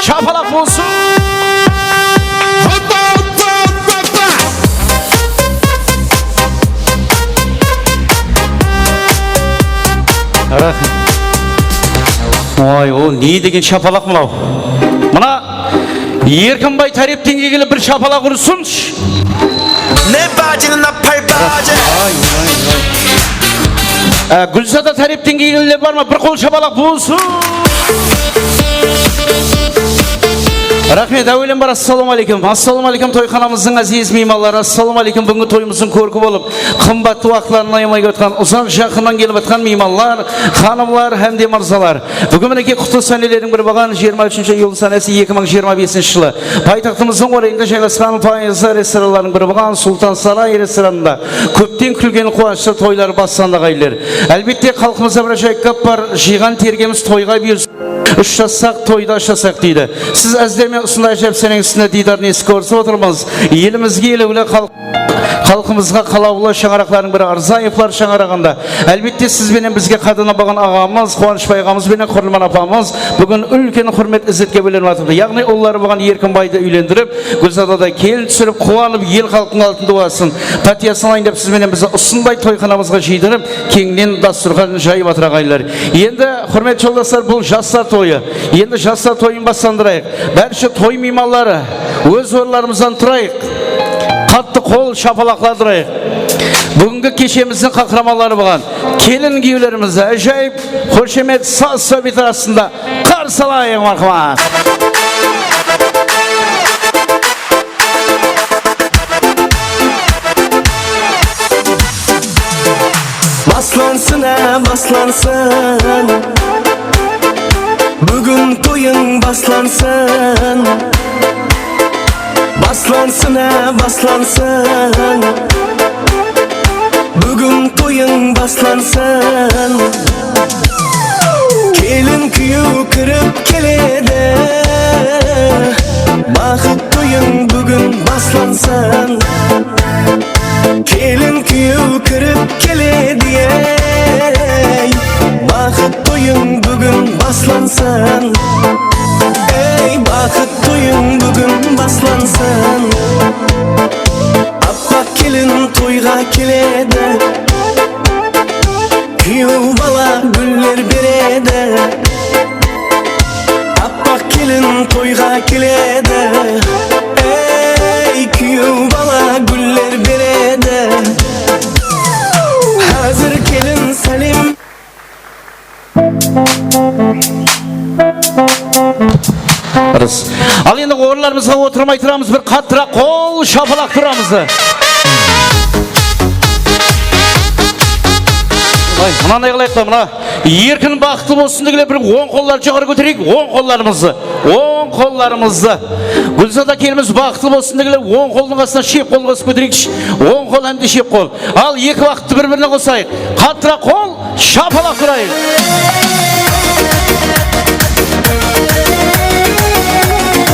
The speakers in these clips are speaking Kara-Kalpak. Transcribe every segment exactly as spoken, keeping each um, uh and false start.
Shapalaq bolsın! Raxmet. Oy, o ne degen shapalaq mınaw? Mına Erkinbay tárepten kelgenler bir shapalaq urıssınshı. Ne bacını napar bacı. Á, Gúlzada tárepten kelgenler bar ma? Bir qol shapalaq bolsın. Raxmet, áwelen bar, assalawma áleykum. Assalawma áleykum, toyxanamızdıń áziz miymanları. Assalawma áleykum, búgingi toyımızdıń kórki bolıp, qımbatlı waqıtların ayamay kútip atqan, uzaq jaqınnan kelip atqan miymanlar, xanımlar hám de mırzalar. Búgin minekey qutlı sánelerdiń biri bolǵan jigirma úshinshi iyul sánesi eki mıń jigirma besinshi jılı paytaxtımızdıń orayında jaylasqan Payızlar restoranlarınıń biri bolǵan Sultan Saray restoranında kópten kútilgen quwanıshlı toylar baslandı, ágayinler. Álbette, xalqımızda bir ájayıp gáp bar, jıyǵan tergemiz toyǵa buyırsa, ushrassaq toyda ushırasaq deydi. Siz ázlermen usınday ájayıp sáneńiz ústinde diydarın esik kórisip otırmız. Elimizge elewli xalıq Xalqımızǵa qalawlı shańaraqlardıń biri Arzaevlar shańaraǵında. Álbette, siz benen bizge qádimnen bolǵan aǵamız, Quwanıshbay aǵamız benen Húrliman apamız búgin úlken húrmet, izzetke bólenip atırdı. Yaǵnıy, ulları bolǵan Erkinbaydı úylendirip, Gúlzadaday kelin túsirip, quwanıp, el-xalqtıń altın duwasın, pátiyasın alayın dep siz benen bizi usınday toyxanamızǵa jıydırıp, keńnen dasturxan jayıp atır, aǵayinler. Endi, húrmetli joldaslar, bul jaslar toyı. Endi jaslar toyın baslandırayıq. Bárshe toy miymanları, óz orınlarımızdan turayıq. Qattı qol shapalaqlar urayıq. Búgingi keshemizdiń qahramanları bolǵan kelin kúyewlerimizdi ájayıp xoshamet saz sáwbeti astında qarsı alayıq, marhamat. Baslansın, á, baslansın. Búgin toyıń baslansın. Baslansın, á, baslansın. Búgin toyıń baslansın. Kelin kúyew kirip keledi. Baxıt toyıń búgin baslansın. Kelin kúyew kirip keledi, ey, baxıt toyıń búgin baslansın. Ey, baxıt toyıń búgin baslansın. Appaq kelin toyǵa keledi. Kúyew bala gúller beredi. Appaq kelin toyǵa keledi. Ey, kúyew bala gúller beredi. Házir kelin sálem. Al endi orınlarımızǵa otırmay turamız, bir qattıraq qol shapalaq turamız. Ay, mınanday qılayıq ta, mına. Erkin baxıtlı bolsın degenler bir oń qollardı joqarı kótereyik, oń qollarımızdı, oń qollarımızdı. Gúlzada kelinimiz baxıtlı bolsın degenler oń qoldıń astına shep qol qosıp kótereyikshi. Oń qol hám de shep qol. Al, eki baxıttı bir-birine qosayıq. Qattıraq qol, shapalaq urayıq.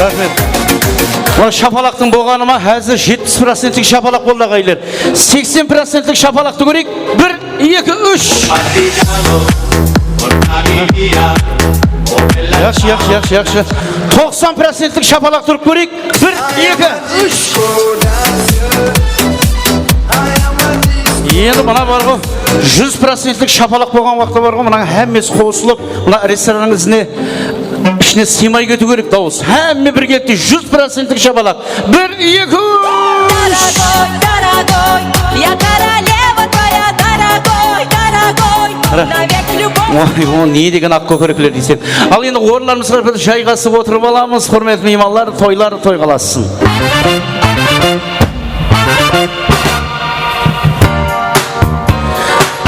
Raxmet. Mına shapalaqtıń bolǵanı ma, házir jetpis procentlik shapalaq boldı, aǵayinler. Seksen procentlik shapalaqtı kóreyik. Bir, eki, úsh. Yaqshı, yaqshı, yaqshı, yaqshı. Toqsan procentlik shapalaq turıp kóreyik. Bir, eki, úsh. Endi mına bar ǵo, júz procentlik shapalaq bolǵan waqıtta bar ǵo, mınań hámmesi qosılıp, mına restorannıń izine, ishine sıymay ketiw kerek dawıs. Hámme birgelikte júz procentlik shapalaq. Bir, eki, úsh. Дорогой, дорогой, я королева твоя, дорогой, дорогой, навек любовь. Oy, o ne degen aq kókerekler deyseń. Al endi orınlarımızǵa bir jayǵasıp otırıp alamız, húrmetli miymanlar, toylar toyǵalassın.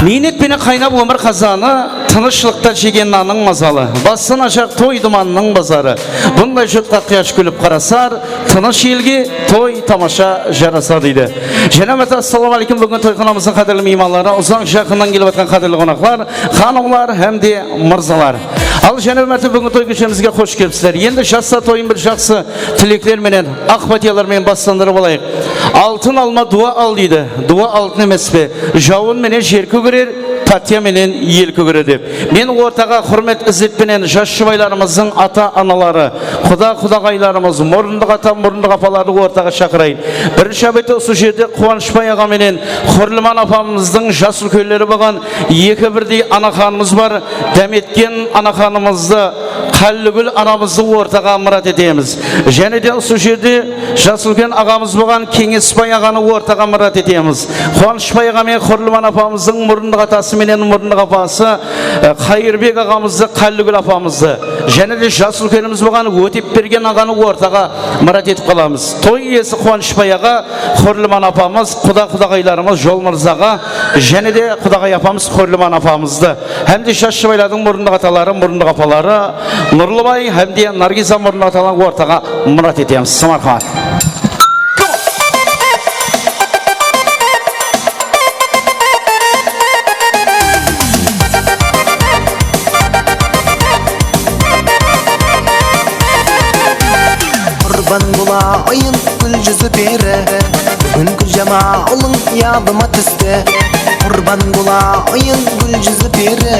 Miynet penen qaynap ómir qazanı, tınıshlıqta jegen nanıń mazalı. Baslanajaq toy dumanınıń bazarı. Bunday jurtqa quyash kúlip qarasar, tınısh elge toy tamasha jarasar, deydi. Jáne bir márte assalamu aleykum, búgin toyxanamızdıń qádirli miymanları, uzaq-jaqınnan kelip atqan qádirli qonaqlar, xanımlar hám de mırzalar. Al, jáne bir márte búgin toy keshemizge xosh kelipsizler. Endi jaslar toyın bir jaqsı tilekler menen, aq pátiyalar menen baslandırıp alayıq. Altın alma duwa al deydi. Duwa altın emes pe? Jawın menen jer kógerer, pátiya menen el kógerer dep. Men ortaǵa húrmet-izzet penen jas jubaylarımızdıń ata-anaları, quda-qudaǵaylarımız, murındıq ata, murındıq apalardı ortaǵa shaqırayın. Birinshi náwbette usı jerde Quwanıshbay aǵa menen Húrliman apamızdıń jas úlkenleri bolǵan eki birdey anaxanımız bar. Dámetken anaxanımızdı, Qálligúl anamızdı ortaǵa mırat etemiz. Jáne de usı jerde jas úlken aǵamız bolǵan Keńesbay aǵanı ortaǵa mırat etemiz. Quwanıshbay aǵa menen Húrliman apamızdıń murındıq atası menen murındıq apası, e, Qayırbek aǵamızdı, Qálligúl apamızdı, jáne de jas úlkenimiz bolǵan Ótepbergen aǵanı ortaǵa mırat etip qalamız. Toy iyesi Quwanıshbay aǵa, Húrliman apamız, quda-qudaǵaylarımız Jolmırza aǵa, jáne de qudaǵay apamız Húrliman apamızdı hám de jas jubaylardıń murındıq ataları, murındıq apaları Nurlıbay hám de Nargiza murındıq atalardı ortaǵa mırat etemiz. Marhamat. Qurban bolayın gúl júzi peri, Búgin Gúljamalıń yadıma tústi. Qurbanıń bolayın gúl júzi peri.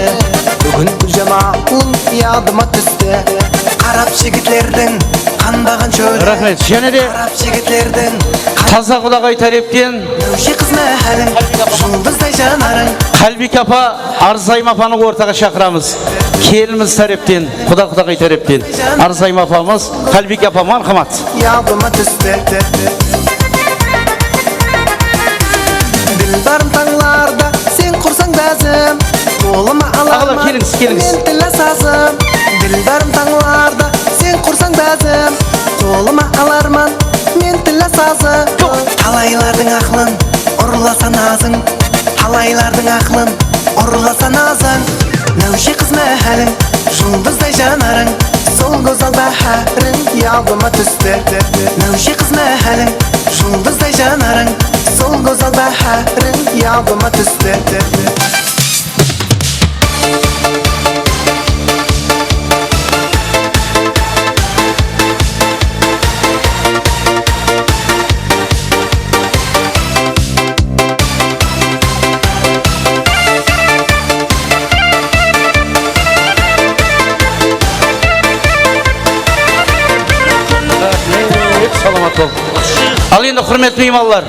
Búgin Gúljamalıń yadıma tústi. Qarap jigitlerdiń qanbaǵan shóli. Raxmet. Jáne de Qarap jigitlerdiń qan- taza qudaqay tárepten Náwshe qız máháliń, juldızday janarıń. Qálbiyke apa, Arzayım apanı ortaǵa shaqıramız. Kelinimiz tárepten, quda-qudaqay tárepten. Arzayım apamız, Qálbiyke apa, marhamat. Yadıma tústi. Dilbarım tańlarda sen qursań bázim. Qolıma alarman, aǵalar, kelińiz, kelińiz, men tilla sazım. Dilbarım tańlarda sen qursań bázim. Qolıma alarman, men tilla sazım. Talaylardıń aqılın urlasa nazıń. Talaylardıń aqılın urlasa nazıń. Náwshe qız máháliń, juldızday janarıń. Sol gózzal báháriń yadıma tústi. Náwshe qız máháliń, juldızday janarıń. Sol gózzal báháriń yadıma tústi. Salamat bol. Al endi, húrmetli miymanlar,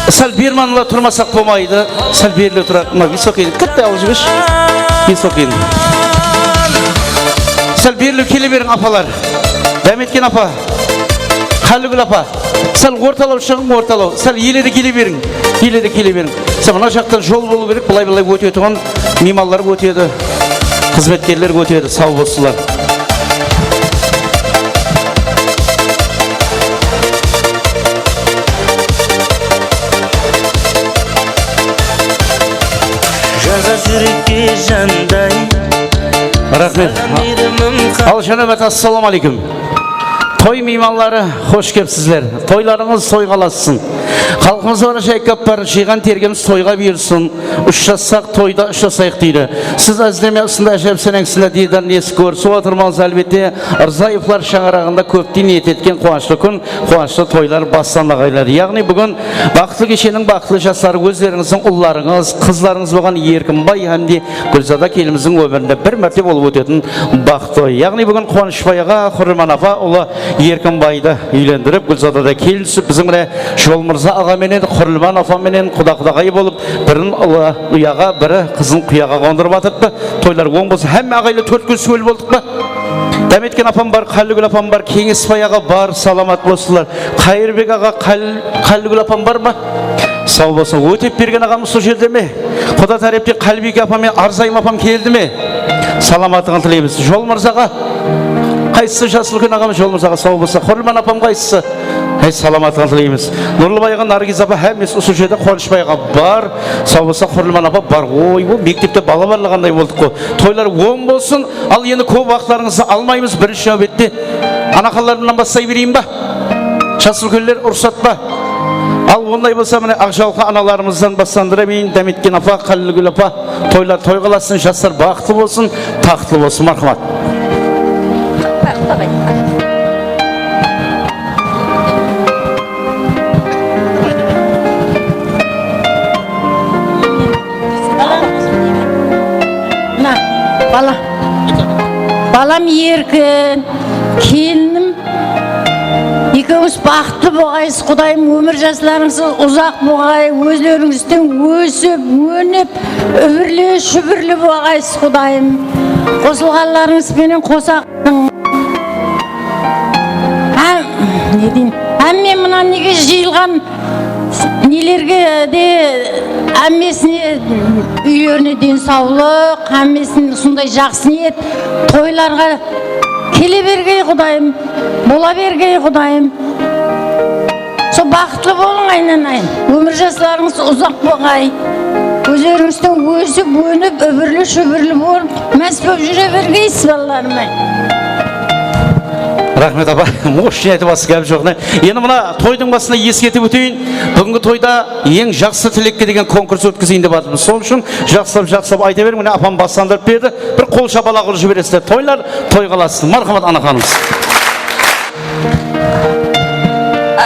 sál bermanla turmasaq bolmaydı. Sál berile turaq. Mına, Visokin, kitti alıp jibershi. Visokin. Sál berile kele beriń, apalar. Dámetken apa. Qálligúl apa. Sál ortalaw shıǵıń, ortalaw. Sál ele de kele beriń. Ele de kele beriń. Sál mına jaqtan jol bolıw kerek, bılay-bılay ótetuǵın miymanlar ótedi, xızmetkerler ótedi, saw bolsınlar. Jaǵar júrekke janday. Raxmet. Al, Jánebat, assalamu aleykum. Toy miymanları, xosh kelipsizler. Toylarıńız toyǵa ulassın. Xalqımız bar, jay káp bar, jıyǵan tergemiz toyǵa buyırsın. Ushırassaq, toyda ushırasayıq, deydi. Siz izleme usınday ájayıp sáneńizdi, diydarın esip kórisip otırmız, álbette. Rzayevlar shańaraǵında kópte niyet etken quwanıshlı kún, quwanıshlı toylar baslandı, aǵaylar. Yaǵnıy, búgin baxıtlı kesheniń baxıtlı jasları, ózlerińizdiń ullarıńız, qızlarıńız bolǵan Erkinbay hám de Gúlzada kelinimizdiń ómirinde bir márte bolıp ótetin baxıtlı. Yaǵnıy, búgin Quwanıshbay aǵa Húrliman apa ulı Erkinbaydı úylendirip, Gúlzada da kelin túsip, biziń mine Jolmırza aǵa menen, Húrliman apa menen quda-qudaǵay bolıp, birin ulı uyaǵa, biri qızın quyaǵa qondırıp atırıptı. Toylar oń bolsın. Hámme aǵaylar tórtkúl súwel boldıq pa? Dámetken apam bar, Qálligúl apam bar, Keńesbay aǵa bar, salamat bolsınlar. Qayırbek aǵa, Qál-, Qálligúl apam bar ma? Saw bolsın. Ótep bergen aǵamız usı jerde me? Quda tárepten Qálbiyke apam menen Arzayım apam keldi me? Salamatlıǵın tileymiz. Jolmırza aǵa, qaysısı? Jası úlken aǵamız Jolmırza aǵa, saw bolsa. Húrliman apam qaysısı? Áy, salamatlıǵın tileymiz. Nurlıbay aǵa, Nargiz apa, hámmesi usı jerde. Quwanıshbay aǵa bar, saw bolsa. Húrliman apa bar. Oy, bul mektepte bala barlaǵanday boldıq ǵo. Toylar oń bolsın. Al, endi kóp waqıtlarıńızdı almaymız, birinshi náwbette anaxanlarımnan baslay bereyin ba? Jas úlkenler, ruxsat pa? Al, onday bolsa, mine, Aqjalqı analarımızdan baslandıra bereyin. Dámetken apa, Qálligúl apa, toylar toyǵa ulassın, jaslar baxıtlı bolsın, taxtlı bolsın. Marhamat. Mına, bala. Balam Erkin, kelinim, ekewińiz baxıtlı bolǵaysız, Qudayım, ómir jaslarıńız uzaq bolǵay, ózlerińizden ósip, ónip, úbirli, shúbirli bolǵaysız, Qudayım. Qosılǵanlarıńız penen qosa Hám, ne deyin, hámme mına nege jıyılǵan nelerge de, hámmesine, úylerine densawlıq, hámmesin usınday jaqsı niyet, toylarǵa kele bergey, Qudayım, bola bergey, Qudayım. Sol baxıtlı bolıń, aynanayın. Ómir jaslarıńız uzaq bolǵay. Ózlerińizden ósip, ónip, úbirli-shúbirli bolıp, más bolıp júre bergeysiz, balalarım-ay. Raxmet, apa. Moshnıy aytıp atsa, gáp joq, ne? Endi mına toydıń basında eskertip óteyin. Búgingi toyda eń jaqsı tilekke degen konkurs ótkezeyin dep atırmız. Sol ushın jaqsılap, jaqsılap ayta beriń. Mine, apam baslandırıp berdi. Bir qol shapalaq urıp jiberesizler. Toylar toyǵa ulassın. Marhamat, anaxanımız.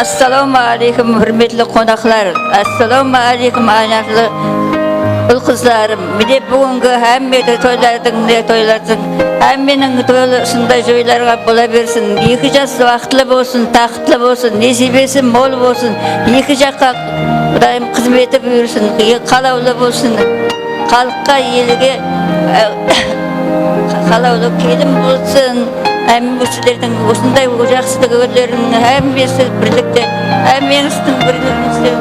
Assalawma áleykum, húrmetli qonaqlar. Assalawma áleykum, aynaqlı ul-qızlarım. Mine, búgingi hámme de toylardıń, ne toylardıń, hámmeniń toyı usınday joylarǵa bola bersin. Eki jas baxıtlı bolsın, taxıtlı bolsın, nesiybesi mol bolsın. Eki jaqqa Qudayım xızmeti buyırsın, e, qalawlı bolsın. Xalıqqa, elge, e, qalawlı kelin bolsın. Hámme sizlerdiń usınday jaqsı kúnleriń, hámmesi birlikte, hámmeńizdiń birligińizde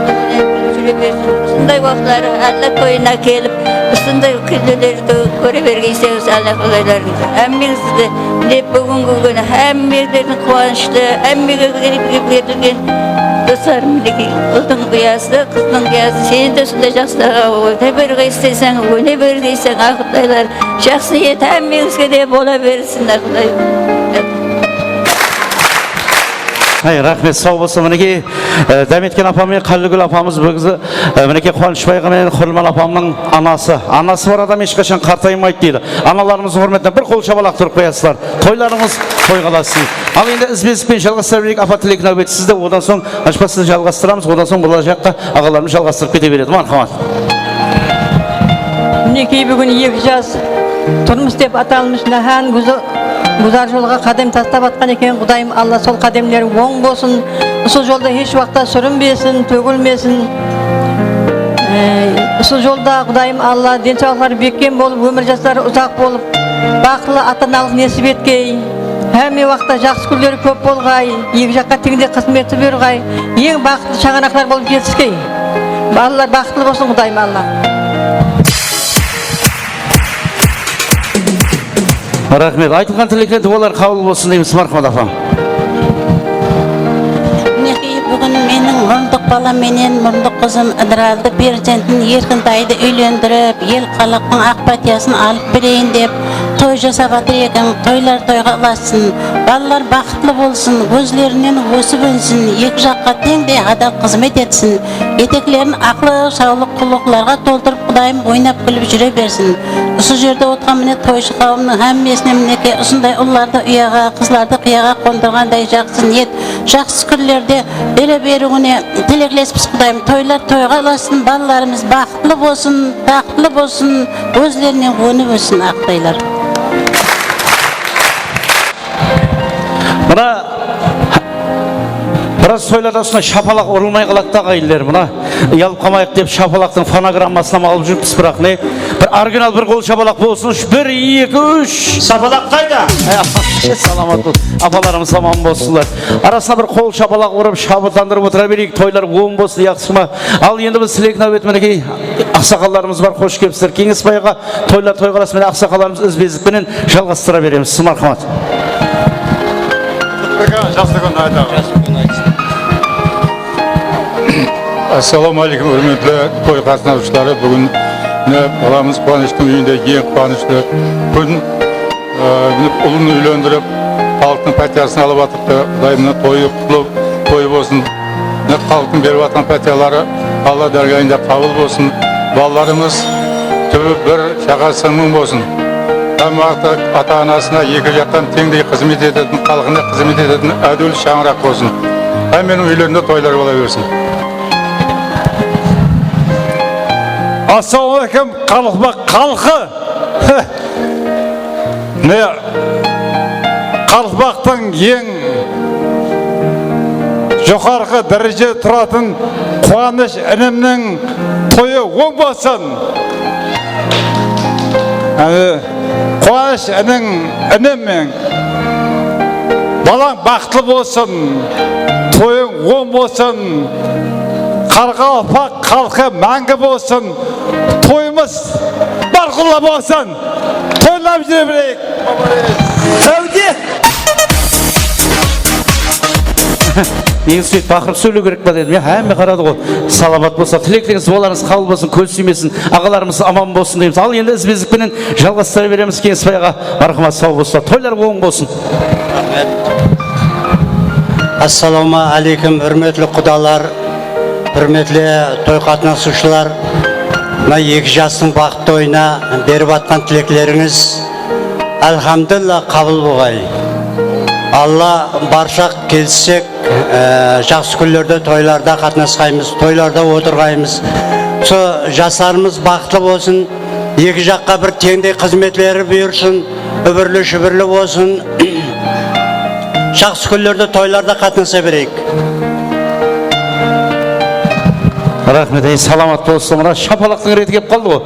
júre bersin. Usınday waqıtları Alla toyına kelip, usınday kúnlerdi kóre bergeyseńiz, Alla qolaylarıńızdı. Hámmeńizdi, mine, búgingi kúni hámmelerdiń quwanıshlı, hámmege berilgen doslarım, minekey, uldıń uyası, qızdıń uyası, sen de usınday jaqsı óne bergeyseń, óne bergeyseń, Alla qolaylar. Jaqsı et, hámmeńizge de bola bersin, Alla qolaylar. Ay, raxmet, saw bolsın. Minekey, e, Dámetken apam menen Qálligúl apamız búgingi, e, minekey, Quwanıshbay aǵa menen Qurılman apamnıń anası. Anası bar adam hesh qashan qartaymaydı deydi. Analarımızdıń húrmetine bir qol shabalaq urıp qoyasızlar. Toylarıńız toyǵa ulasın. Al, endi izbe-izlikpen jalǵastıra bereyik. Apa, tilek náwbeti sizde. Odan soń, Quwanıshbay, siz jalǵastıramız. Odan soń bolajaqqa aǵalarımız jalǵastırıp kete beredi. Marhamat. Minekey, búgin eki jas turmıs dep atalmısh náhán gúzo-, gúzar jolǵa qádem taslap atqan eken. Qudayım Alla sol qádemleri oń bolsın. Usı jolda hesh waqıtta súrinbesin, tógilmesin. E, usı jolda Qudayım Alla densawlıqları bekkem bolıp, ómir jasları uzaq bolıp, baxıtlı ata-analıq nesip etkey. Hámme waqıtta jaqsı kúnleri kóp bolǵay, eki jaqqa teńdey xızmeti buyırǵay, eń baxıtlı shańaraqlar bolıp jetiskey. Balalar baxıtlı bolsın, Qudayım Alla. Raxmet. Aytılǵan tilekler, duwalar qabıl bolsın deymiz, marhamat, apam. Minekey, búgin meniń murındıq balam menen murındıq qızım Idraldı, perzentin Erkintaydı úylendirip, el-xalıqtıń aq pátiyasın alıp bereyin dep toy jasap atır eken. Toylar toyǵa ulassın. Balalar baxıtlı bolsın, ózlerinen ósip-ónsin, eki jaqqa teńdey hadal xızmet etsin. Eteklerin aqlıq, sawlıq, qullıqlarǵa toltırıp, Qudayım oynap-kúlip júre bersin. Usı jerde otırǵan, mine, toyshı qawımnıń hámmesine, minekey, usınday ullardı uyaǵa, qızlardı qıyaǵa qondırǵanday jaqsı niyet, jaqsı kúnlerde bere beriwine tileklespis, Qudayım. Toylar toyǵa ulasın, balalarımız baxıtlı bolsın, taxıtlı bolsın, ózlerinen ónip óssin, aq qudaylar. Mına, biraz toylarda usınday shapalaq urılmay qaladı da, aǵayinler. Mına, uyalıp qalmayıq dep, shapalaqtıń fonogrammasın ham alıp júrmiz, biraq ne? Bir original bir qol shapalaq bolsın. Úsh, bir, eki, úsh. Shapalaq qayda? Ay, apa, salamat bol. Apalarımız aman bolsınlar. Arasına bir qol shapalaq urıp, shabıtlandırıp otıra bereyik. Toylar oń bolsın, yaqsı ma? Al, endi biz tilek náwbeti, minekey, aqsaqallarımız bar, xosh kelipsizler. Keńesbay aǵa, toylar toyǵa ulasın. Mine, aqsaqallarımız izbe-izlik penen jalǵastıra beremiz. Marhamat. Jaqsı kún aytaman. Assalawma áleykum, húrmetli toy qatnasıwshıları. Búgin mine balamız Quwanıshtıń úyinde eń quwanıshlı kún. Ee, mine, ulın úylendirip, xalıqtıń pátiyasın alıp atırıptı. Qudayımnıń toyı qutlı toy bolsın. Mine, xalıqtıń berip atırǵan pátiyaları Alla dárgayında qabıl bolsın. Balalarımız túbi bir, shaǵası mıń bolsın. Hámme waqıtta ata-anasına eki jaqtan teńdey xızmet etetin, xalqına xızmet etetin ádil shańaraq bolsın. Hámmeniń úylerinde toylar bola bersin. Assalawma áleykum, Qaraqalpaq xalqı. Mine, qaraqalpaqtıń eń joqarǵı dárejede turatın Quwanısh inimniń toyı oń bolsın. Áne, Quwanısh iniń, inim, balań baxıtlı bolsın, toyıń oń bolsın, qaraqalpaq xalqı máńgi bolsın, toyımız barqulla bolsın. Toylap júre bereyik. Sáwde! Nege sóytip baqırıp sóylew kerek pa dedim, ya, hámme qaradı ǵoy. Salamat bolsa, tileklerińiz, duwalarıńız qabıl bolsın, kóz tiymesin, aǵalarımız aman bolsın deymiz. Al, endi izbe-izlik penen jalǵastıra beremiz. Keńesbay aǵa, marhamat, saw bolsa. Toylar oń bolsın. Assalawma áleykum, húrmetli qudalar. Húrmetli toy qatnasıwshılar, mına eki jastıń baxıtlı toyına berip atqan tileklerińiz, alhamdulillah, qabıl bolǵay. Alla barsaq, kelissek, e, jaqsı kúnlerde toylarda qatnasqaymız, toylarda otırǵaymız. Usı jaslarımız baxıtlı bolsın, eki jaqqa bir teńdey xızmetleri buyırsın, úbirli-shúbirli bolsın. Jaqsı kúnlerde toylarda qatnasa bereyik. Raxmet, ey, salamat bolsın. Mına shapalaqtıń reti kelip qaldı ǵoy.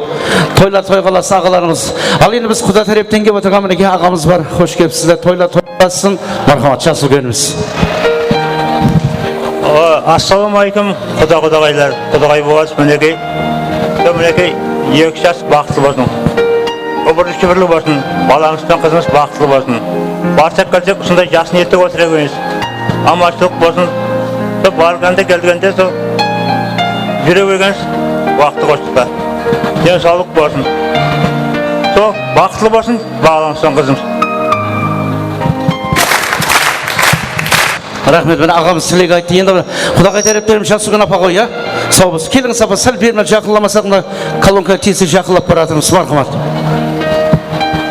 Toylar toy qalasın, aǵalarımız. Al, endi biz quda tárepten kelip otırǵan, minekey, aǵamız bar. Xosh kelipsizler, toylar toy qalasın. Marhamat, jası úlkenimiz. O, assalamu aleykum, quda-qudaǵaylar, qudaǵay bolasız, minekey. Sol, minekey, eki jas baxıtlı bolsın. Úbirli-shúbirli bolsın, balamız benen qızımız baxıtlı bolsın. Barsaq kelsek, usınday jaqsı niyette otır ekeniz. Amanshılıq bolsın. Sol barǵanda kelgende sol júre bergeniz waqtı qoshıqta. Densawlıq bolsın. Sol baxıtlı bolsın balamız benen qızımız. Raxmet, mine aǵamız tilek ayttı. Endi qudaǵay tárepten jaqsı kún apa ǵoy, ya? Saw bolsın. Keliń, sapa sál bermel jaqınlamasaq, mına kolonkaǵa tiyse jaqınlap baratırmız. Marhamat.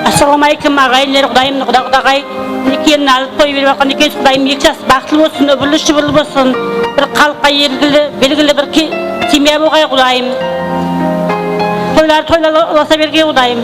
Assalawma aleykum, aǵayinler, qudayım, quda-qudaǵay. Mine kelin alıp toy berip atqan ekensiz, qudayım, eki jas baxıtlı bolsın, úbirli-shúbirli bolsın. Bir xalıqqa belgili, belgili bir ke-, semya bolǵay, qudayım. Toylar toylar ulasa bergey, qudayım.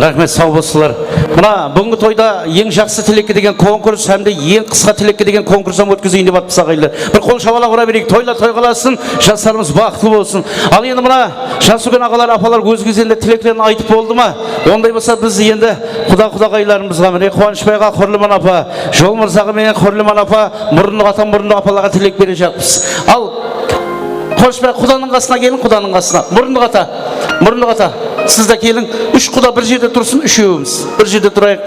Raxmet, saw bolsınlar. Mına, búgingi toyda eń jaqsı tilekke degen konkurs hám de eń qısqa tilekke degen konkurs hám ótkezeyin dep atırmız, aǵayinler. Bir qol shapalaq ura bereyik. Toylar toy qalasın, jaslarımız baxıtlı bolsın. Al, endi mına jası úlken aǵalar, apalar óz gezeginde tileklerin aytıp boldı ma? Onday bolsa, biz endi quda-qudaǵaylarımızǵa, mine, Quwanıshbay aǵa, Húrliman apa, Jolmırza aǵa menen Húrliman apa, murınlıq ata, murınlıq apalarǵa tilek berejaqpız. Al, Quwanıshbay, qudanıń qasına keliń, qudanıń qasına. Murınlıq ata, murınlıq ata, siz de keliń. Úsh quda bir jerde tursın, úshewimiz bir jerde turayıq.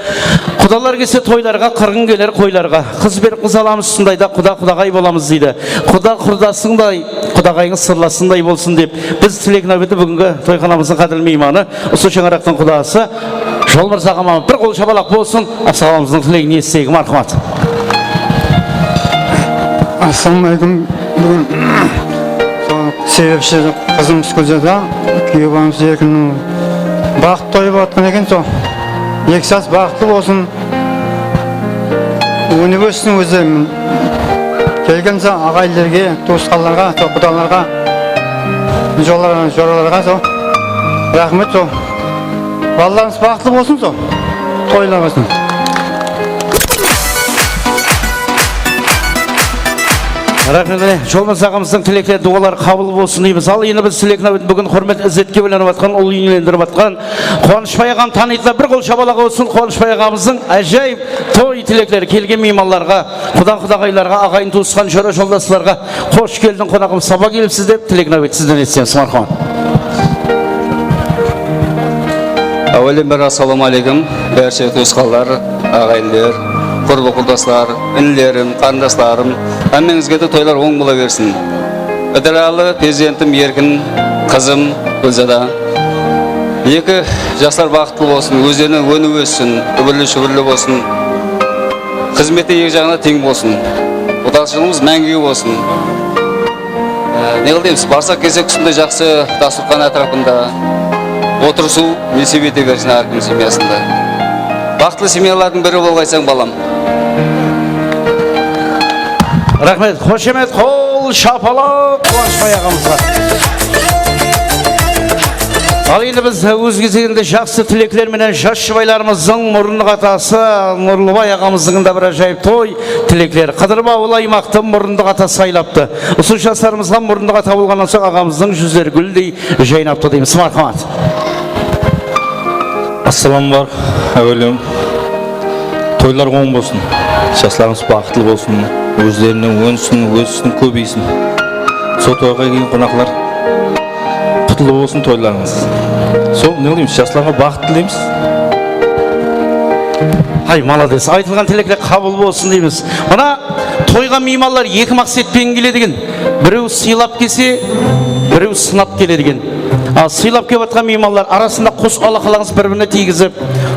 Qudalar kelse toylarǵa, qırǵın keler qoylarǵa. Qız berip qız alamız, usınday da quda-qudaǵay bolamız, deydi. Quda qurdasıńday, qudaǵayıń sırlasıńday bolsın, dep, biz tilek náwbeti búgingi toyxanamızdıń qádirli miymanı, usı shańaraqtıń qudası Jolmırza aǵama bir qol shapalaq bolsın, aqsaqalımızdıń tilegin esiteyik, marhamat. Assalawma aleykum. Búgin sol sebepshi qızımız Gúlzada, kúyew balamız Erkin. Baxıt toyı bolıp atqan eken, sol eki jas baxıtlı bolsın. Ónip óssin ózleri. Kelgen sol aǵayinlerge, tuwısqanlarǵa, sol qudalarǵa, joralar-, joralarǵa sol raxmet, sol balalarımız baxıtlı bolsın, sol toylar bolsın. Raxmet, mine, Jolmırza aǵamızdıń tilekleri, duwaları qabıl bolsın deymiz. Al, endi biz tilek náwbetin búgin húrmet-izzetke bólenip atqan, ul iyinlendirip atqan Quwanıshbay aǵam tanıydılar. Bir qol shapalaq bolsın, Quwanıshbay aǵamızdıń ájayıp toy tilekleri kelgen miymanlarǵa, quda-qudaǵaylarǵa, aǵayin-tuwısqan, jora-joldaslarǵa, xosh keldiń, qonaǵım, sapa kelipsiz dep tilek náwbetin sizden esitemiz. Marhamat. Áwelden beri assalawma aleykum, bárshe tuwısqanlar, aǵayinler, qurbi-quldaslar, inilerim, qarındaslarım, hámmeńizge de toylar oń bola bersin. Idıralı perzentim Erkin, qızım Gúlzada. Eki jaslar baxıtlı bolsın, ózlerinen ónip óssin, úbirli-shúbirli bolsın. Xızmette eki jaǵına teń bolsın. Qudashılıǵımız máńgige bolsın. Ee, ne qıl deymiz, barsaq kelsek usınday jaqsı dasturxan átirapında otırısıw nesip ete bersin hár kim semyasında. Baxıtlı semyalardıń biri bolǵaysań, balam. Raxmet, xoshamet, qol shapalaq Quwanıshbay aǵamızǵa. Al, endi biz óz gezeginde jaqsı tilekler menen jas jubaylarımızdıń murınlıq atası Nurlıbay aǵamızdıń da bir ájayıp toy tilekleri. Qıdırıp awıl aymaqtı murınlıq ata saylaptı. Usı jaslarımızǵa murınlıq ata bolǵannan soń aǵamızdıń júzleri gúldey jaynaptı deymiz. Marhamat. Assalam bar, áwelem. Toylar oń bolsın. Jaslarımız baxıtlı bolsın. Ózlerinen ónsin, óssin, kóbeysin. Sol toyǵa kelgen qonaqlar, qutlı bolsın toylarıńız. Sol, ne qılaymız, jaslarǵa baxıt tileymiz. Hay, malades. Aytılǵan tilekler qabıl bolsın deymiz. Mına toyǵa miymanlar eki maqset penen keledi eken. Birew sıylap kelse, birew sınap keledi eken. Al, sıylap kelip atqan miymanlar arasında qos alaqalańız bir-birine tiygizip,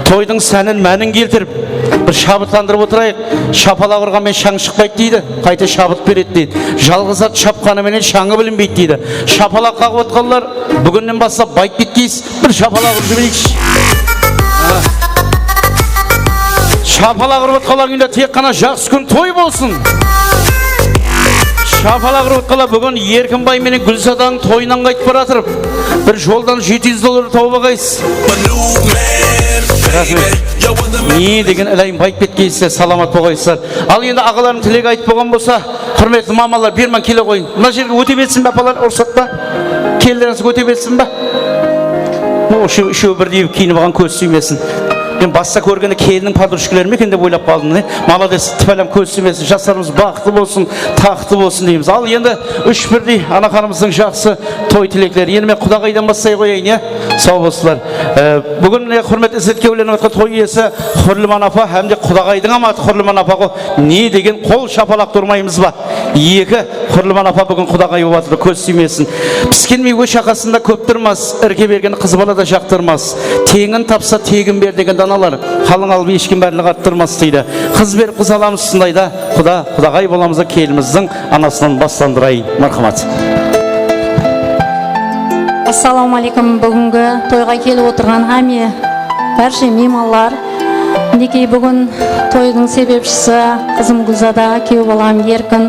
toydıń sánin-mánin keltirip, bir shabıtlandırıp otırayıq. Shapalaq urǵan menen shań shıqpaydı deydi, qayta shabıt beredi deydi. Jalǵız at shapqanı menen shańı bilinbeydi deydi. Shapalaq qaǵıp otqanlar búginnen baslap bayıp ketkeysiz. Bir shapalaq urıp jibereyikshi. Ha. Shapalaq urıp atqanlar kúninde tek ǵana jaqsı kún, toy bolsın. Shapalaq urıp atqanlar, búgin Erkinbay menen Gúlzadań toyınan qaytıp baratırıp, bir joldan jeti júz dollar tawıp alǵaysız. Raxmet. Ne degen ilayım, bayıp ketkeysizler, salamat bolǵaysızlar. Al endi aǵalarım tilek aytıp bolǵan bolsa, húrmetli mamalar, berman kele qoyıń. Mına jerge óte bersin be, apalar, ruxsat pa? Kelinlerińizge óte bersin be? Ushew, ushew birdey kiyinip alǵan kóz súymesin. Men basta kórgende kelinniń podrushkaları ma eken dep oylap qaldım, ne? Malades, tipalem kóz súymesin. Jaslarımız baxıtlı bolsın, taxtlı bolsın deymiz. Al endi úsh birdey anaxanımızdıń jaqsı toy tilekleri. Endi men qudaǵaydan baslay qoyayın, ya? Saw bolsınlar. E, búgin, mine, húrmet izzetke bólenip atqan toy iyesi Húrliman apa hám de qudaǵaydıń hám atı Húrliman apa ǵo. Ne degen qol shapalaqtı urmaymız ba? Eki Húrliman apa búgin qudaǵay bolıp atır, kóz súymesin. Pisken miywe shaqasında kóp turmas, irke bergen qız bala da jaqtırmas. Teńin tapsa, tegin ber degen danalar. Qalıń alıp eshkim bárlik arttırmas, deydi. Qız berip qız alamız usındayda, quda, qudaǵay bolamız da, kelinimizdiń anasınan baslandırayın. Marhamat. Assalawma aleykum. Búgingi toyǵa kelip otırǵan hámme, bárshe miymanlar. Minekey, búgin toydıń sebepshisi qızım Gúlzada, kúyew balam Erkin.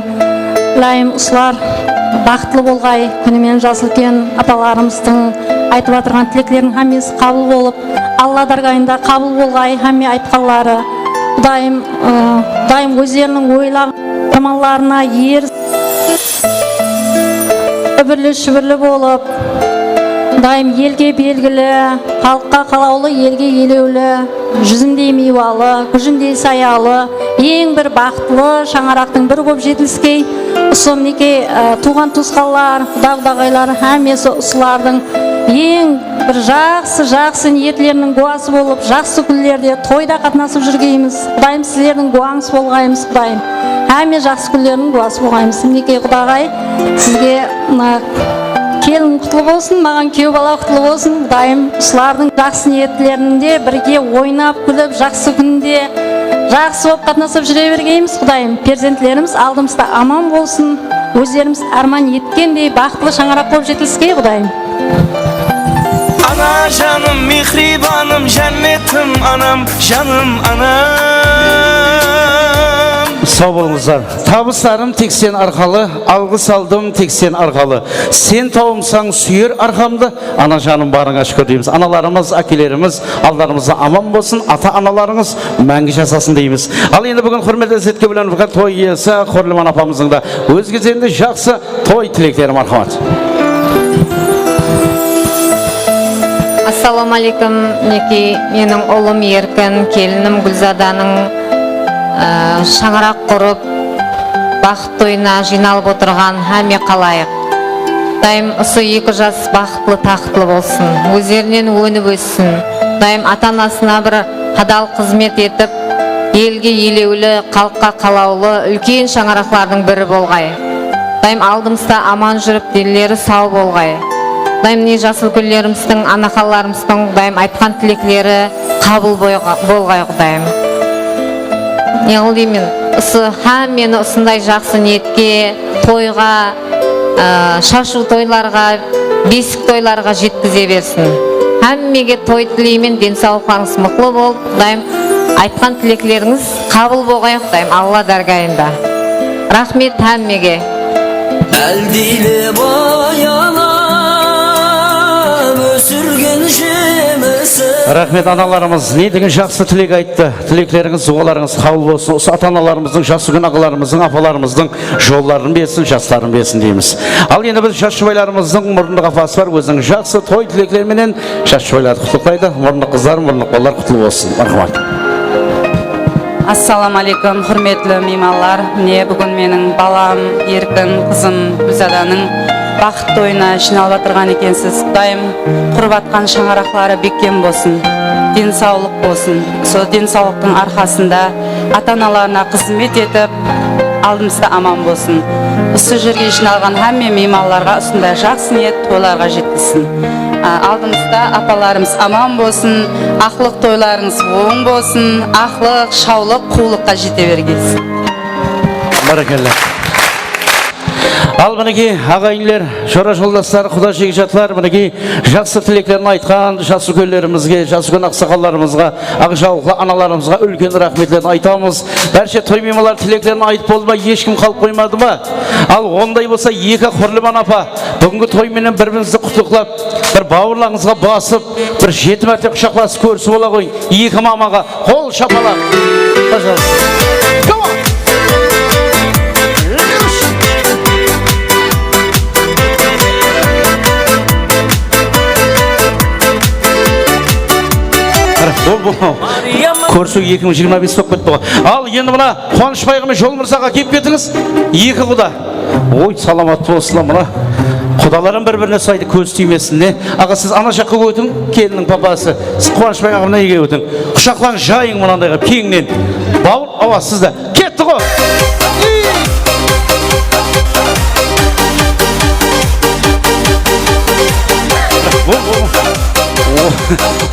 Ilayım, usılar baxıtlı bolǵay, kúni menen jası úlken atalarımızdıń aytıp atırǵan tilekleriniń hámmesi qabıl bolıp, Alla dárgayında qabıl bolǵay hámme aytqanları. Qudayım, ı, Qudayım ózleriniń oylaǵan armanlarına eris, úbirli-shúbirli bolıp, Qudayım elge belgili, xalıqqa qalawlı, elge elewli, júzimdey miywalı, gújimdey sayalı, eń bir baxıtlı shańaraqtıń biri bolıp jetiliskey. Usı minekey, ı, tuwǵan-tuwısqanlar, quda-qudaǵaylar hámmesi usılardıń eń bir jaqsı, jaqsı niyetleriniń gúwası bolıp, jaqsı kúnlerde toyda qatnasıp júrgeymiz. Qudayım, sizlerdiń gúwańız bolǵaymız, Qudayım. Hámme jaqsı kúnleriniń gúwası bolǵaymız. Minekey, qudaǵay, sizge mına kelin qutlı bolsın, maǵan kúyew bala qutlı bolsın. Qudayım, usılardıń jaqsı niyetlerinde birge oynap, kúlip, jaqsı kúnde jaqsı bolıp qatnasıp júre bergeymiz, Qudayım. Perzentlerimiz aldımızda aman bolsın. Ózlerimiz árman etkendey baxıtlı shańaraq bolıp jetiliskey, Qudayım. Ana janım, mehribanım, jánnetim anam, janım anam. Saw bolıńızlar. Tabıslarım tek sen arqalı, alǵıs aldım tek sen arqalı. Sen tawımsań súyer arqamdı, ana janım barıńa shúkir deymiz. Analarımız, ákelerimiz, allarımızda aman bolsın, ata-analarıńız máńgi jasasın deymiz. Al endi búgin húrmet izzetke bólenip atqan toy iyesi Húrliman apamızdıń da óz gezeginde jaqsı toy tilekleri, marhamat. Assalawma aleykum, minekey, meniń ulım Erkin, kelinim Gúlzadanıń, ı, shańaraq qurıp, baxıt toyına jıynalıp otırǵan hámme xalayıq. Qudayım, usı eki jas baxıtlı, taxıtlı bolsın. Ózlerinen ónip óssin. Qudayım, ata-anasına bir hadal xızmet etip, elge elewli, xalıqqa qalawlı, úlken shańaraqlardıń biri bolǵay. Qudayım, aldımızda aman júrip, denleri saw bolǵay. Qudayım, mine, jas úlkenlerimizdiń, anaxanlarımızdıń, Qudayım, aytqan tilekleri qabıl boyǵa-, bolǵay, Qudayım. Ne qıl deymen, usı hámmeni usınday jaqsı niyetke, toyǵa, ı, shashıw toylarǵa, besik toylarǵa jetkize bersin. Hámmege toy tileymen, densawlıqlarıńız mıqlı bolıp, Qudayım, aytqan tileklerińiz qabıl bolǵay, Qudayım, Alla dárgayında. Raxmet hámmege. Áldile bayalan ósirgen jemisi. Raxmet, analarımız ne degen jaqsı tilek ayttı. Tileklerińiz, duwalarıńız qabıl bolsın. Usı ata-analarımızdıń, jası úlken aǵalarımızdıń, apalarımızdıń jolların bersin, jasların bersin deymiz. Al endi biz jas jubaylarımızdıń murındı qapası bar, óziniń jaqsı toy tilekleri menen jas jubaylardı qutlıqlaydı. Murındı qızlar, murındı balalar qutlı bolsın. Marhamat. Assalawma aleykum, húrmetli miymanlar. Mine, búgin meniń balam Erkin, qızım Gúlzadanıń baxıt toyına jıynalıp atırǵan ekensiz. Qudayım, qurıp atqan shańaraqları bekkem bolsın, densawlıq bolsın. Sol densawlıqtıń arqasında ata-analarına xızmet etip, aldımızda aman bolsın. Usı jerge jıynalǵan hámme miymanlarǵa usınday jaqsı niyet toylarǵa jetkizsin. A, aldımızda apalarımız aman bolsın, aqlıq toylarıńız oń bolsın, aqlıq, shawlıq, quwlıqqa jete bergeysiz. Bárekella. Al, minekey, aǵayinler, jora-joldaslar, quda-jekjatlar, minekey, jaqsı tileklerin aytqan jas úlkenlerimizge, jas úlken aqsaqallarımızǵa, aq jawlıqlı analarımızǵa úlken raxmetlerin aytamız. Bárshe toy miymanlar tileklerin aytıp boldı ma? Hesh kim qalıp qoymadı ma? Al, onday bolsa, eki Qurliman apa, búgingi toy menen bir-birimizdi qutlıqlap, bir bawırlarıńızǵa basıp, bir jeti márte qushaqlasıp kórisip ala qoyıń. Eki mamaǵa qol shapalaq. Пожалуйста. Come on. Qara, bol, bol. Kórisiw eki mıń jigirma bes bolıp ketti ǵoy. Al, endi mına Quwanıshbay aǵa menen Jolmırza aǵa kelip ketińiz. Eki quda. Oy, salamat bolsınlar, mına. Qudalar hám bir-birine usaydı, kóz tiymesin, ne? Aǵa, siz ana jaqqa ótiń, kelinniń papası. Siz Quwanıshbay aǵa menen ege ótiń. Qushaqlań, jayıń mınanday qılıp, keńnen. Bawır, awa, siz de. Ketti ǵo.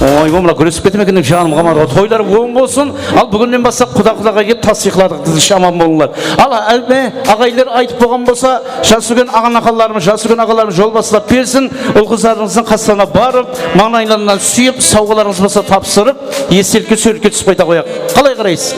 Oy, oy, mına gúresip kete me eken dep janım qamar ǵo. Toylar oń bolsın. Al, búginnen baslap quda-qudaǵa kelip tastıyıqladıq, tizish aman bolıńlar. Al, álbe, aǵayinler aytıp bolǵan bolsa, jas úlken aǵanaǵanlarımız, jas úlken aǵalarımız jol baslap bersin, ul-qızlarıńızdıń qaslarına barıp, mańlaylarınan súyip, sawǵalarıńız bolsa tapsırıp, estelikke, súwretke túsip qayta qoyaq. Qalay qaraysız?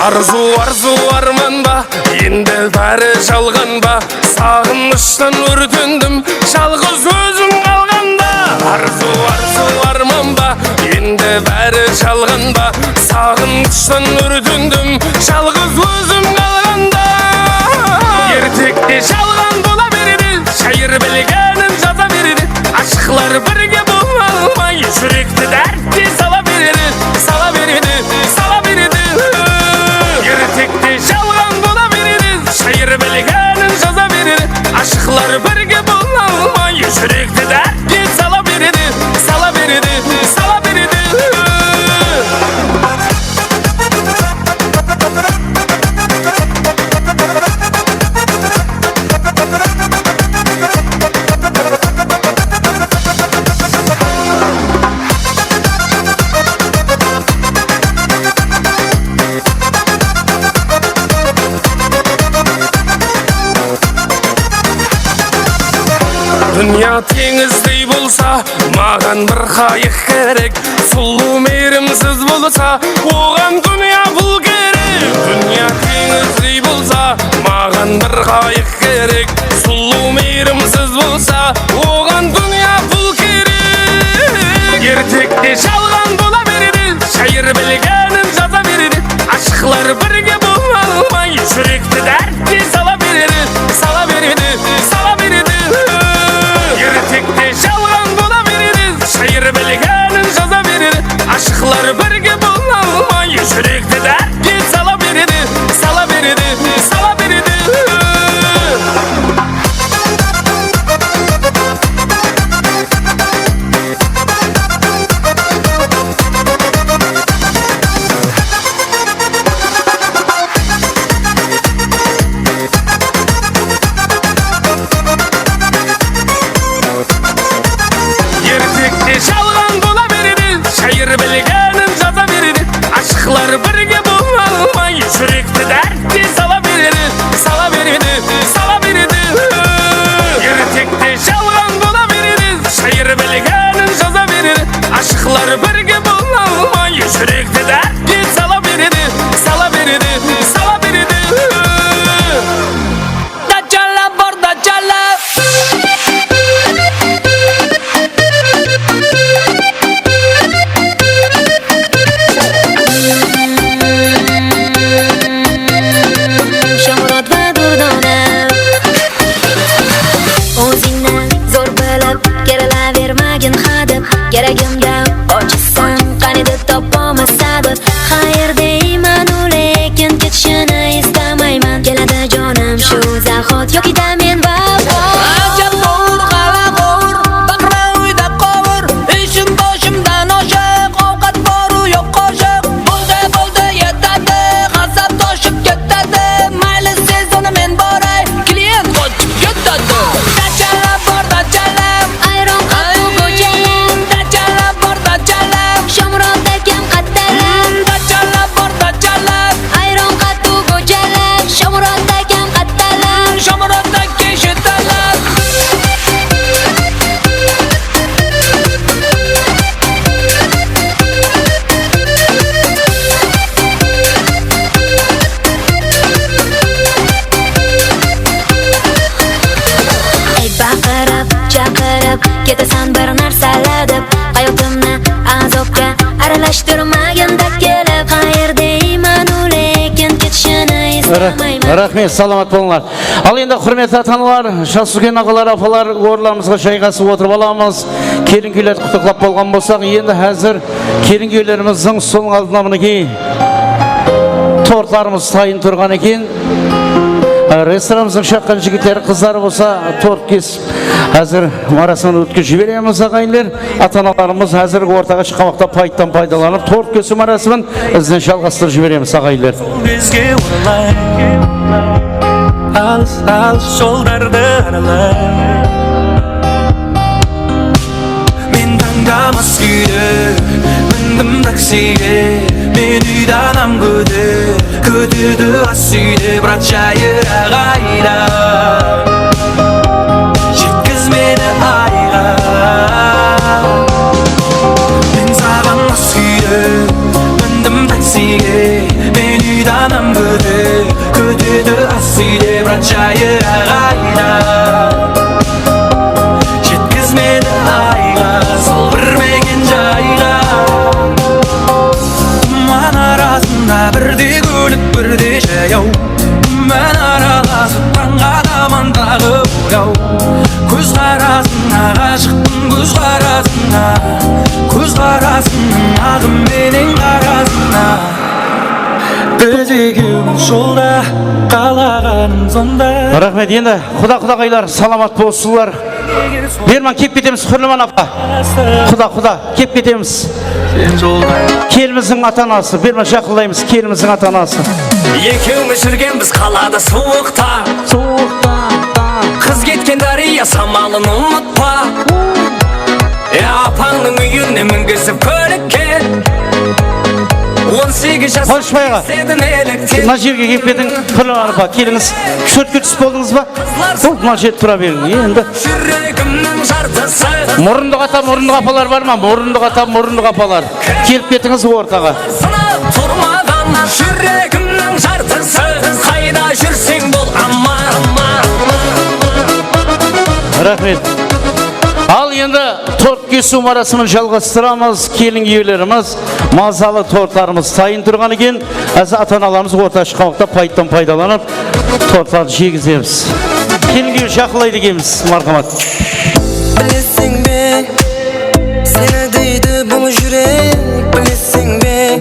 Arzıw, arzıw, arman ba? Endi bári jalǵan ba? Saǵınıshtan órtendim, jalǵız ózim qalǵanda. Arzıw, arzıw, arman ba? Endi bári jalǵan ba? Saǵınıshtan órtendim, jalǵız ózim qalǵanda. Ertekte jalǵan bola beredi, shayır bilgenin jaza beredi. Ashıqlar birge bola almay, júrekti dártke sala beredi, sala beredi, sala beredi. Ertekte jalǵan bola beredi, shayır bilgenin jaza beredi. Ashıqlar birge bola almay, júrekti dártke sala beredi, sala beredi, sala beredi. Dúnya teńizdey bolsa, maǵan bir qayıq kerek. Sulıw miyrimsiz bolsa, oǵan dúnya pul kerek. Dúnya teńizdey bolsa, maǵan bir qayıq kerek. Sulıw miyrimsiz bolsa, oǵan dúnya pul kerek. Ertekte jalǵan bola beredi, shayır bilgenin jaza beredi. Ashıqlar birge bola almay, júrekti dártke sala beredi, sala beredi, sala beredi. Ertekte jalǵan bola beredi, shayır bilgenin jaza beredi. Ashıqlar birge bola almay, júrekti dártke sala beredi, sala beredi, sala beredi. Ertekte jalǵan bola beredi, shayır bilgenin jaza beredi. Ashıqlar birge bola almay, júrekti dártke sala beredi, sala beredi, Ra-, raxmet, salamat bolıńlar. Al endi, húrmetli ata-analar, jas úlken aǵalar, apalar, orınlarımızǵa jayǵasıp otırıp alamız. Kelin kúylerdi qutıqlap bolǵan bolsaq, endi házir kelin kúylerimizdiń stolınıń aldına, minekey, tortlarımız tayın turǵan eken. Restoranımızdıń shaqqan jigitleri, qızları bolsa tort kesip, házir marasimdi ótkizip jiberemiz, aǵayinler. Ata-analarımız házir ortaǵa shıqqan waqıtta payıttan paydalanıp, tort kesiw márasimin izden jalǵastırıp jiberemiz, aǵayinler. Sol gezge oralay, alıs-alıs jollardı aralay. Men tańda mas kúyde mindim taksige, meni úyde anam kúter. Kútedi as úyde, brat, jayıraq ayda. Jetkiz meni ayǵa. Men saǵan mas kúyde mindim taksige, meni úyde anam kúter. Kútedi as úyde, brat, jayıraq ayda. Jetkiz meni ayǵa, sol bir meken jayǵa. Tuman arasında birde kólik, birde jayaw. Tuman aralasıp tańǵa taman taǵıp oyaw. Kóz qarasına ǵashıqpın, kóz qarasına. Kóz qarasınıń aǵı menen qarasına. Biz ekewimiz jolda, qalaǵanım sonda. Raxmet, endi quda, qudaǵaylar salamat bolsınlar. Berman, kep ketemiz, Húrliman apa. Quda, quda, kep ketemiz. Kelinimizdiń ata-anası, berman, jaqınlaymız, kelinimizdiń ata-anası. Ekewimiz júrgenbiz qalada suwıqta. Suwıqta. Qız ketken dárya samalın umıtpa. E, apańnıń úyine mingizip kólikke. On segiz jas. Qosıbay aǵa, mına jerge kelip ketiń. Húrliman apa, kelińiz. Shórtke túsip boldıńız ba? Hop, mına jerde tura beriń endi. Júregimniń jartısı. Murındıq ata, murındıq apalar bar ma? Murındıq ata, murındıq apalar. Kelip ketińiz ortaǵa. Sınap turmaǵan júregimniń jartısı. Qayda júrseń bol aman. Raxmet. Al endi tort kesiw márasimin jalǵastıramız. Kelin kúyelerimiz, mazalı tortlarımız tayın turǵan eken. Házir ata-analarımız ortaǵa shıqqan waqıtta payıttan paydalanıp, tortlardı jegizemiz. Kelin kúye jaqınlaydı ekenbiz, marhamat. Bileseń be, seni deydi bul júrek, bileseń be?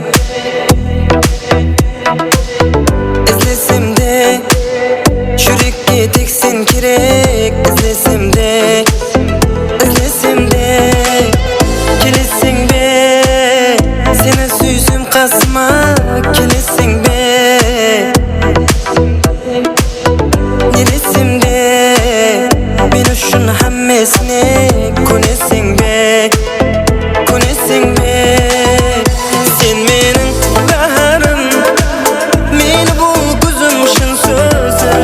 Izlesem de, júrekke tek sen kerek, izlesem de, izlesem de, keleseń be? Seni súysem qasıma, keleseń be? Neresinde men ushın hámmesine kóneseń be, kóneseń be? Sen meniń baharım, meni bul kúzim, shın sózim.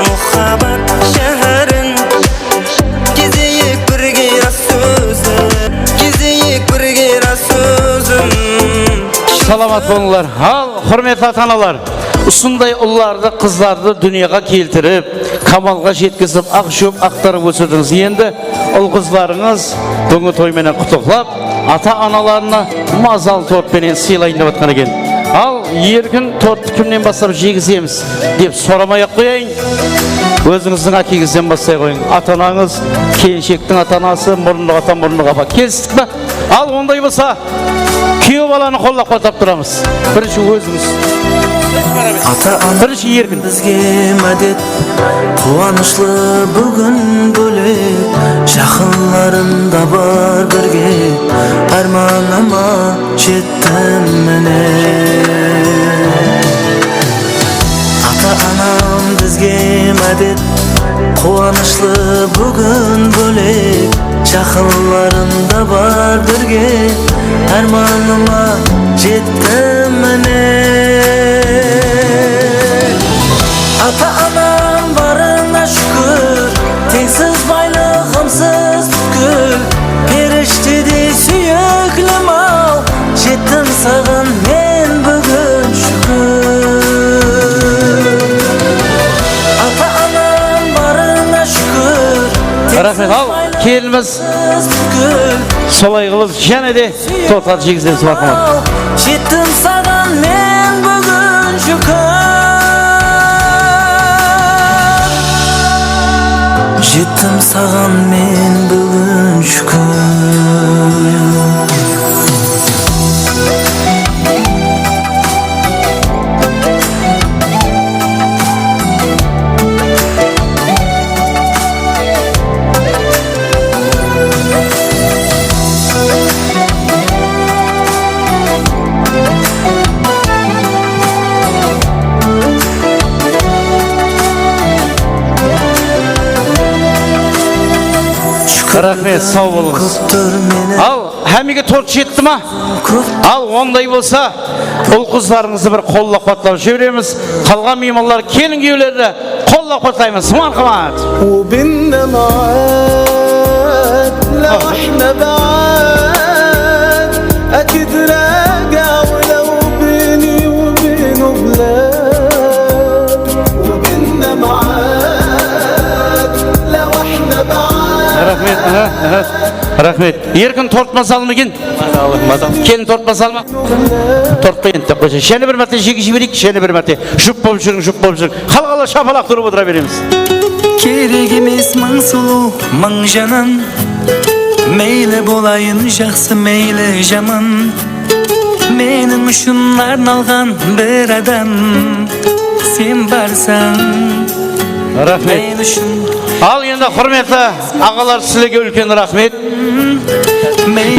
Muhabbat shaharın gezeyik birge, ras sózim, gezeyik birge, ras sózim. Salamat bolıńlar. Al, húrmetli ata-analar, usınday ullardı, qızlardı dúnyaǵa keltirip, kamalǵa jetkizip, aq júp aqtarıp óstirdińiz. Endi ul-qızlarıńız búgingi toy menen qutlıqlap, ata-analarına mazalı tort penen sıylayın dep atqan eken. Al, Erkin, torttı kimnen baslap jegizemiz dep soramay-aq qoyayın. Ózińizdiń ákeńizden baslay qoyıń. Ata-anańız, kelinshektiń ata-anası, murınlıq ata, murınlıq apa. Kelistik pa? Al, onday bolsa, kúyew balanı qollap-quwatlap turamız. Birinshi ózińiz. Ata-ana birinshi Erkin. Bizge mádet, quwanıshlı búgin bólek. Jaqınlarım da bar birge, ármanıma jettim mine. Ata-anam bizge mádet, quwanıshlı búgin bólek. Jaqınlarım da bar birge, ármanıma jettim mine. Ata-anam barına shúkir, teńsiz baylıǵımsız pútkil. Perishtedey súyiklim-aw, jettim saǵan men búgin shúkir. Ata-anam barına shúkir. Raxmet, al, kelinimiz. Solay qılıp, jáne de tortlardı jeygizemiz, marhamat. Jettim saǵan men Jettim saǵan men búgin shúkir. Raxmet, saw bolıńız. Al, hámmege tort jetti ma? Al, onday bolsa, ul-qızlarıńızdı bir qollap-quwatlap jiberemiz. Qalǵan miymanlar, kelin-kúyewlerdi qollap-quwatlaymız. Marhamat. وبيننا معاد، لو احنا بعاد، أكيد راجع، ولو بيني وبينه بلاد. وبيننا معاد، لو احنا بعاد. Raxmet, aha, aha. Raxmet. Erkin, tort mazalımı eken? Mazal, mazal. Kelin, tort mazal ma? Tortqa endi qoysa. Jáne bir márte jege jibereyik, jáne bir márte. Jup bolıp júriń, jup bolıp júriń. Xalqalar shapalaq urıp otıra beremiz. Kerek emes mıń sulıw, mıń janım. Meyli bolayın jaqsı, meyli jaman. Meniń ushın arnalǵan bir adam. Sen barsań, raxmet, men ushın. Al, endi, húrmetli aǵalar, sizlerge úlken raxmet.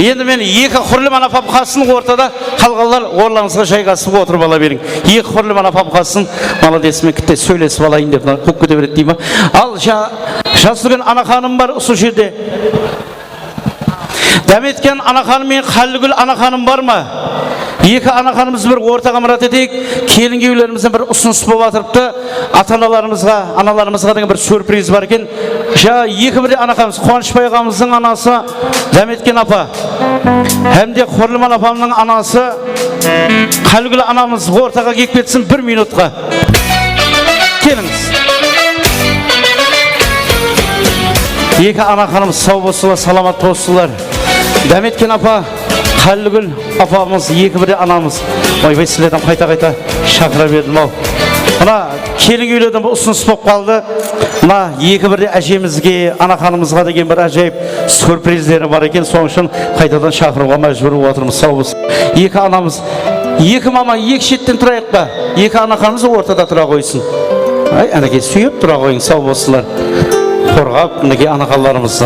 Endi men eki húrlem ana apam qalsın ortada, qalǵanlar orınlarıńızǵa jayǵasıp otırıp ala beriń. Eki húrlem ana apam qalsın, malades, men kitte sóylesip alayın dep, mına, kóp kete beredi dey ma. Al, ja-, Jasúlgen ana xanım bar usı jerde. Dámetken ana xanım menen Qálligúl ana xanım bar ma? Eki ana xanımızdı bir ortaǵa mırat eteyik. Kelin-kúyewlerimizden bir usınıs bolıp atırıptı. Ata-analarımızǵa, analarımızǵa degen bir syurpriz bar eken. Ja, eki birde ana xanımız, Quwanıshbay aǵamızdıń anası Dámetken apa hám de Húrliman apamnıń anası Qálligúl anamız ortaǵa kelip ketsin bir minutqa. Kelińiz. Eki ana xanımız saw bolsınlar, salamat bolsınlar. Dámetken apa, Qálligúl apamız, eki birde anamız. Oybay, sizlerden qayta-qayta shaqıra berdim-aw. Mına, kelin úylerden bir usınıs bolıp qaldı. Mına, eki birde ájemizge, ana xanımızǵa degen bir ájayıp syurprizleri bar eken. Sonıń ushın qaytadan shaqırıwǵa májbúr bolıp atırmız. Saw bolsın. Eki anamız, eki mama, eki shetten turayıq pa? Eki ana xanımız ortada tura qoysın. Ay, ánekey, súyip tura qoyıń, saw bolsınlar. Qorǵap, minekey, ana xanlarımızdı.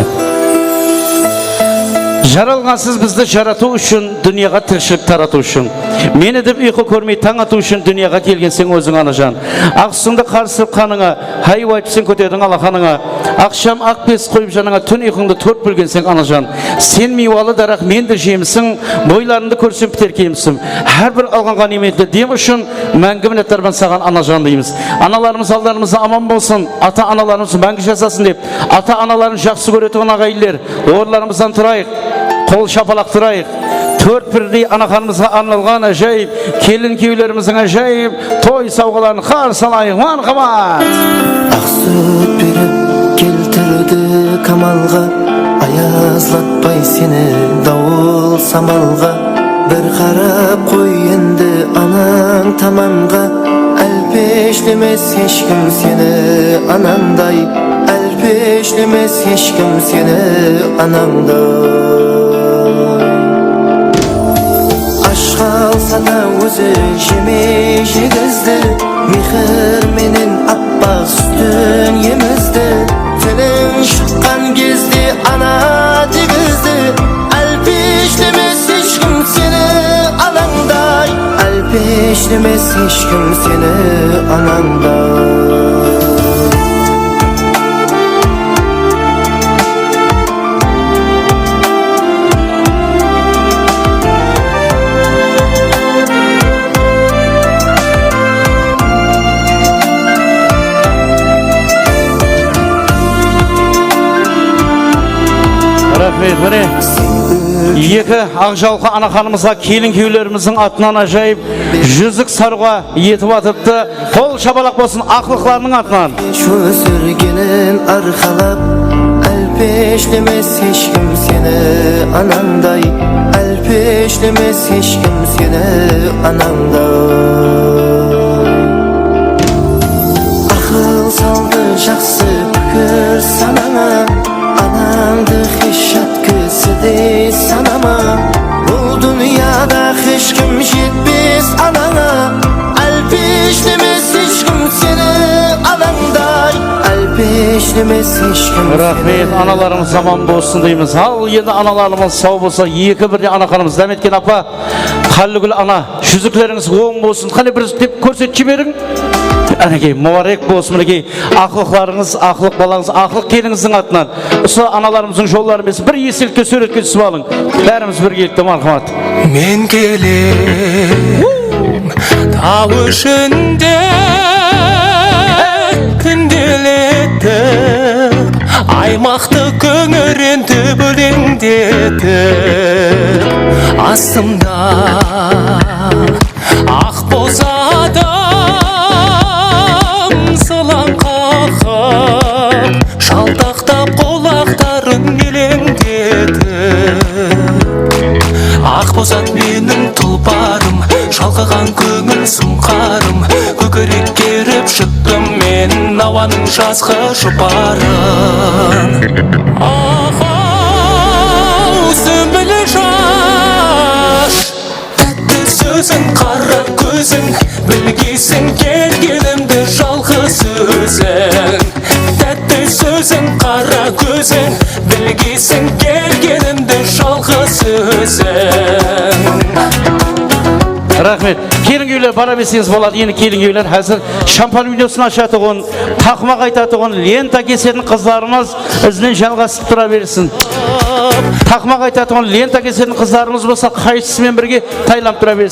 Jaralǵansız bizdi jaratıw ushın, dúnyaǵa tirishilik taratıw ushın. Meni dep uyqı kórmey tań atıw ushın dúnyaǵa kelgenseń óziń, anajan. Aq sútińdi qarısırıp qanıńa, háy, waytıp sen kóterdiń alaxanıńa. Aqsham aq bes qoyıp janıńa, tún uyqıńdı tórt bólgenseń, anajan. Sen miywalı daraxt, men de jemisiń, boylarıńdı kórsem piter kemisim. Hár bir alǵan ǵániymetli dem ushın máńgi minnetdarman saǵan, anajan, deymiz. Analarımız aldarımızda aman bolsın, ata-analarımız máńgi jasasın dep, ata-analarını jaqsı kóretuǵın aǵayinler, orınlarımızdan turayıq, qol shapalaq turayıq. Tórt birdey ana xanımızǵa arnalǵan ájayıp kelin kúyewlerimizdiń ájayıp toy sawǵaların qarsı alayıq. Marhamat! Aq sút berip keltirdi kamalǵa, ayazlatpay seni dawıl samalǵa. Bir qarap qoy endi anań tamanǵa, álpeshlemes hesh kim seni anańday, álpeshlemes hesh kim seni anańday. Ash qalsa da ózi jemey jegizdi, mehir menen appaq sútin emizdi. Tiliń shıqqan gezde ana degizdi, álpeshlemes hesh kim seni anańday, álpeshlemes hesh kim seni anańday. Raxmet, mine, eki aq jalqı ana xanımızǵa kelin kúyewlerimizdiń atınan ájayıp júzik sarıǵa etip atırıptı. Qol shapalaq bolsın aqlıqlarınıń atınan. Ósirgenin arqalap, álpeshlemes hesh kim seni anańday, álpeshlemes hesh kim seni anańday. Aqıl saldı, jaqsı pikir Sanańa, anańdı hesh jat kisi de sanama. Bul dúnyada hesh kim jetpes anańa. Álpeshlemes hesh kim seni anańday. Álpeshlemes hesh kim seni. Raxmet, analarımız aman bolsın deymiz. Al, endi analarımız saw bolsa, eki birdey anaxanımız dámetken apa. Qálligúl ana, júziklerińiz oń bolsın. Qáne, bir dep kórsetip jiberiń. Ánekey, múbárek bolsın, minekey. Aqlıqlarıńız, aqlıq balańız, aqlıq kelinińizdiń atınan usı analarımızdıń jolların bersin. Bir eselikke súwretke túsip alıń. Bárimiz birgelikte, marhamat. Men kelem taw ishinde kúndeletip, aymaqtı kóńirentip, úlendetip, astımda aq boz adam sılań qaǵıp, jaltaqtap qulaqtarın eleńdetip. Aq boz at meniń tulparım, shalqıǵan kóńil suńqarım. Kókirek kerip shıqtım men awanıń jazǵı juparın. Ahaw, súmbil jash, tátti sóziń, qara kóziń, bilgeyseń kelgenimdi jalǵız óziń. Tátti sóziń, qara kóziń, bilgeyseń kelgenimdi jalǵız óziń. Raxmet. Kelin kúyler, bara berseńiz boladı. Endi kelin kúyler házir shampan videosın ashatuǵın, taqmaq aytatuǵın, lenta kesetin qızlarımız izinen jalǵasıp tura bersin. Taqmaq aytatuǵın, lenta kesetin qızlarımız bolsa qaysısı menen birge taylanıp tura bersin.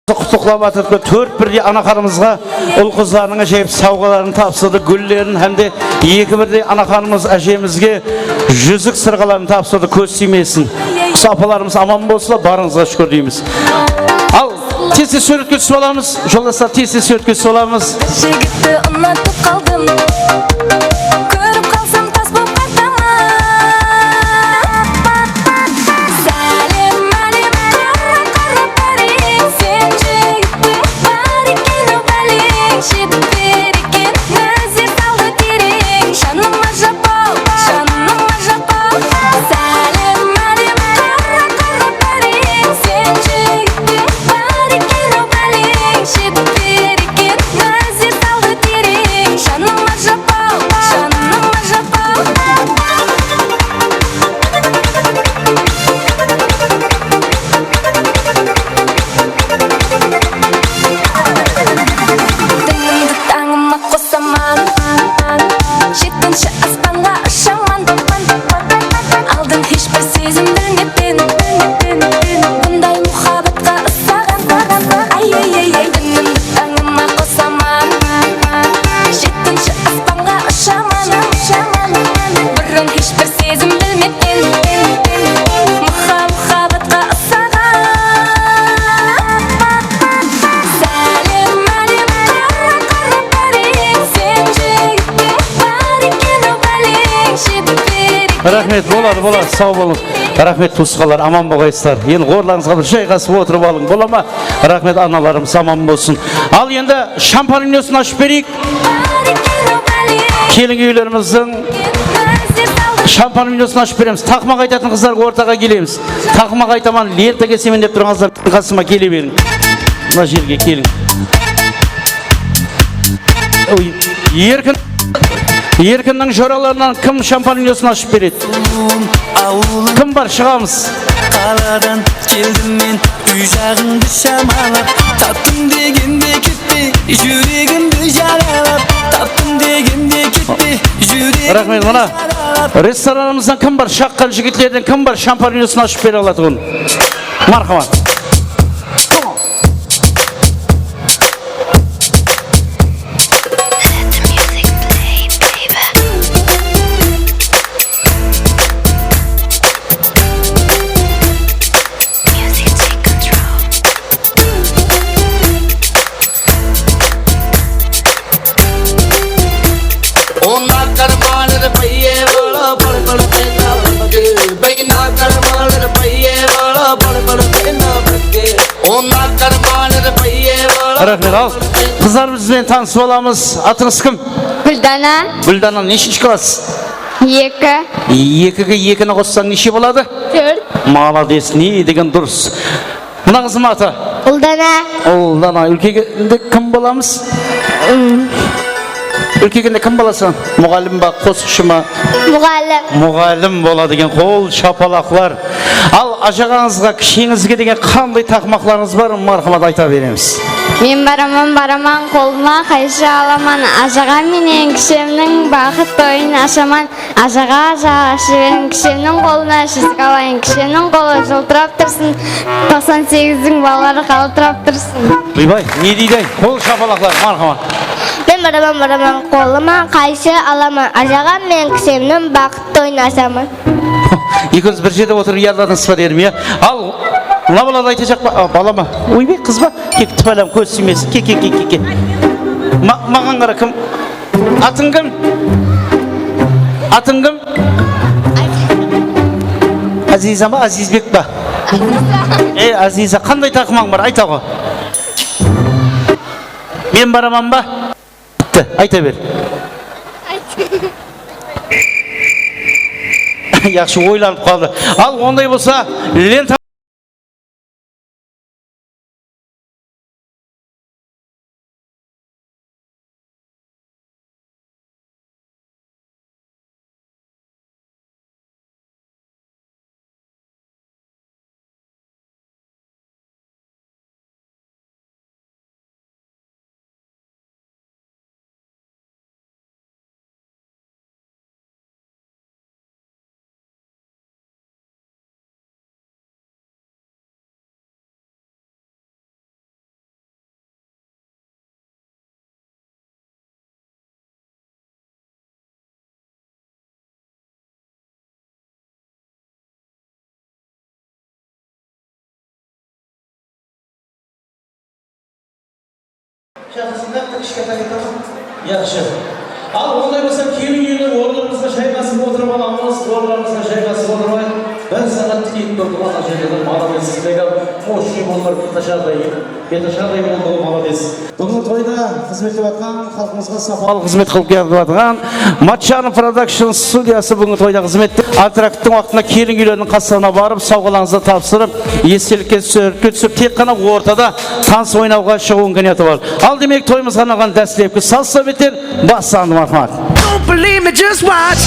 Qutlıqlap atırıp, tórt birdey anaxanımızǵa ul-qızlarınıń ájayıp sawǵaların tapsırdı, gúllerin hám de eki birdey anaxanımız ájemizge júzik sırǵaların tapsırdı, kóz tiymesin. Usı apalarımız aman bolsınlar, barıńızǵa shúkir deymiz. Al, tez-tez súwretke túsip alamız, joldaslar, tez-tez súwretke túsip alamız. Bir jigitti unatıp qaldım, kórip qalsam tas bolıp qaytaman. Sálem, málem, qara, qara báleń, sen jigittiń bar eken-aw báleń, shepper eken, názer saldı tereń, janıma japaw, janıma japaw. Sálem, málem, qara, qara báleń, sen jigittiń bar eken-aw báleń, shepper eken, názer saldı tereń, janıma japaw, janıma japaw. Dánimdi tańıma qosaman, jetinshi aspanǵa ushaman. Aldın hesh bir sezim bilmeptin, bunday muhabbatqa usaǵan. Ay-ay-ay-ay, dánimdi tańıma qosaman, jetinshi aspanǵa ushaman. Burın hesh bir sezim bilmeptin, muha-, muhabbatqa usaǵan. Sálem, málem, qara, qara báleń, sen jigittiń bar eken-aw báleń, shepper eken. Raxmet, boladı, boladı, saw bolıń. Raxmet, tuwısqanlar, aman bolǵaysızlar. Endi orınlarıńızǵa bir jayǵasıp otırıp alıń, bola ma? Raxmet, analarımız aman bolsın. Al, endi shampan videosın ashıp bereyik. Kelin kúylerimizdiń shampan videosın ashıp beremiz. Taqmaq aytatın qızlar ortaǵa kelemiz. Taqmaq aytaman, lenta kesemen dep turǵan qızlar qasıma kele beriń. Mına jerge keliń. Oy, Erkin, Erkinniń joralarınan kim shampan videosın ashıp beredi? Kim bar, shıǵamız. Qaladan keldim men, úy jaǵıńdı shamalap, taptım degende ketpe, júregimdi jaralap, taptım degende ketpe, júregimdi jaralap. Raxmet, mına. Restoranımızdan kim bar? Shaqqan jigitlerden kim bar? Shampar vinosın ashıp bere alatuǵın. Marhamat. Onda karman rupiye wala bad bad pehna bad ke, bina karman rupiye wala bad bad pehna bad ke. Onda karman rupiye wala. Raxmet, al. Qızlar, biz bilen tanısıp alamız. Atıńız kim? Gúldana. Gúldana, neshinshi klass? Eki. Ekige ekini qossań, neshe boladı? Tórt. Malades, ne degen durıs. Mına qızım atı? Uldana. Uldana, úlkeygende kim bolamız? Úlkeygende kim bolasań? Muǵallim ba, qosıqshı ma? Muǵallim. Muǵallim boladı eken, qol shapalaqlar. Al, ajaǵańızǵa, kisheńizge degen qanday taqmaqlarıńız bar, marhamat, ayta beremiz. Men baraman, baraman, qolıma qayshı alaman, ajaǵam menen kishemniń baxıt toyın ashaman. Ajaǵa, ajaǵa, shebem, kishemniń qolına júzik alayın, kishemniń qolı jıltırap tursın, toqsan segizdiń balaları qaltırap tursın. Oybay, ne deydi? Qol shapalaqlar, marhamat. Men baraman, baraman, qolıma qayshı alaman, ajaǵam menen kishemniń baxıt toyın ashaman. Ekewimiz bir jerde otırıp uyaladıńız ba dedim, ya. Al, mına bala da aytajaq pa? A, bala ma? Oybay, qız ba? Kek, tipalem, kóz tiymesin. Ke, ke, ke, ke, ke. Ma-, maǵan qara, kim? Atıń kim? Atıń kim? Aziza ma, Azizbek pa? Ey, Aziza, qanday taqımań bar? Ayt aǵa. Men baraman ba? Bitti, ayta ber. Yaqshı oylanıp qaldı. Al, onday bolsa, lenta. Jaqsıńlar, kishkentay tamam. Yaqshı. Al, onday bolsa, kelin úyine orınlarımızǵa jayǵasıp otırıp alamız, orınlarımızǵa jayǵasıp otırıp ayıq. Bir saat tikeyip turdım, ana jerde de, malades, sizlerge moshniy boldılar, beti asharday, beti asharday boldı, malades. Búgingi toyda xızmet etip atqan xalqımızǵa sapalı xızmet qılıp kelip atırǵan Matchanov Production studiyası búgingi toyda xızmette. Antrakttıń waqtında kelin úyleriniń qaslarına barıp, sawǵalarıńızdı tapsırıp, estelikke, súwretke túsirip, tek ǵana ortada tans oynawǵa shıǵıw imkaniyatı bar. Al, demek, toyımızǵa arnalǵan dáslepki saz-sáwbetler baslandı, marhamat. Don't believe me, just watch.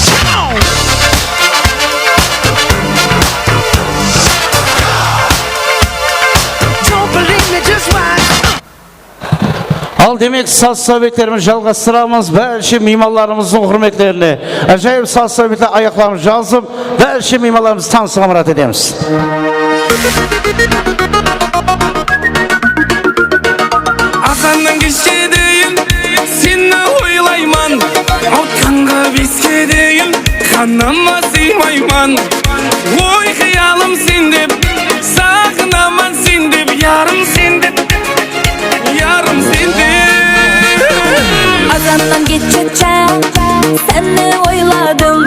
Don't believe me, just watch. Al, demek, saz-sáwbetlerimizdi jalǵastıramız. Bárshe miymanlarımızdıń húrmetlerine ájayıp saz-sáwbetler ayaqlarımızdı jazıp, bárshe miymanlarımızdı tanısıwǵa murát etemiz. Azannan keshke deyin seni oylayman, awqanǵa beske deyin qanama sıymayman. Oy, qıyalım sen dep, saǵınaman sen dep, yarım sen dep, yarım sen dep. Azannan keshkeshe seni oyladım,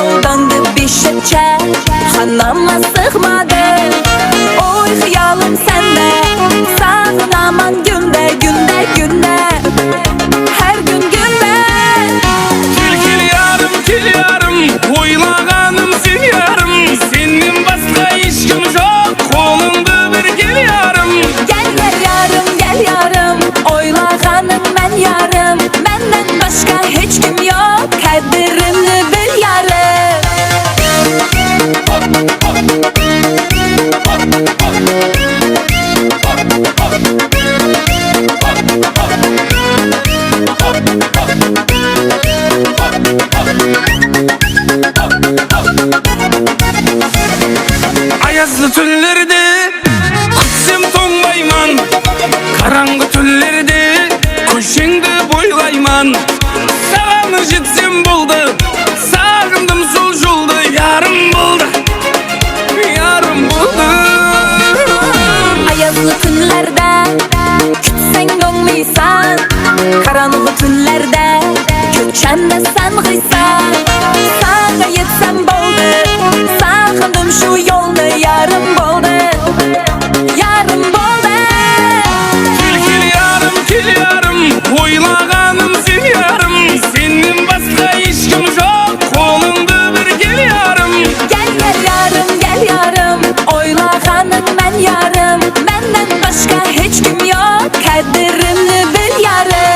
odan da beshkeshe qanama sıymadı. Oy, qıyalım sen de, saǵınaman kúnde, kúnde, kúnde. Hár kún, kúnde. Kel, kel, yarım, kel, yarım, oylaǵanım sen, yarım. Sennen basqa hesh kim joq, qolımdı bir kel, yarım. Kel, kel, yarım, kel, yarım, oylaǵanım men, yarım. Mennen basqa hesh kim joq, qádirimni bil, yarım. Kútseń ońlaysań, qarańǵı túnlerde, kútshanda sańǵıysań. Saǵa etsem boldı, saǵındım shu yoldı, yarım boldı, yarım boldı. Kel, kel, yarım, kel, yarım, oylaǵanım sen, yarım. Sennen basqa hesh kim joq, qolıńdı bir kel, yarım. Kel, kel, yarım, kel, yarım, oylaǵanıń men, yarım. Mennen basqa hesh kim joq, qádirimni bil, yarım.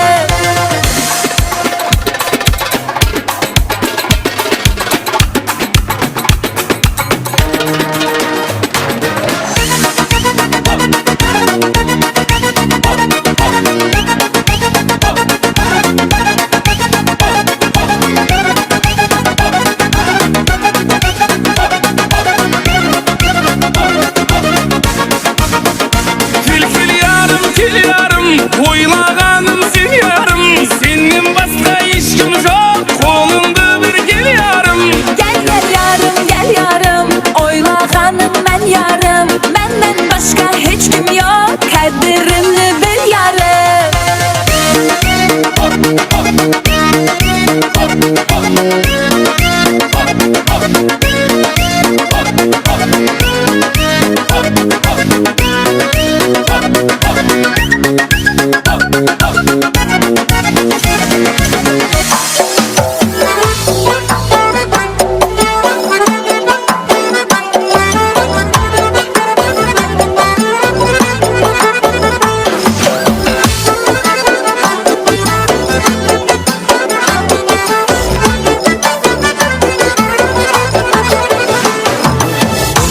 Kel, kel, yarım, kel, yarım, oylaǵanım sen, yarım. Sennen basqa hesh kim joq, qolıńdı bir kel, yarım. Kel, kel, yarım, kel, yarım, oylaǵanıń men, yarım. Mennen basqa hesh kim joq, qádirimni bil, yarım.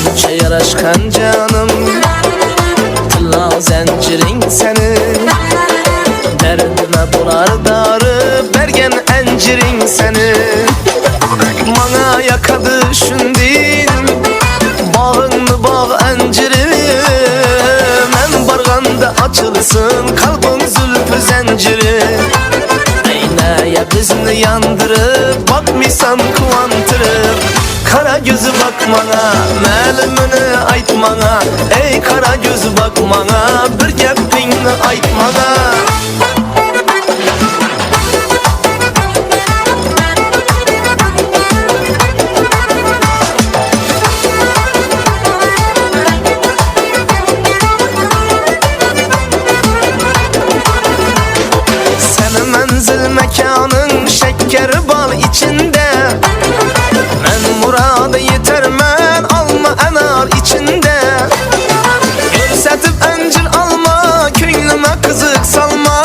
Bunsha yarashqan janım, tilla zánjiriń seni. Dárdime bolar darı bergen ánjiriń seni. Mańa yaqadı shúndin baǵıńdı baǵ ánjiri. Men barǵanda ashılsın qalbıń zúlpi zánjiri. Áynaya bizni yandırıp, baqmıysań quwantırıp. Qara kóz baq mańa, málimini ayt mańa. Ey, qara kóz baq mańa, bir gápińdi ayt mańa. Seni mánzil mákanıń shekker bal ichinde. Men muradı yetermen alma, anar ichinde. Kórsetip ánjir alma, kóńlime qızıq salma.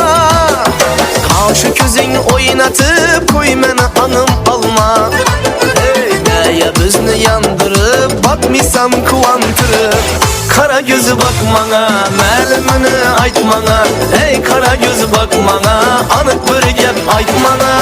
Qawshı kóziń oynatıp, qoy meni, anım, alma. Ey, áynaya bizni yandırıp, baqmıysań quwantırıp. Qara kóz baq mańa, málimini ayt mańa. Ey, qara kóz baq mańa, anıq bir gáp ayt mańa.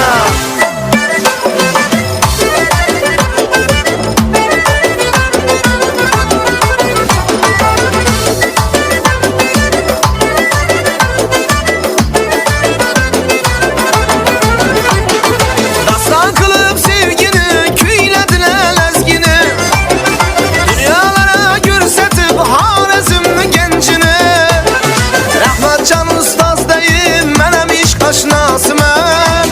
Dástan qılıp sevgini, kúylediler lázgini. Dúnyalara kórsetip Xorezmniń genjini. Raxmatjan ustaz deyim, men hám ishq ashnasıman.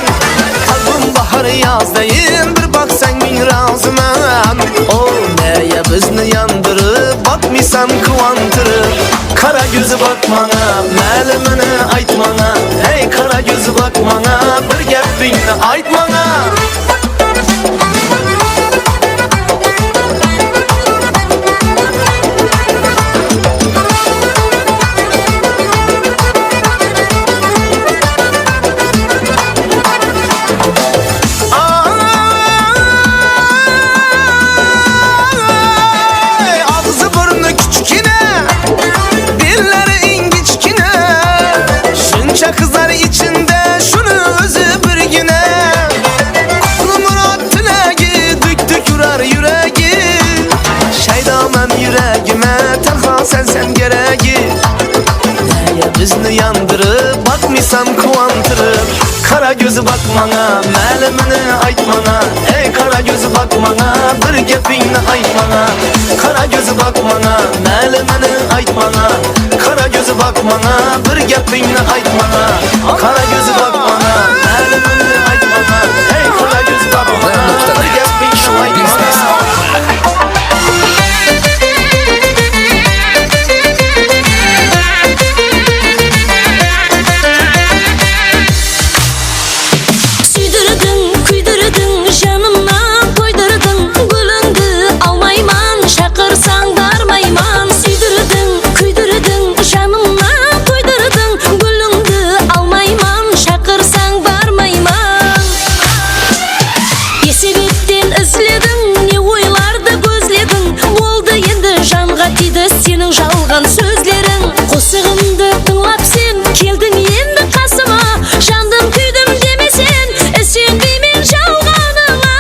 Qalbim bahar yaz deyin, bir baqsań meń razıman. O, áynaya bizni yandırıp, baqmıysań quwantırıp. Qara kóz baq mańa, málimini ayt mańa. Ey, qara kóz baq mańa, bir gápińdi ayt mańa. Ay, aǵzı-burını kishkene, belleri eń kichkene. Shuncha qızlar ichinde shunı ózi birgina. Qutlımurod tilegi dúk-dúk urar yuregi. Shaydaman yuregime, tánha senseń keregi. Áynaya bizni yandırıp, baqmıysań quwantırıp. Qara kóz baq mańa, málimini ayt mańa. Ey, qara kóz baq mańa, bir gápińdi ayt mańa. Qara kóz baq mańa, málimini ayt mańa. Qara kóz Kózi baq mańa, bir gápińni ayt mańa. Qara kózi baq mańa, málimimni ayt mańa. Ey, qara kózi baq mańa, bir gápińni ayt mańa. Súydirdiń, kúydirdiń, janımnan toydırdıń. Gúlińdi almayman, shaqırsań barmayman. Súydirdiń, kúydirdiń, janımnan toydırdıń. Gúlińdi almayman, shaqırsań barmayman. Esep etten izlediń, ne oylardı gózlediń. Boldı endi janǵa tiydi seniń jalǵan sózleriń. Qosıǵımdı tıńlap sen keldiń endi qasıma. Jandım, kúydim demeseń, isenbeymen jalǵanıńa.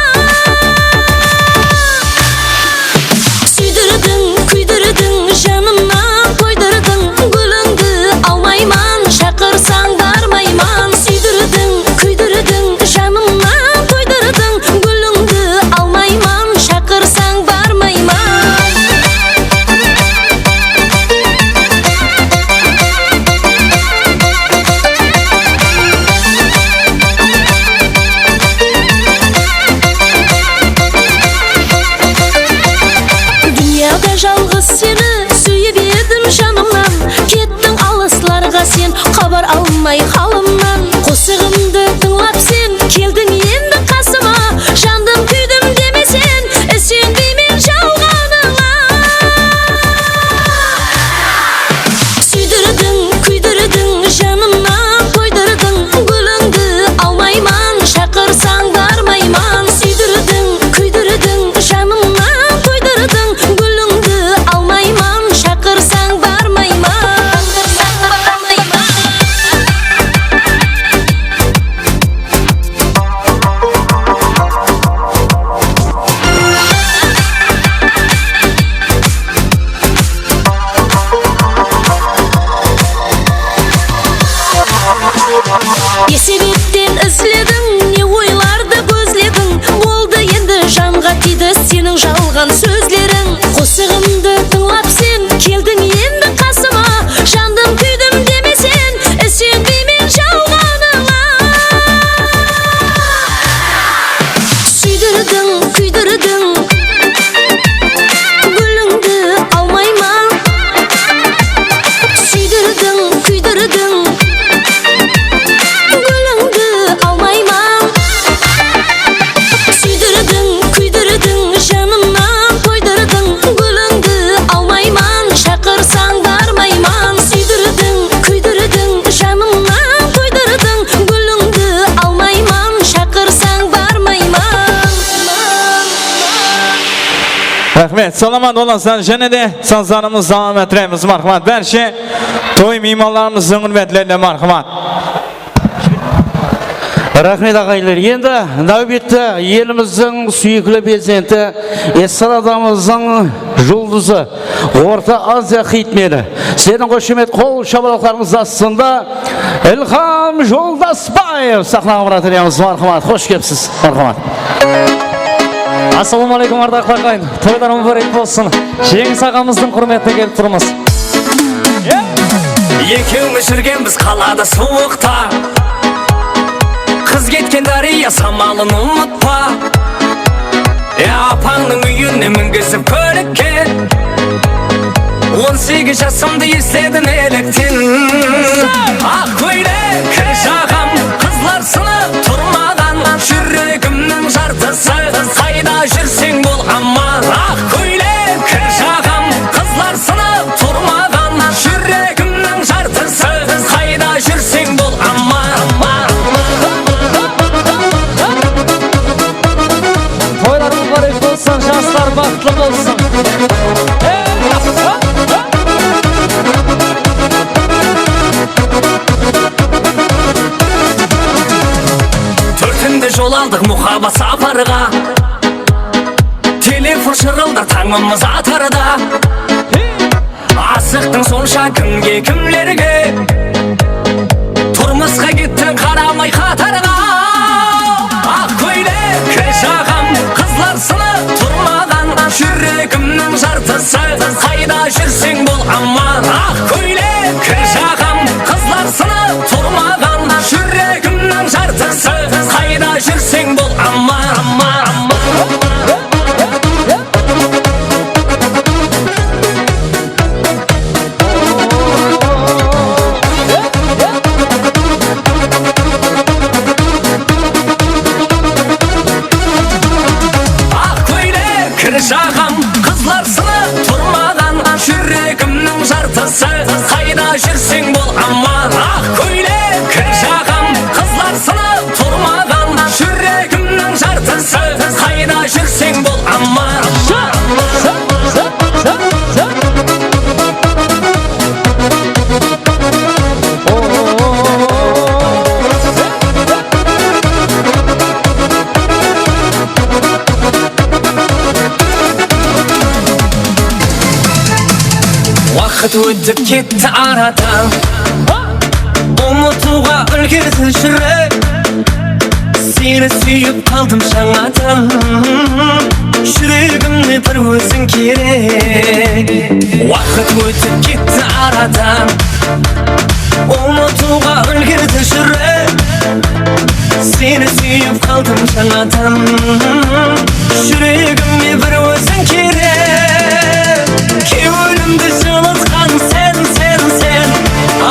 Súydirdiń, kúydirdiń, janımnan toydırdıń. Gúlińdi almayman, shaqırsań barmayman. Súydirdiń, kúydirdiń, janımnan toydırdıń. Gúlińdi almayman, shaqırsań barmayman. Dúnyada jalǵız seni súyip edim janımnan. Kettiń alıslarǵa sen, xabar almay halımnan. Qosıǵımdı tıńlap sen keldiń endi qasıma. Jandım, kúydim demeseń, isenbeymen jalǵanıńa. Súydirdiń, kúydirdiń, janımnan toydırdıń. Gúlińdi almayman, shaqırsań barmayman. Súydirdiń, kúydirdiń, janımnan toydırdıń. Gúlińdi almayman, shaqırsań barmayman. Esep etten izlediń, ne oylardı gózlediń. Boldı endi janǵa tiydi seniń jalǵan sózleriń. Qosıǵımdı tıńlap sen keldiń endi qasıma. Jandım, kúydim demeseń, isenbeymen jalǵanıńa. Súydirdiń, kúydirdiń. Gúlińdi almayman. Súydirdiń, kúydirdiń. Gúlińdi almayman. Súydirdiń, kúydirdiń, janımnan toydırdıń. Gúlińdi almayman, shaqırsań barmayman. Súydirdiń, kúydirdiń, janımnan toydırdıń. Gúlińdi almayman, shaqırsań barmayman. Raxmet, salamat bolasızlar. Jáne de sazlarımızdı dawam ettiremiz. Marhamat, bárshe toy miymanlarımızdıń húrmetlerine marhamat. Raxmet, aǵayinler. Endi náwbetti elimizdiń súyikli prezidenti, estradamızdıń juldızı, Orta Aziya xitmeni, sizlerdiń xoshamet qol shabalaqlarıńız astında Ilham Joldasbaev saxnaǵa baratın edik. Marhamat, xosh kelipsiz. Marhamat. Assalawma áleykum, ardaqlı aǵayin. Toylar múbárek bolsın. Jeńis aǵamızdıń húrmetine kelip turmız. Ekewimiz júrgenbiz qalada suwıqta. Qız ketken dárya samalın umıtpa. E, apańnıń úyine mingizip kólikke. On segiz jasımdı esledim elekten. Aq kóylek jaǵam, qızlar sınıp turmaǵan. Júregimniń jartısı, qayda júrseń bol aman. Aq kóylek jaǵam, qızlar sınıp turmaǵan. Júregimniń jartısı, qayda júrseń bol aman. Toylar múbárek bolsın, jaslar baxıtlı bolsın. Tórtinde jol aldıq muhabbat saparǵa. Telefon shırıldar tańımız atarda. Asıqtıń sonsha kimge, kimlerge? Turmısqa kettiń qaramay qatarǵa. Aq kóylek jaǵam, qızlar sınıp turmaǵan. Júregimniń jartısı, qayda júrseń bol aman. Aq kóylek Waqıt ótip ketti aradan, umıtıwǵa úlgerdi júrek. Seni súyip qaldım jańadan, júregimde bir óziń kerek. Waqıt ótip ketti aradan, umıtıwǵa úlgerdi júrek. Seni súyip qaldım jańadan, júregime bir óziń kerek. Kewlimdi jılıtqan sen, sen, sen,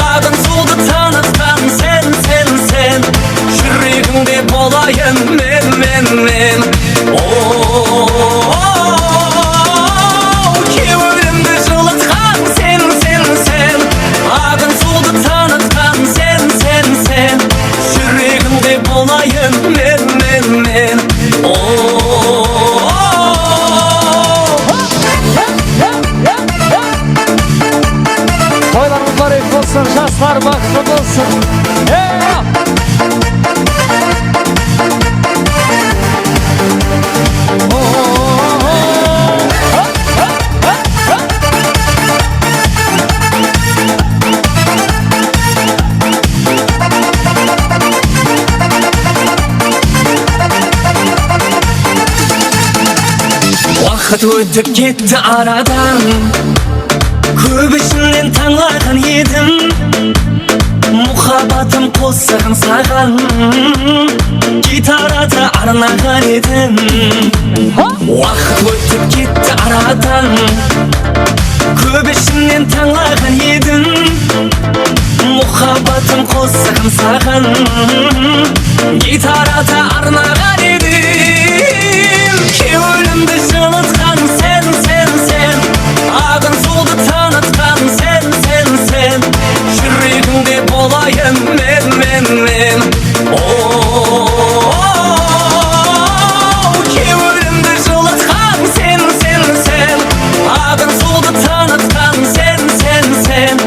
adıń suwdı tanıtqan sen, sen, sen, júregimde bolayın men, men, men. O-o-o-o. Kewlimdi jılıtqan sen, sen, sen, adıń suwdı tanıtqan sen, sen, sen, júregimde bolayın men, men, men. O-o-o-o. Toylar múbárek bolsın, jaslar baxıtlı bolsın. Ey! Waqıt ótip ketti aradan, kóp ishimnen tańlaǵan edim. Muhabbatım qosıǵın saǵan, gitarada arnaǵan edim. Waqıt ótip ketti aradan, kóp ishimnen tańlaǵan edim. Muhabbatım qosıǵın saǵan, gitarada arnaǵan edim. Kewlimdi jılıtqan sen, sen, sen, adıń suwdı tanıtqan sen, sen, sen, júregimde bolayın men, men, men. O-o-o-o. Kewlimdi jılıtqan sen, sen, sen, adıń suwdı tanıtqan sen, sen, sen,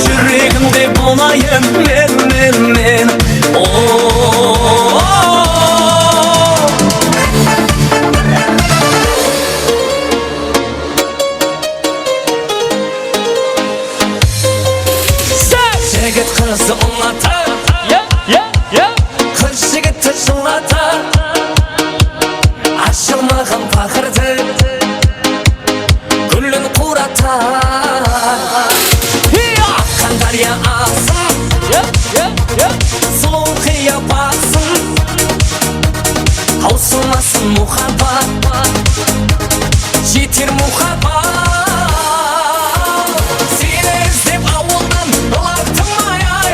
júregimde bolayın men, men, men. O-o-o-o. Jigit qızdı unatar, ya, ya, ya. Qız jigitti jıllatar, ashılmaǵan paqırdı gúlin quratar. Aqqan dárya aǵsın, ya, ya, ya, sulıw qıyap aǵsın, tawsılmasın muhabbat, jeter muhabbat. Seni izlep awıldan ılaqtım ay-ay.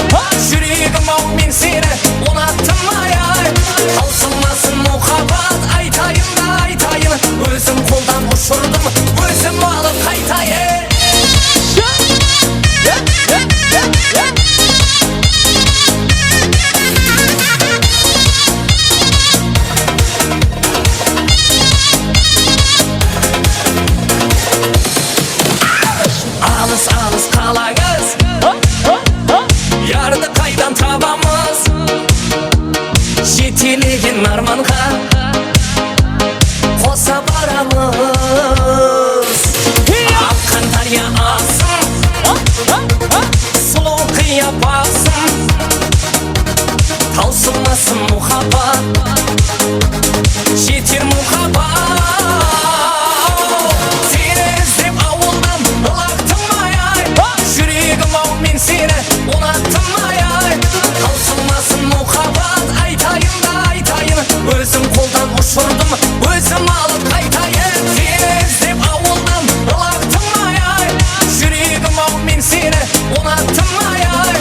Júregim-aw, men seni unattım ay-ay. Tawsılmasın muhabbat, aytayın da aytayın, ózim qoldan ushırdım, ózim alıp qaytayın. Alıs-alıs qalańız, yardı qaydan tabamız? Jetelegen armanǵa qosa baramız. Aqqan dárya aǵsın, sulıw qıyap aǵsın, tawsılmasın muhabbat, jeter muhabbat. Seni izlep awıldan ılaqtım ay-ay. Júregim-aw, men seni unattım ay-ay. Tawsılmasın muhabbat, aytayın da aytayın, ózim qoldan ushırdım, ózim alıp qaytayın. Seni izlep awıldan ılaqtım ay-ay. Júregim-aw, men seni unattım ay-ay.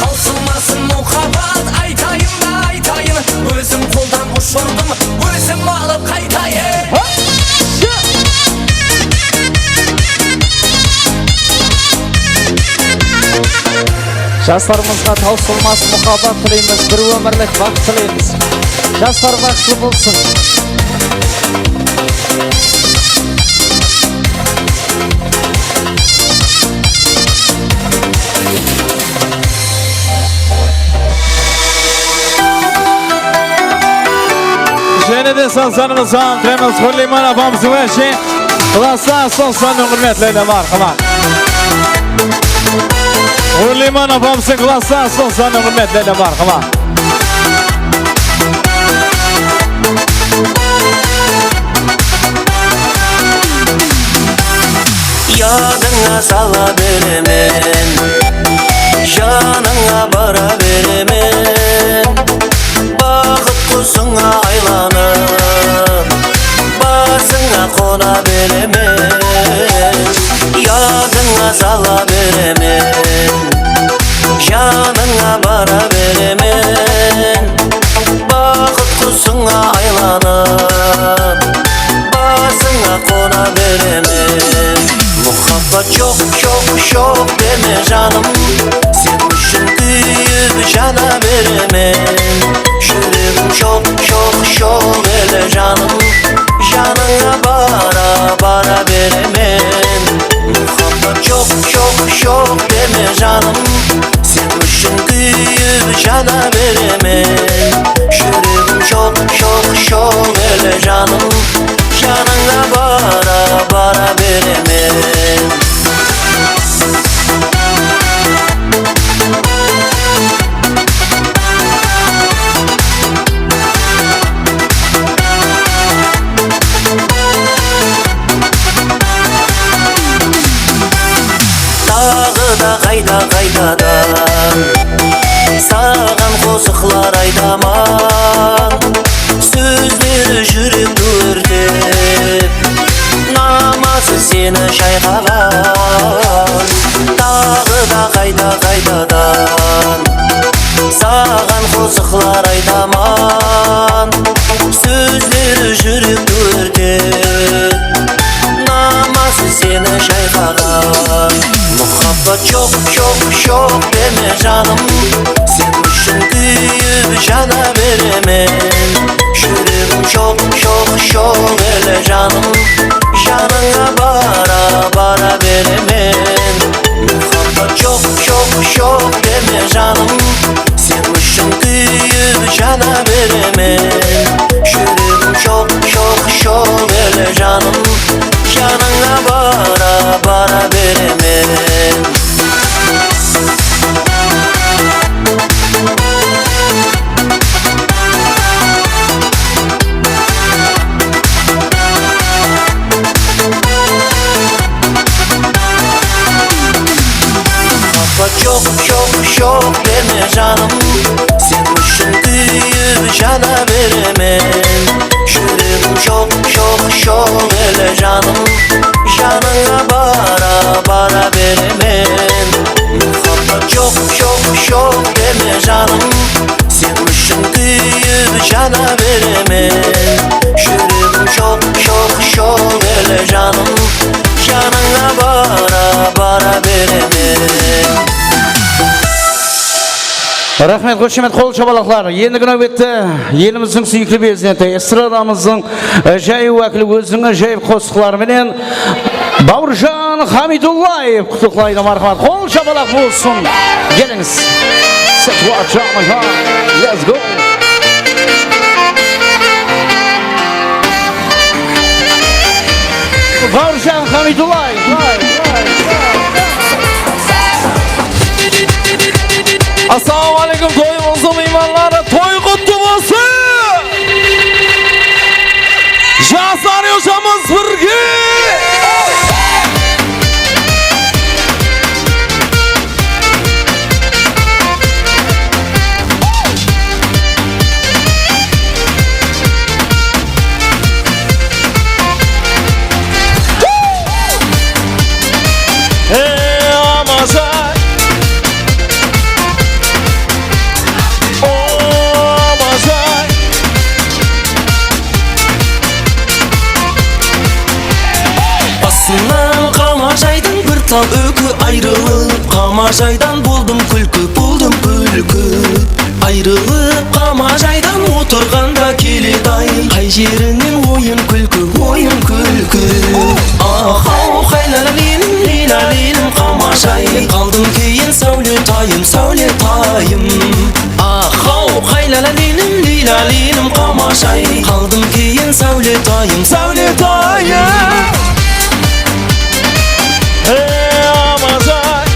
Tawsılmasın muhabbat, aytayın da aytayın, ózim qoldan ushırdım, ózim alıp qaytayın. Jaslarımızǵa tawsılmas muhabbat tileymiz, bir ómirlik baxıt tileymiz. Jaslar baxıtlı bolsın. Jáne de sazlarımızdan Tremels Qurliman apamız wáshi. Klastas toqsan mıń húrmetli, marhamat. Húrliyman apamsıń klastas, dostanıń húrmetli ele marhama. Yadıńa sala beremen, janıńa bara beremen. Baxıt qusıńa aylanıp, basıńa qona beremen. Yadıńa sala beremen, janıńa bara beremen. Baxıt qusıńa aylanıp, basıńa qona beremen. Muhabbat joq, joq, joq deme, janım. Sen ushın kúyip jana beremen. Júregim joq, joq, joq ele, janım. Janıńa bara, bara beremen. Muhabbat joq, joq, joq deme, janım. Sen ushın kúyip jana beremen. Júregim joq, joq, joq ele, janım. Janıńa bara, bara beremen. Taǵı da qayta-qaytadan saǵan qosıqlar aytaman. Sózleri júrekti órtep, naması seni shayqaǵan. Taǵı da qayta-qaytadan saǵan qosıqlar aytaman. Sózleri júrekti órtep, naması seni shayqaǵan. Muhabbat joq, joq, joq deme, janım. Sen ushın kúyip jana beremen. Júregim joq, joq, joq ele, janım. Janıńa bara, bara beremen. Muhabbat joq, joq, joq deme, janım. Sen ushın kúyip jana beremen. Júregim joq, joq, joq ele, janım. Janıńa bara, bara beremen. Muhabbat joq, joq, joq deme, janım. Sen ushın kúyip jana beremen. Júregim joq, joq, joq ele, janım. Janıńa bara, bara beremen. Muhabbat joq, joq, joq deme, janım. Sen ushın kúyip jana beremen. Júregim joq, joq, joq ele, janım. Janıńa bara, bara beremen. Raxmet, xoshamet, qol shapalaqlar. Endigi náwbette elimizdiń súyikli prezidenti, estradamızdıń, e, ájayıp wákili, óziniń ájayıp qosıqları menen Bawırjan Hamidullaev qutlaqlaydı, marhamat. Qol shapalaq bolsın. Kelińiz. Let's go. Bawırjan Hamidullaev. Assalawma aleykum, toyımızdıń miymanları, toy qutlı bolsın! Jaslar, eshamiz birge! Ey, amajay. O, amajay. Basınan qamajaydıń bir tal úki ayrılıp, qamajaydan boldım kúlki, boldım kúlki. Ayrılıp qamajaydan otırǵanda keledi-ay, qay jerinen oyın kúlki, oyın kúlki. Ahaw, qaylalalilim, lilalilim, qamajay, qaldım keyin, sáwletayım, sáwletayım. Ahaw, qaylalalilim, lilalilim, qamajay, qaldım keyin, sáwletayım, sáwletayım. Ey, amajay.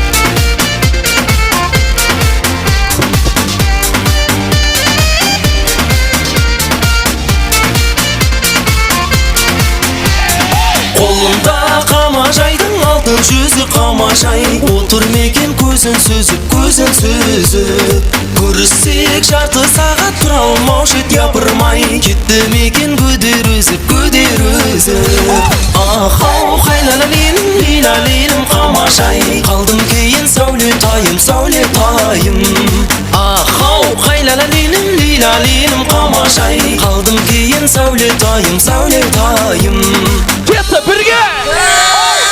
Júzi qamajay, otır meken kózin súzip, kózin súzip. Kórissek jartı saǵat, tura almawshı edi yapırmay. Ketti meken gúder ózip, gúder ózip. Ahaw, haylalalilim, lilalilim, qamajay. Qaldım keyin, sáwletayım, sáwletayım. Ahaw, haylalalilim, lilalilim, qamajay. Qaldım keyin, sáwletayım, sáwletayım. Ketti, birge!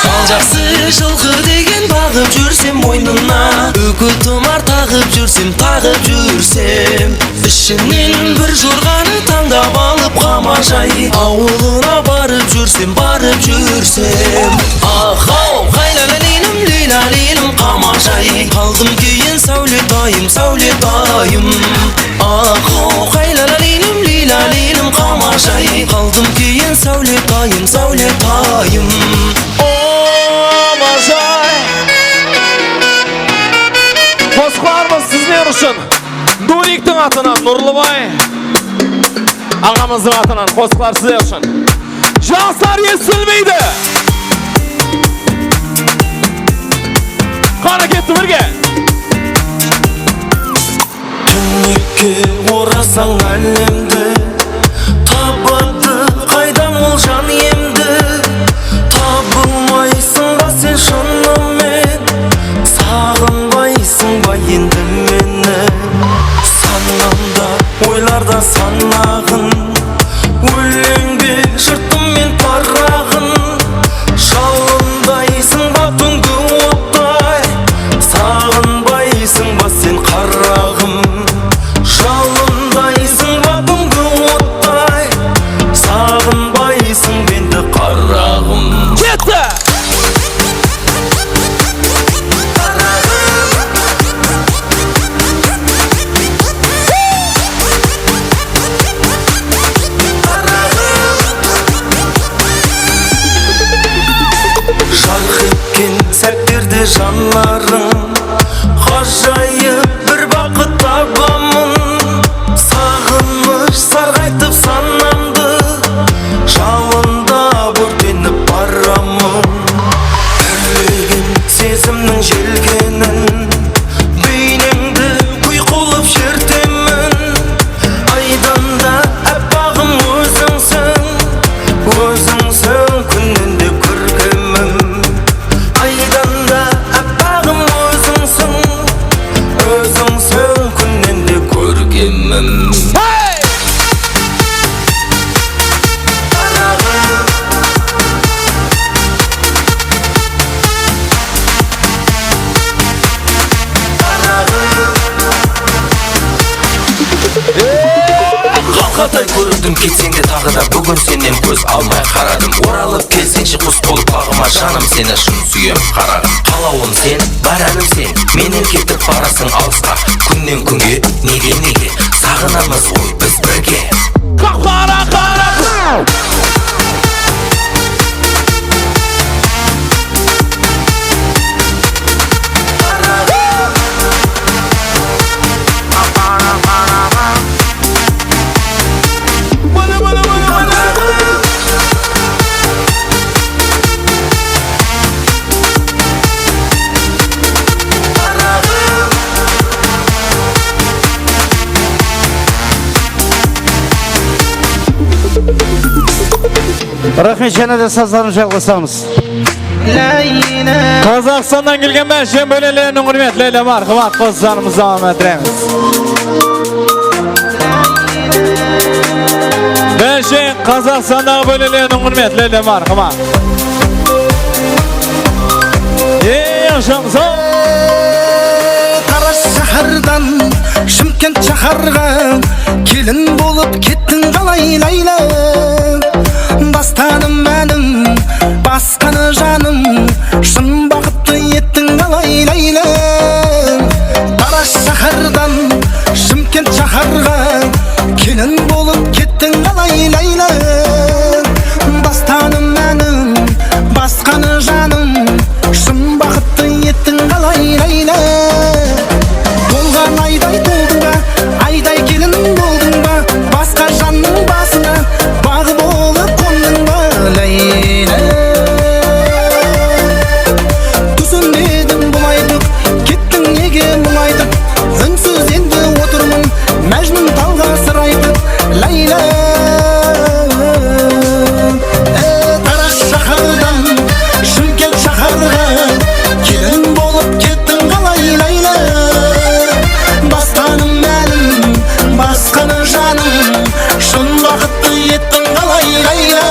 Mal jaqsı, jılqı degen baǵıp júrsem moynına, úki tumar taǵıp júrsem, taǵıp júrsem, ishimnen bir jorǵanı tańdap alıp qamajay, awılına barıp júrsem, barıp júrsem. Ahaw, haylalalilim, lilalilim, qamajay. Qaldım keyin, sáwletayım, sáwletayım. Ahaw, haylalalilim, lilalilim, qamajay. Qaldım keyin, sáwletayım, sáwletayım. O, mazay! Qosıqlarımız sizler ushın. Nuriktiń atınan Nurlıbay aǵamızdıń atınan qosıqlar sizler ushın. Jaslar, esitilmeydi. Qáne, ketti, birge. Túnekke orasań álemdi, tabadı qaydan ol jan emdi? Tabılmaysıń ba sen shınımen? Saǵınbaysıń ba endi meni? Sanamda, oylarda sanaǵın, óleńde jırttım men paraǵın. Jalındaysıń ba túngi ottay? Saǵınbaysıń ba sen, qaraǵım? Jalındaysıń ba túngi ottay? Saǵınbaysıń ba endi, qaraǵım? Ketti! Jarq etken sátlerde janlarıń, ǵájayıp bir baxıt tabamın. Saǵınısh sarǵaytıp sanamdı, jalında bórtenip baramın. Úrlegen sezimniń jelkenin, beynimdi kúy qılıp jertemen. Aydanda, áppaǵım, ózińsiń, ózińsiń kúnnen de kórkemim. Aydanda, áppaǵım, ózińsiń, ózińsiń kúnnen de kórkemim. Hey! Qalqatay kórindim, ketseń de taǵı da, búgin sennen kóz almay qaradım. Oralıp kelseńshi qus bolıp baǵıma, janım, seni shın súyem, qaraǵım. Qalawım sen, bar ánim sen, mennen ketip barasıń alısqa. Kúnnen kúnge, nege, nege, saǵınamız ǵoy biz birge. Qapqara qarap! Raxmet, jáne de sazlarımız jalǵasamız. Qazaqstannan kelgen bárshe bóleleriniń húrmetli, marhamat, qosıqlarımızdı dawam ettiremiz. Bárshe Qazaqstandaǵı bóleleriniń húrmetli, marhamat. Ey, aqshamsa! Qara shahardan Shımkent shaharǵa kelin bolıp kettiń qalay, Layla? Bastadım ánim, basqanı janım, shın baxıttı ettiń qalay, Layla? Qara shahardan Shımkent shaharǵa kelin bolıp kettiń qalay, Layla? Bastadım ánim, basqanı janım, shın baxıttı ettiń qalay, Layla? Tolǵan ayday toldıń ba, ayday kelin boldıń ba? Basqa jannıń basına baǵ bolıp qondıń ba, Layla? Baxıttı ettiń qalay, Layla.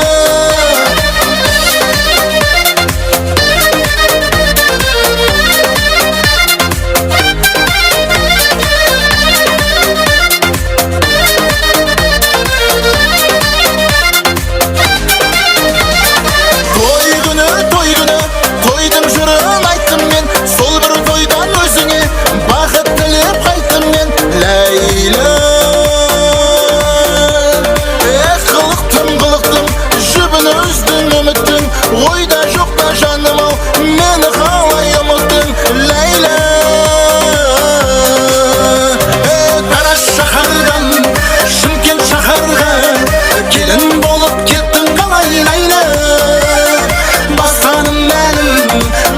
Toy kúni, toy kúni, toydıń jırın ayttım men. Sol bir toydan ózińe baxıt tilep qayttım men, Láyla. Eh, qılıqtım, qılıqtım, jibin úzdiń úmittiń. Oyda joqta janım-aw, meni qalay umıttıń, Láyla. Eh, Tarash shahardan Shımkent shaharǵa kelin bolıp kettiń qalay, Láyla. Basqanı málim,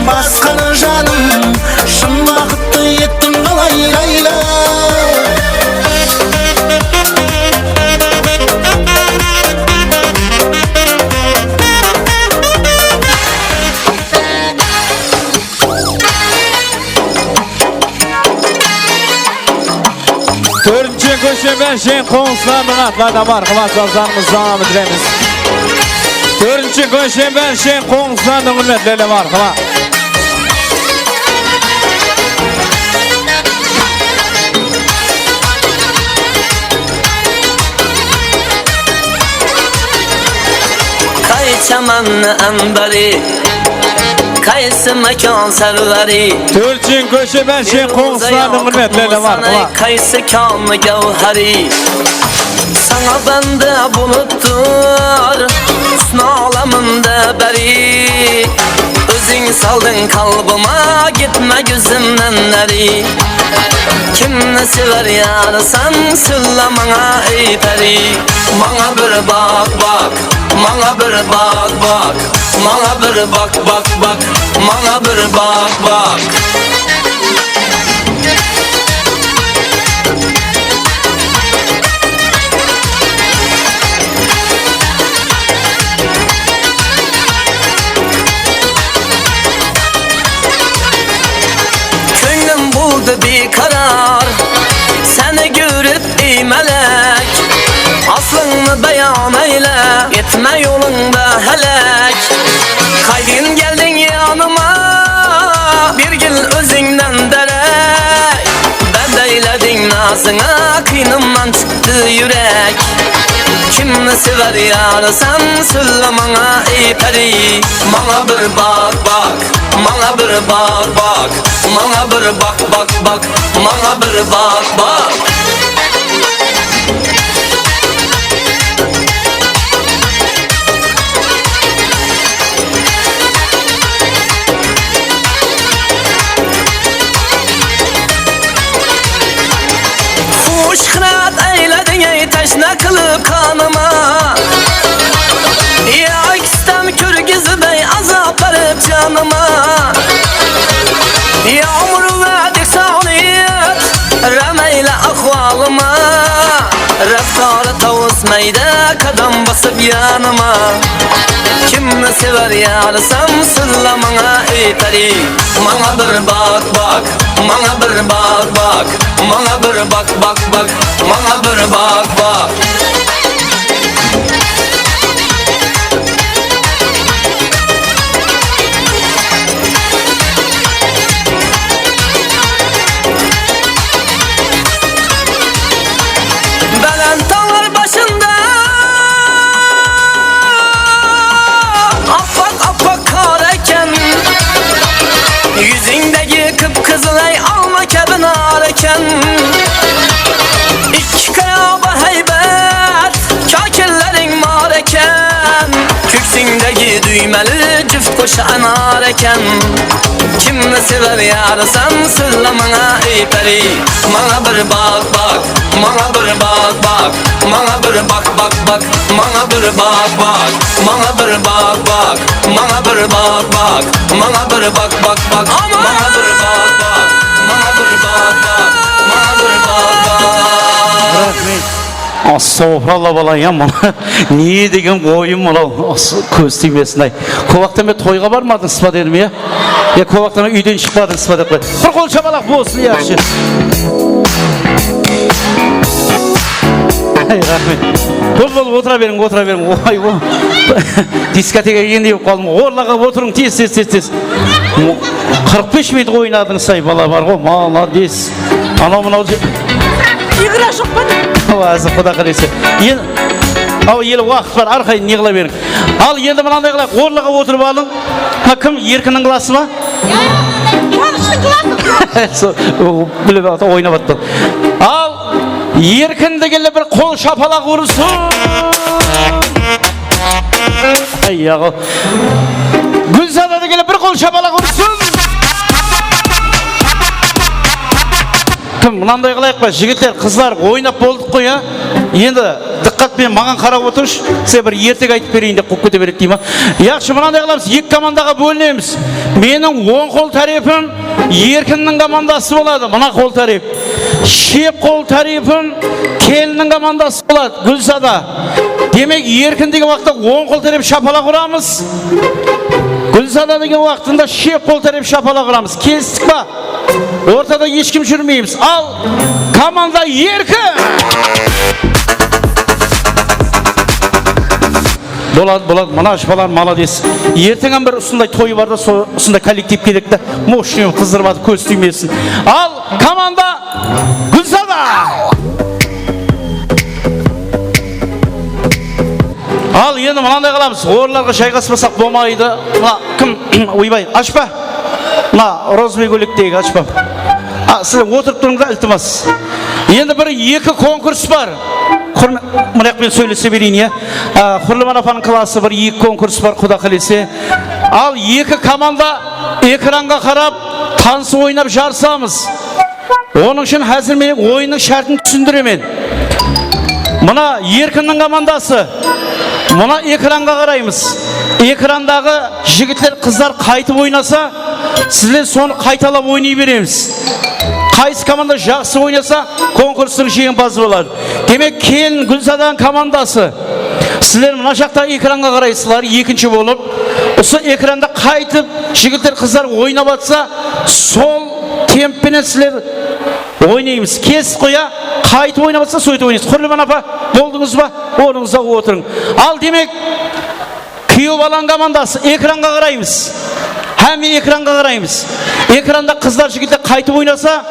basqanı janım, shın baxıttı ettiń qalay, Layla. Tórtinshi kóshemen sheńi qońsılardıń atlarına marhamat, sazlarımızdı davam ettiremiz. Tórtinshi kóshemen sheńi qońsılardıń húrmetlerine marhamat. Qaysi chamanni anbari, qaysi makon sarvari? Tórtinshi kóshemen sheńi qońsılardıń húrmetlerine marhamat. Qaysi konni gavhari? Sańa banda bolıp tur husn olamında bári. Óziń saldıń qalbıma, ketme kózimnen nári. Kimni sever yarısań, sóyle mańa, ey pári. Mańa bir baq, baq, mańa bir baq, baq. Mańa bir baq, baq, baq, mańa bir baq, baq. Kóńlim boldı biykarar, seni kórip, ey málek. Aslıńnı bayon ayle, etme jolıńdı hálek. Qaydan keldiń janıma, bergil ózińnen dárek. Bánt ayladiń nazıńa, qıynımnan shıqtı júrek. Kimni sever yarısań, sóyle mańa, ey pári. Mańa bir baq, baq, mańa bir baq, baq. Mańa bir baq, baq, baq, mańa bir baq, baq. Xush qırat ayladiń, ey, tashna qılıp qanıma. Ya kistam kórgizbey azap berip janıma. Yamır wáde sawlet, rámeyli ahwalıma. Raftarı tawısmaydı, qadam basıp janıma. Kimni sever yarısań, sóyle mańa, ey pári. Mańa bir baq, baq, mańa bir baq, baq. Mańa bir baq, baq, baq, mańa bir baq, baq. Bálent tańlar basında appaq-appaq qar eken. Júzińdegi qıp-qızıl, ey, alma kebi nar eken. Ikki qara bahaybet kakinleriń mar eken. Kóksińdegi dúymeli júft qoshı anar eken. Kimni sever yarısań, sóyle mańa, ey pári. Mańa bir baq, baq, mańa bir baq, baq. Mańa bir baq, baq, baq, mańa bir baq, baq. Mańa bir baq, baq, mańa bir baq, baq. Mańa bir baq, baq, baq, mańa bir baq, baq. Mańa bir baq, baq, mańa bir baq, baq. Raxmet. Astawfiralla, bala, ya, mına ne degen oyın mınaw? As-, kóz tiymesin-ay. Kóp waqıttan beri toyǵa barmadıńız ba dedim, ya? Ya kóp waqıttan beri úyden shıqpadıńız ba dep qoy. Bir qol shamalaq bolsın, yaqshı. Ay, raxmet. Bol, bol, otıra beriń, otıra beriń. Oy, o. Diskoteka kelgendey bolıp qaldım. Orınlarǵa otırıń, tez, tez, tez, tez. Qırq bes minut oynadıńız, ay, bala bar ǵo, malades. Anaw, mınaw je- Igra joq pa? Awa, házir Quda qálese. En-, awa, ele waqıt bar, arqayın ne qıla beriń. Al, endi mınanday qılayıq, orınlarǵa otırıp alıń. Ha, kim? Erkinniń klası ma? Qwanıshtıń klası. Sol, o, bilip atır, oynap atır. Al, Erkin degenler bir qol shapalaq ursın. Ay, yaǵo. Gúlzada degenler bir qol shapalaq ursın. Kim, mınanday qılayıq pa, jigitler, qızlar, oynap boldıq ǵoy, ya? Endi dıqqat penen maǵan qarap otırshı, sizge bir ertek aytıp bereyin dep qılıp kete beredi dey ma? Yaqshı, mınanday qılamız, eki komandaǵa bólinemiz. Meniń oń qol tárepim Erkinniń komandası boladı, mına qol tárep. Shep qol tárepim kelinniń komandası boladı, Gúlzada. Demek, Erkin degen waqıtta oń qol tárep shapalaq uramız. Gúlzada degen waqtında shep qol tárep shapalaq uramız. Kelistik pa? Ortada hesh kim júrmeymiz. Al, komanda Erkin! Boladı, boladı. Mına ashpalar malades. Erteń-ám bir usınday toy bar da, so-, usınday kollektiv kerek ta. Moshnen qızdırıp atır, kóz tiymesin. Al, komanda Gúlzada! Al, endi mınanday qılamız. Orınlarǵa jayǵaspasaq bolmaydı. Mına kim? Oybay, ashpa. Mına rozıbe kólektegi ashpa. A, sizler otırıp turıń da, iltimas. Endi bir eki konkurs bar. Húrme-, mınaq men sóylese bereyin, ya. A, Húrliman apanıń klası bir eki konkurs bar, Quda qálese. Al, eki komanda ekranǵa qarap, tansı oynap jarısamız. Onıń ushın házir men oyınnıń shártin túsindiremen. Mına Erkinniń komandası. Mına ekranǵa qaraymız. Ekrandaǵı jigitler, qızlar qaytıp oynasa, sizler sonı qaytalap oynay beremiz. Qaysı komanda jaqsı oynasa, konkurstıń jeńimpazı boladı. Demek, kelin Gúlzadanıń komandası. Sizler mına jaqta ekranǵa qaraysızlar, ekinshi bolıp. Usı ekranda qaytıp jigitler, qızlar oynap atsa, sol temp penen sizler oynaymız. Kes qoya, qaytıp oynap atsa, sóytip oynaysız. Húrliman apa, boldıńız ba? Ornıńızda otırıń. Al, demek, kúyew balanıń komandası, ekranǵa qaraymız. Hámme ekranǵa qaraymız. Ekranda qızlar, jigitler qaytıp oynasa,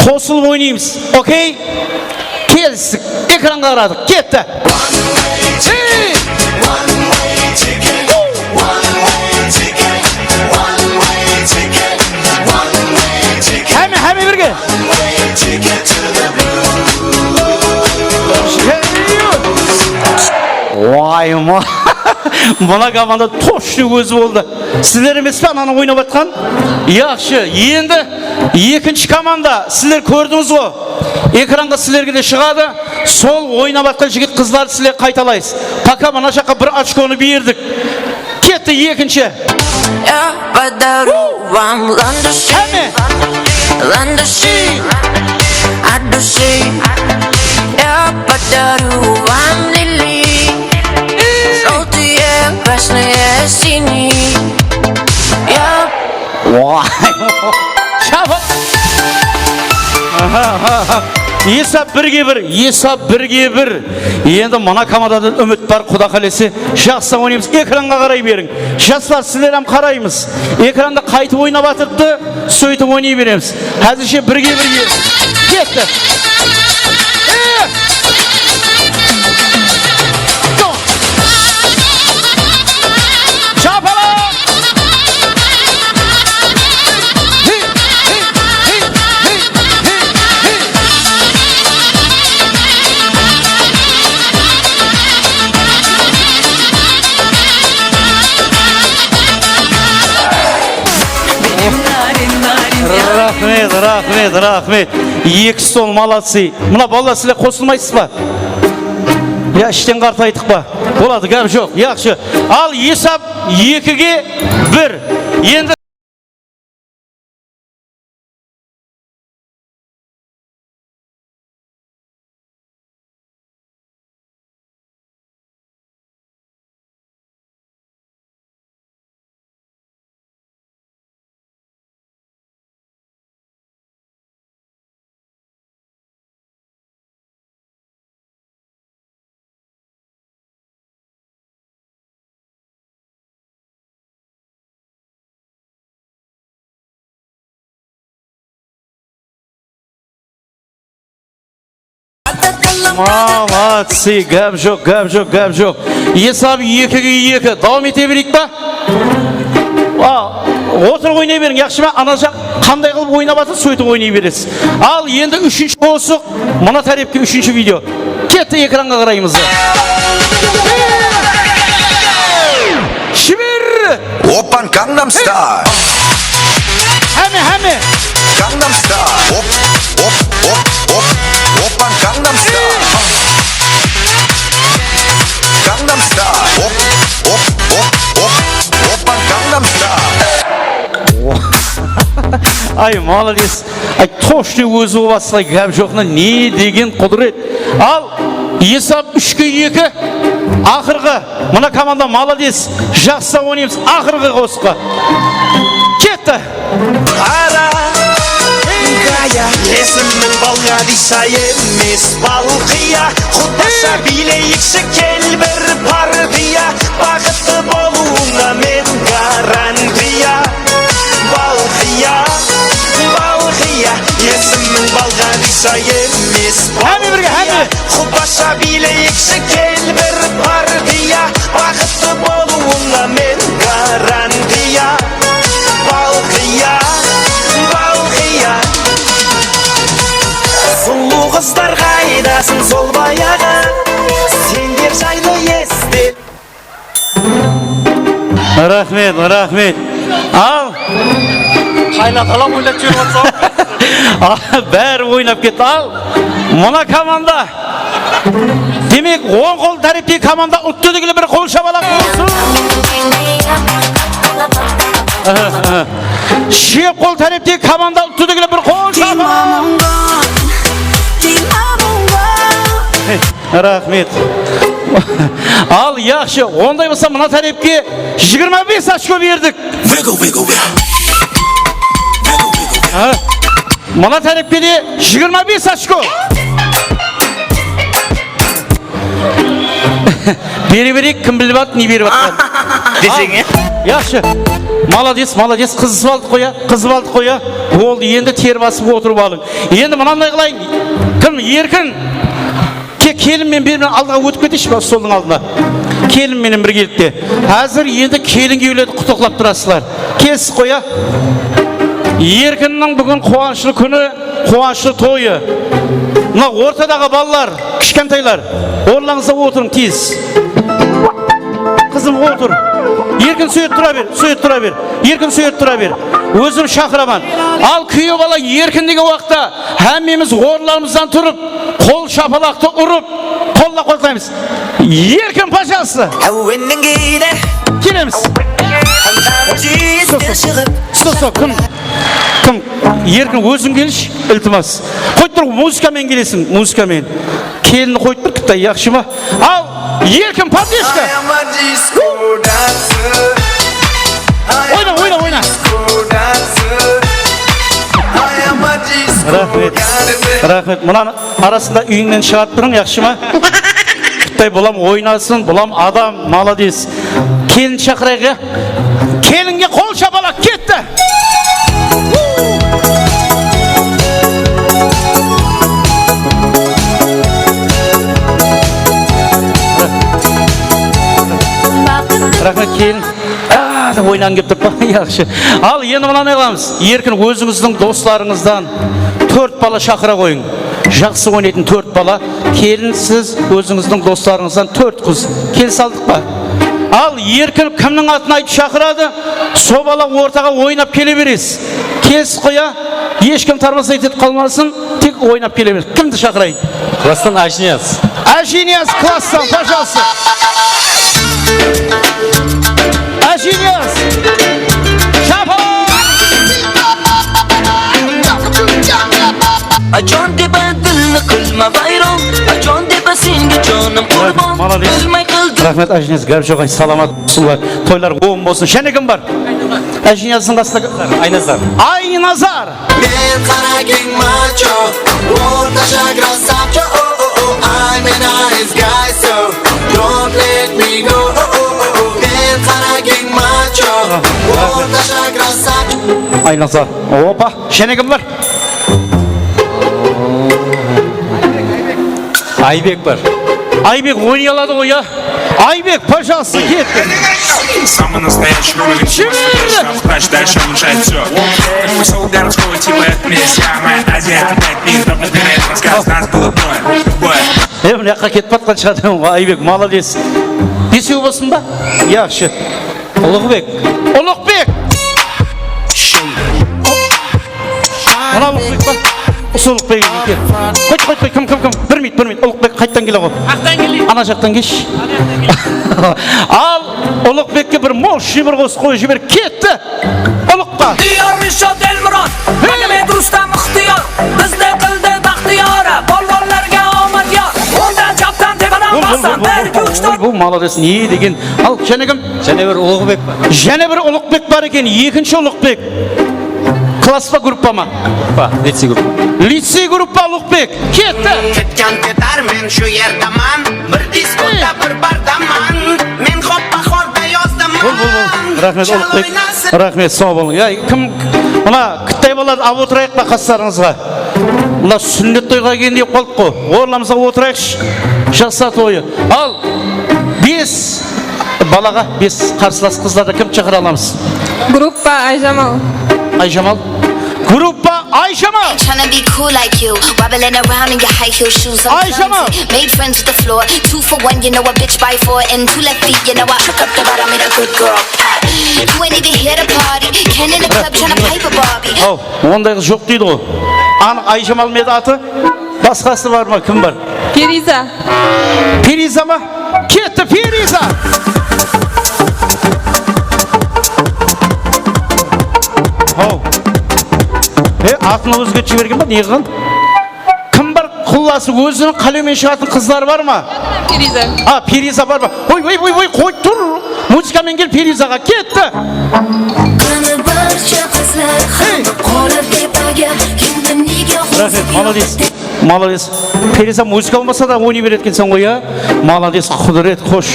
qosılıp oynaymız. Okey? Kelistik. Ekranǵa qaradıq. Ketti. Hámme, hámme birge. Vay ma. Mına komanda tochno ózi boldı. Sizler emes pe ananı oynap atqan? Yaqshı, endi ekinshi komanda, sizler kórdińiz ǵo. Ekranǵa sizlerge de shıǵadı. Sol oynap atqan jigit qızlardı sizler qaytalaysız. Poka mına jaqqa bir ochkonı berdik. Ketti ekinshi. Я подарю вам ландыши, ландыши от души. Я подарю вам лилии, желтые, красные, синие. Я Vay. Shapaq. Aha, aha, aha. Esap birge bir, esap birge bir. Endi mına komandadan úmit bar, Quda qálese, jaqsı oynaymız. Ekranǵa qaray beriń. Jaslar, sizler hám qaraymız. Ekranda qaytıp oynap atırıptı, sóytip oynay beremiz. Házirshe birge-birge. Ketti. E! Shapalaq! Raxmet, raxmet, raxmet. Eki stol, молодцы. Mına balalar, sizler qosılmaysız ba? Ya ishten qartaydıq pa? Boladı, gáp joq. Yaqshı. Al, esap ekige bir. Endi Молодцы, gáp joq, gáp joq, gáp joq. Esap ekige eki. Dawam ete bereyik pa? A, otırıp oynay beriń, yaqshı ma? Ana jaq qanday qılıp oynap atır, sóytip oynay beresiz. Al, endi úshinshi qosıq, mına tárepke úshinshi video. Ketti, ekranǵa qaraymız. Jiber! Oppan Gangnam Style. Hámme, hámme. Gangnam Style. Op, op, op, op. Oppan Gangnam Style. Gangnam Style. Op, op, op, op. Oppan Gangnam Style. Ay, молодец. Ay, toshne ózi bolıp atsa, gáp joq, ne degen qudret. Al, esap úshke eki. Aqırǵı. Mına komanda молодец. Jaqsı oynaymız. Aqırǵı qosıqqa. Ketti. Ara. Esimim Balǵadisha emes, Balqiya. Qudasha biyleyikshi, kel bir partiya. Baxıtlı bolıwıńa men garantiya. Balqiya, Balqiya, esimim Balǵadisha emes, hámme birge, hámme. Qubasha biyleyikshi, kel bir partiya. Baxıtlı bolıwıńa men garantiya. Balqiya, Balqiya. Sulıw qızlar qaydasın sol bayaǵı? Senler jaylı esitip. Raxmet, raxmet. Al. Qayla qalam oynap júrip atsa. Bári oynap ketti. Al. Mına komanda. Demek, oń qol táreptegi komanda uttı degili bir qol shapalaq bolsın. Shep qol táreptegi komanda uttı degili bir qol shapalaq. Raxmet. Al, yaqshı. Onday bolsa, mına tárepke jigirma bes ochko berdik. Ha? Mına tárepke de jigirma bes ochko. Bere bereyik, kim bilip atır, ne berip atır. Deseń, ya? Yaqshı. Молодец, молодец. Qızısıp aldıq qoya, qızıp aldıq qoya. Boldı, endi ter basıp otırıp alıń. Endi mınanday qılayın. Kim? Erkin. Ke-, kelin menen beri aldıǵa ótip keteyinshi, stoldıń aldına. Kelin menen birgelikte. Házir endi kelin kúyewlerdi qutlıqlap turasızlar. Kelistip qoya. Erkinniń búgin quwanıshlı kúni, quwanıshlı toyı. Mına ortadaǵı balalar, kishkentaylar, orınlarıńızda otırıń, tez. Qızım, otır. Erkin, sóyet tura ber, sóyet tura ber. Erkin, sóyet tura ber. Ózim shaqıraman. Al, kúyew bala Erkin degen waqıtta hámmemiz orınlarımızdan turıp, qol shapalaqtı urıp, qollap-quwatlaymız. Erkin, пожалуйста. Áwinniń keyine kelemiz. Stop, stop. Stop, stop. Kim, kim? Erkin, óziń kelshi, iltimas. Qoyıp tur, muzıka menen kelesiń, muzıka menen. Kelinni qoyıp tur, kitta, yaqshı ma? Al, Erkin, поддержка. Oyna, oyna, oyna. Raxmet. Raxmet. Mınanı arasında úyińnen shıǵarıp turıń, yaqshı ma? Qıttay, bulam oynasın, bulam adam, молодец. Kelin shaqırayıq, ya? Kelinge qol shapalaq, ketti! Raxmet, kelin. Aa, dep oynaǵıń kelip turıp pa? Yaqshı. Al, endi mınanı qılamız. Erkin, ózińizdiń doslarıńızdan tórt bala shaqıra qoyıń. Jaqsı oynaytın tórt bala. Kelin, siz ózińizdiń doslarıńızdan tórt qız. Kelisip aldıq pa? Al, Erkin kimniń atın aytıp shaqıradı, sol bala ortaǵa oynap kele beresiz. Kelisip qoya, hesh kim tarmasa etip qalmasın, tek oynap kele beresiz. Kimdi shaqırayın? Klasstan Ájiniyaz. Ájiniyaz klasstan, пожалуйста. Ájiniyaz. Shapalaq! Ajon deba dilni qilma vayron, ajon deba senga jonim qurbon. Молодец. Bilmay qildim. Raxmet, Ájiniyaz, gáp joq, ay, salamat bolsınlar. Toylar oń bolsın. Jáne kim bar? Ájiniyazdıń qasında kim? Aynazar. Aynazar. Men qara keń macho, o'rtacha krasavcho, oh, oh, oh, I'm a nice guy, so don't let me go, oh, oh, oh, oh. Men qara keń macho, o'rtacha krasavcho. Aynazar. Opa, jáne kim bar? Aybek bar. Aybek oynay aladı ǵoy, ya? Aybek, пожалуйста, ket. Самый настоящий уровень. Дальше он решает всё. Как посол городского типа, это мне самая Азия, опять мир, топ набирает рассказ, нас было двое, двое. E, mına jaqqa ketip atqan shıǵar ǵoy, Aybek, молодец. Besew bolsın ba? Yaqshı. Uluǵbek. Uluǵbek! Mına Uluǵbek pa? Usı Uluǵbek eken. Qoy, qoy, qoy, kim, kim, kim? Bir minut, bir minut. Uluǵbek qayttan kele ǵoy. Aqtan keleyik. Ana jaqtan kelshi. Al, Uluǵbekke bir мощный bir qosıq qoyıp jiber. Ketti. Uluǵbek. Diyor Rilshod Elmurod, Magomed Rustam Ixtiyor, bizni qildi baxtiyor, polvonlarga omad yor. O'ngdan, chapdan, tepadan, pastdan, bir, ikki, uch, to'rt. Bul, молодец, ne degen. Al, jáne kim? Jáne bir Uluǵbek bar. Jáne bir Uluǵbek bar eken, ekinshi Uluǵbek. Klass pa, gruppa ma? Gruppa, licey gruppa. Licey gruppa Uluǵbek. Ketti. Ketken ketarmen, shu yerdaman. Bir diskoda bir bardaman. Men xoppa xorda yozdaman. Bul, bul, bul. Raxmet, Uluǵbek. Raxmet, saw bolıń. Ya, kim, mına, kittay baladı alıp otırayıq pa qaslarıńızǵa? Mına súnnet toyǵa kelgendey bolıp qaldı ǵoy. Ornımızǵa otırayıqshı. Jaslar toyı. Al, bes balaǵa, bes qarsılas qızlardı kim shaqıra alamız? Gruppa Ayjamal. Ayjamal. Gruppa Ayjamal. Tryna be cool like you, wobbling around in your high heel shoes. I'm Ayjamal. Clumsy, made friends with the floor. Two for one, you know I bitch by four. And two left feet, you know I trick up the bottom, made a good girl pop. You ain't even here to party. Can in the club, tryna pipe a Barbie. Haw, onday qız joq deydi ǵoy. Anıq Ayjamal ma edi atı? Basqası bar ma? Kim bar? Feriza. Feriza ma? Ketti, Feriza! Haw. E, atın ózgertip jibergen ba? Ne qılǵan? Kim bar? Qullası, óziniń qálewi menen shıǵatuǵın qızları bar ma? Feriza. A, Feriza bar ma? Oy, oy, oy, oy, qoy tur. Muzıka menen kel Ferizaǵa. Ketti. Qani barsha qızlar, hey, qora tepaga, endi nega? Raxmet, молодец. Молодец. Feriza, muzıka bolmasa da oynay beredi ekenseń ǵoy, ya? Молодец, Qudıret, xosh.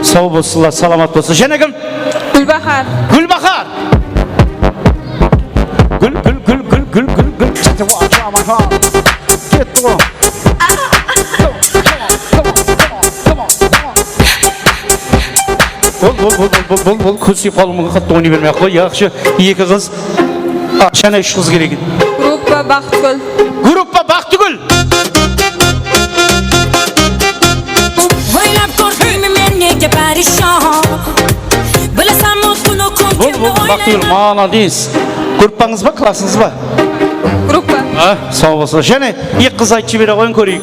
Saw bolsınlar, salamat bolsın. Jáne kim? Gúlbahar. Gúlbahar. Gúl, gúl, gúl. Ketti ǵoy. Bol, bol, bol, kóz tiyip qalıwı múmkin, qattı oynay bermey-aq qoy. Yaqshı, eki qız. A, jáne úsh qız keledi eken. Gruppa Baxtgúl. Gruppa Baxtgúl. Oylap kórdingmi men nege parishon? Bilasanmi, kúni kún kimni oylayman? Bul, bul, Baxtgúl, молодец. Gruppańız ba, klassıńız ba? Gruppa. A, saw bolsın. Jáne eki qız aytıp jibere ǵoyıń, kóreyik.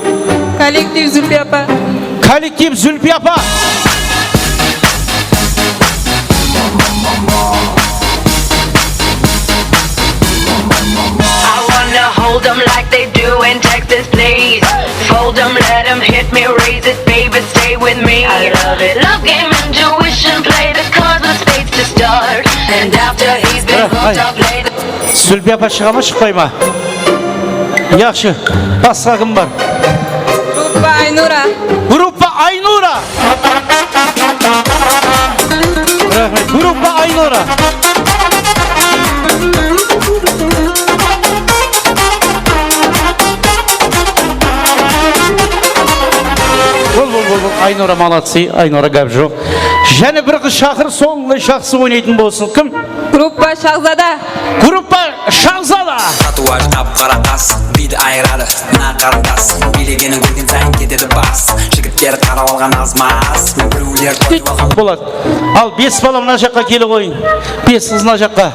Kollektiv Zulfiya apa. Kollektiv Zulfiya apa. I wanna hold 'em like they do in Texas, please. Fold 'em, let 'em hit me, raise it, baby, stay with me. I love it. Love game, intuition, play the cards with spades to start. And after he's been hooked up, lay the Zulfiya apa shıǵa ma, shıqpay ma? Yaqshı. Basqa kim bar? Gruppa Aynura. Gruppa Aynura. Raxmet. Gruppa Aynura. Bol, bol, bol, bol. Aynura, молодцы. Aynura, gáp joq. Jáne bir qız shaqır, sonday jaqsı oynaytın bolsın. Kim? Gruppa Shahzada. Gruppa Shahzada. Tatuaj, qap-qara qas, biydi ayıradı mına qarindas. Biylegeni kórgen sayın ketedi bas. Jigitler qarap alǵan az-maz. Birewler toyıp alǵan. Boladı. Al, bes bala mına jaqqa kele ǵoyıń. Bes qız mına jaqqa.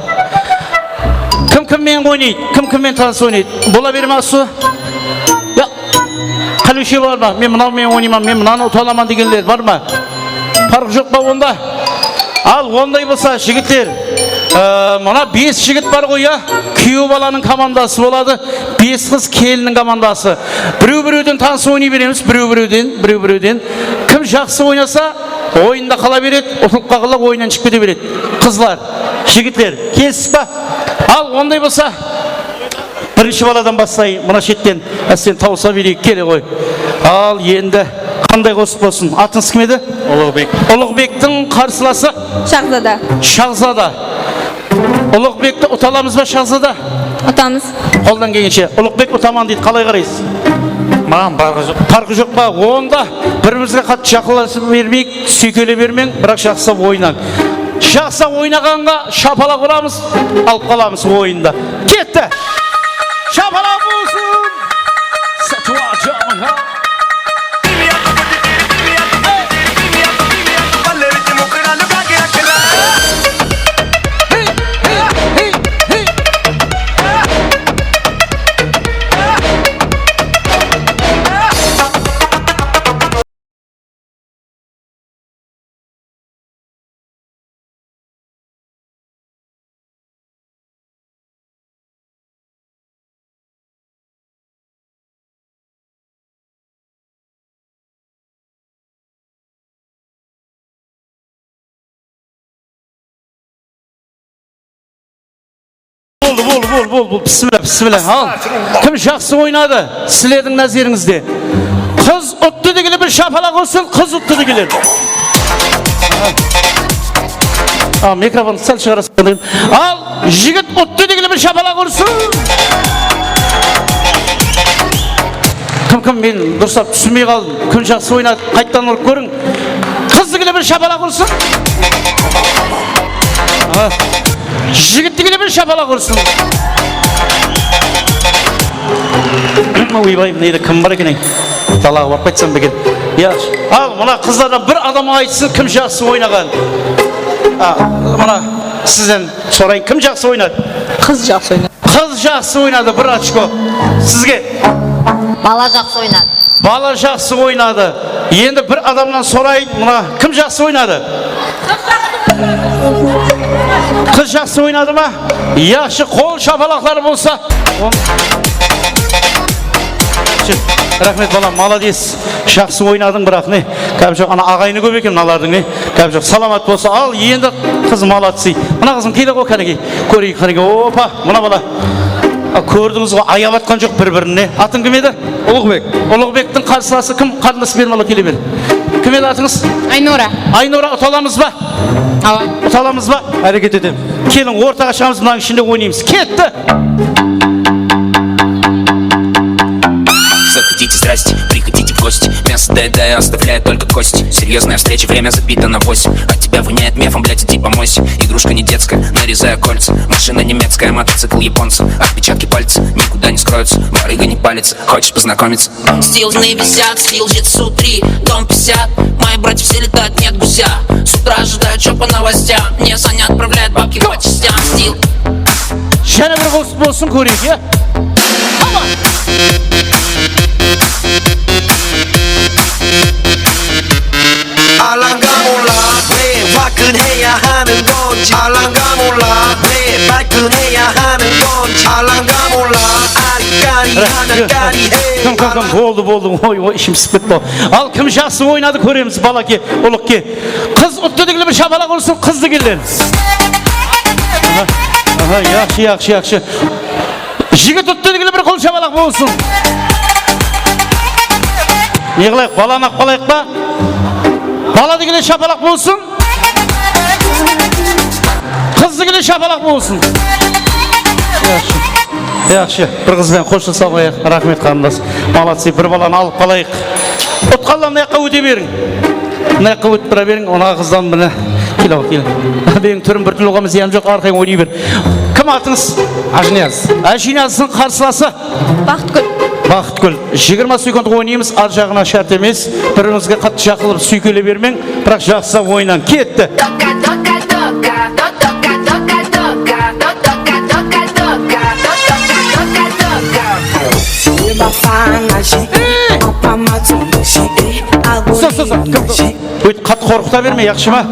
Kim kim menen oynaydı? Kim kim menen tanıs oynaydı? Bola berme, usı. Ya, qálewshe bar ma? Men mınaw menen oynayman, men mınanı uta alaman degenler bar ma? Parıq joq pa onda? Al, onday bolsa, jigitler, e, mına bes jigit bar ǵoy, ya? Kúyew balanıń komandası boladı, bes qız kelinniń komandası. Birew-birewden tanısıp oynay beremiz, birew-birewden, birew-birewden. Kim jaqsı oynasa, oyında qala beredi, utılıp qalǵanlar oyınnan shıǵıp kete beredi. Qızlar, jigitler, kelistik pa? Al, onday bolsa, birinshi baladan baslayın, mına shetten. Ásten tawısa bereyik, kele ǵoy. Al, endi qanday qosıq bolsın? Atıńız kim edi? Uluǵbek. Uluǵbektiń qarsılası? Shahzada. Shahzada. Uluǵbekti uta alamız ba, Shahzada? Utamız. Qoldan kelgenshe. Uluǵbek utaman deydi, qalay qaraysız? Maǵan parqı joq. Parqı joq pa? Onda bir-birimizge qattı jaqınlasıp bermeyik, súykele bermeń, biraq jaqsılap oynań. Jaqsılap oynaǵanǵa shapalaq uramız, alıp qalamız oyındı. Ketti! Shapalaq bolsın! Satuwa Jamıha! Boldı, boldı, boldı, boldı, boldı. Bismillah, bismillah. Al. Kim jaqsı oynadı? Sizlerdiń názerińizde. Qız uttı degili bir shapalaq ursın, qız uttı degili. Al, mikrofondı sál shıǵarasın. Al, jigit uttı degili bir shapalaq ursın. Kim, kim, men durıslap túsinbey qaldım. Kim jaqsı oynadı? Qayttan urıp kóriń. Qız degili bir shapalaq ursın. Aha. Jigit degili bir shapalaq ursın. Oybay, mına jerde kim bar eken, ey? Dalaǵa barıp qaytsam beken. Ya, al, mına qızlardan bir adam aytsın, kim jaqsı oynaǵan. A, mına sizden sorayın, kim jaqsı oynadı? Qız jaqsı oynadı. Qız jaqsı oynadı, bir ochko. Sizge. Bala jaqsı oynadı. Bala jaqsı oynadı. Endi bir adamnan sorayın, mına kim jaqsı oynadı? Qız jaqsı oynadı ma? Yaqshı, qol shapalaqlar bolsa. On- Yaqshı. Raxmet, balam, malades. Jaqsı oynadıń, biraq ne? Gáp joq, ana aǵayını kóp eken mınalardıń, ne? Gáp joq, salamat bolsa. Al, endi qız молодцы. Mına qızım kele ǵo, kánekey. Kóreyik, kánekey. Opa, mına bala. A, kórdińiz ǵo, ayap atqan joq bir-birin, ne? Atıń kim edi? Uluǵbek. Uluǵbektiń qarsılası kim? Qarındas, beri bala, kele ber. Kim edi atıńız? Aynora. Aynora, uta alamız ba? Awa. Uta alamız ba? Háreket etemiz. Keliń, ortaǵa shıǵamız, mınanıń ishinde oynaymız. Ketti! Заходите, здрасте, приходите в гости. Мясо доедая, оставляя только кости. Серьёзная встреча, время забито на восемь. От тебя воняет мефом, блядь, иди помойся. Игрушка не детская, нарезая кольца. Машина немецкая, мотоцикл японца. Отпечатки пальцев никуда не скроются. Барыга не палится, хочешь познакомиться? Стил не висят, стил жить с утри, дом пятьдесят. Мои братья все летают, нет гуся. С утра ожидают, чё по новостям. Мне Саня отправляет бабки по частям. Стил. Jáne bir qosıq bolsın, kóreyik, ya. Alanga mola, bre, bakın heya hanım gonca. Alanga mola, bre, bakın heya hanım gonca. Alanga mola, ari, kari, hana, kari, hey. Kim, kim, kim? Boldı, boldı. Oy, oy, ishim isip ketti. Al, kim jaqsı oynadı, kóremiz, bala ke, ulıq ke. Qız uttı degili bir shapalaq bolsın, qız degenler. Aha, aha, yaqshı, yaqshı, yaqshı. Jigit uttı degili bir qol shapalaq bolsın. Ne qılayıq, balanı alıp qalayıq pa? Bala degili shapalaq bolsın. Qız degili shapalaq bolsın. Yaqshı. Yaqshı. Bir qız benen xoshlasıp alayıq. Raxmet, qarındas. Молодцы, bir balanı alıp qalayıq. Utqanlar mına jaqqa óte beriń. Mına jaqqa ótip tura beriń, ona qızdan mine. Kel, awa, kel. Meniń túrim bir túrli bolǵanmen zıyanı joq, arqayın oynay ber. Kim atıńız? Ájiniyaz. Ájiniyazdıń qarsılası? Baxıtgúl. Baxıtgúl. Jigirma sekund oynaymız, arjaǵına shárt emes. Bir-birimizge qattı jaqınlasıp súykele bermeń, biraq jaqsılap oynań. Ketti. Doka, doka, doka, do, doka, doka, doka, do, doka, doka, doka, do, doka, doka, doka. Usa, usa, usa. Kim, kim? Buyt, qattı qorqıta berme, yaqshı ma?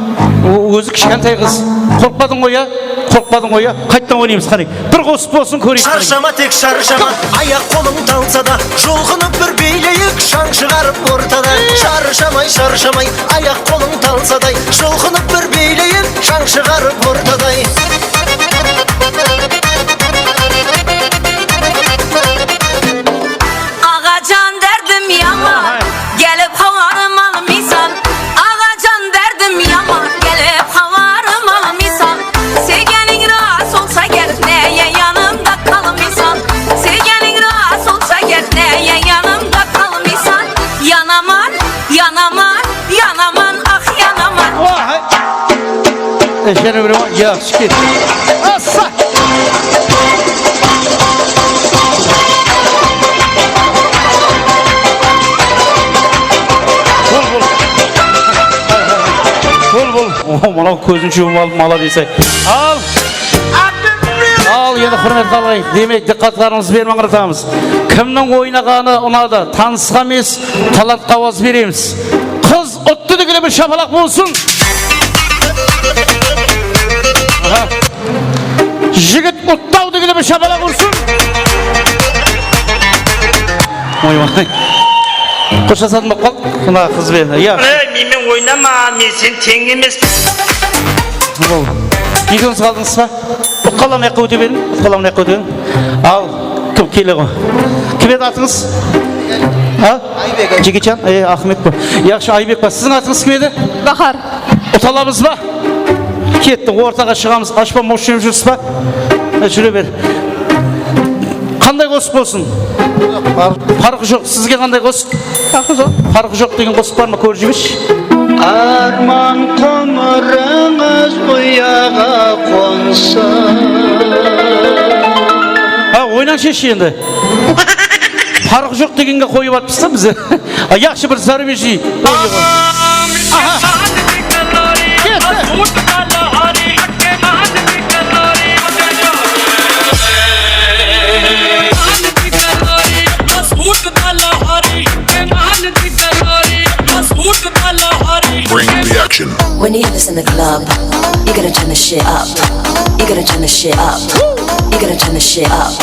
O-, ózi kishkentay qız. Qorqpadıń ǵoy, ya? Qorqpadıń ǵoy, ya? Qayttan oynaymız, qáne. Bir qosıq bolsın, kóreyik, qáne. Sharshama, tek sharshama. Ayaq-qolıń talsa da, julqınıp bir biyleyik, shań shıǵarıp ortada. Sharshamay, sharshamay, ayaq-qolıń talsaday, julqınıp bir biyleyik, shań shıǵarıp ortaday. Aǵajan, dárdim yaman, kelip hawarım almıysan. Aǵajan, dárdim yaman, kelip hawarım almıysan. Sevgeniń ras olsa, ger, nege yanımda qalmıysan? Sevgeniń ras olsa, ger, nege yanımda qalmıysan? Jáne bir, yaqshı, ket. Assa! Bol, bol. Bol, bol. O, mınaw kózin jumıp alıp, malades, ay. Al! Al, endi húrmet qalay. Demek, dıqqatlarıńızdı berman qaratamız. Kimniń oynaǵanı unadı? Tanısqa emes, talantqa awaz beremiz. Qız uttı degile bir shapalaq bolsın. Aha. Jigit uttı-aw degile bir shapalaq bolsın. Oy, oy. Xoshlasatın bolıp qal, mına qız benen. Ya. Ey, menmen oynama, men sen teń emespiz. Bol. Ekewińiz qaldıńız ba? Utqanlar mıyaqqa óte beriń, utqanlar mıyaqqa óte beriń. Al, kim kele ǵo? Kim edi atıńız? Ha? Aybek. Jigitjan, e, Ahmet bu. Yaqshı, Aybek ba. Siziń atıńız kim edi? Bahar. Uta alamız ba? Ketti, ortaǵa shıǵamız. Ashpa moshim júrsiz ba? E, júre ber. Qanday qosıq bolsın? Par- Parqı joq. Sizge qanday qosıq? Parqı joq. Parqı joq degen qosıq bar ma? Kórip jibershi. Arman qumırıńız uyaǵa qonsa. Ha, oynań sheshi endi. Parqı joq degenge qoyıp atpız da biz. A, yaqshı bir zarubejniy. Aha. Ketti. Bring the action. When you hear this in the club, you gotta turn the shit up. You gotta turn the shit up. You gotta turn the shit up.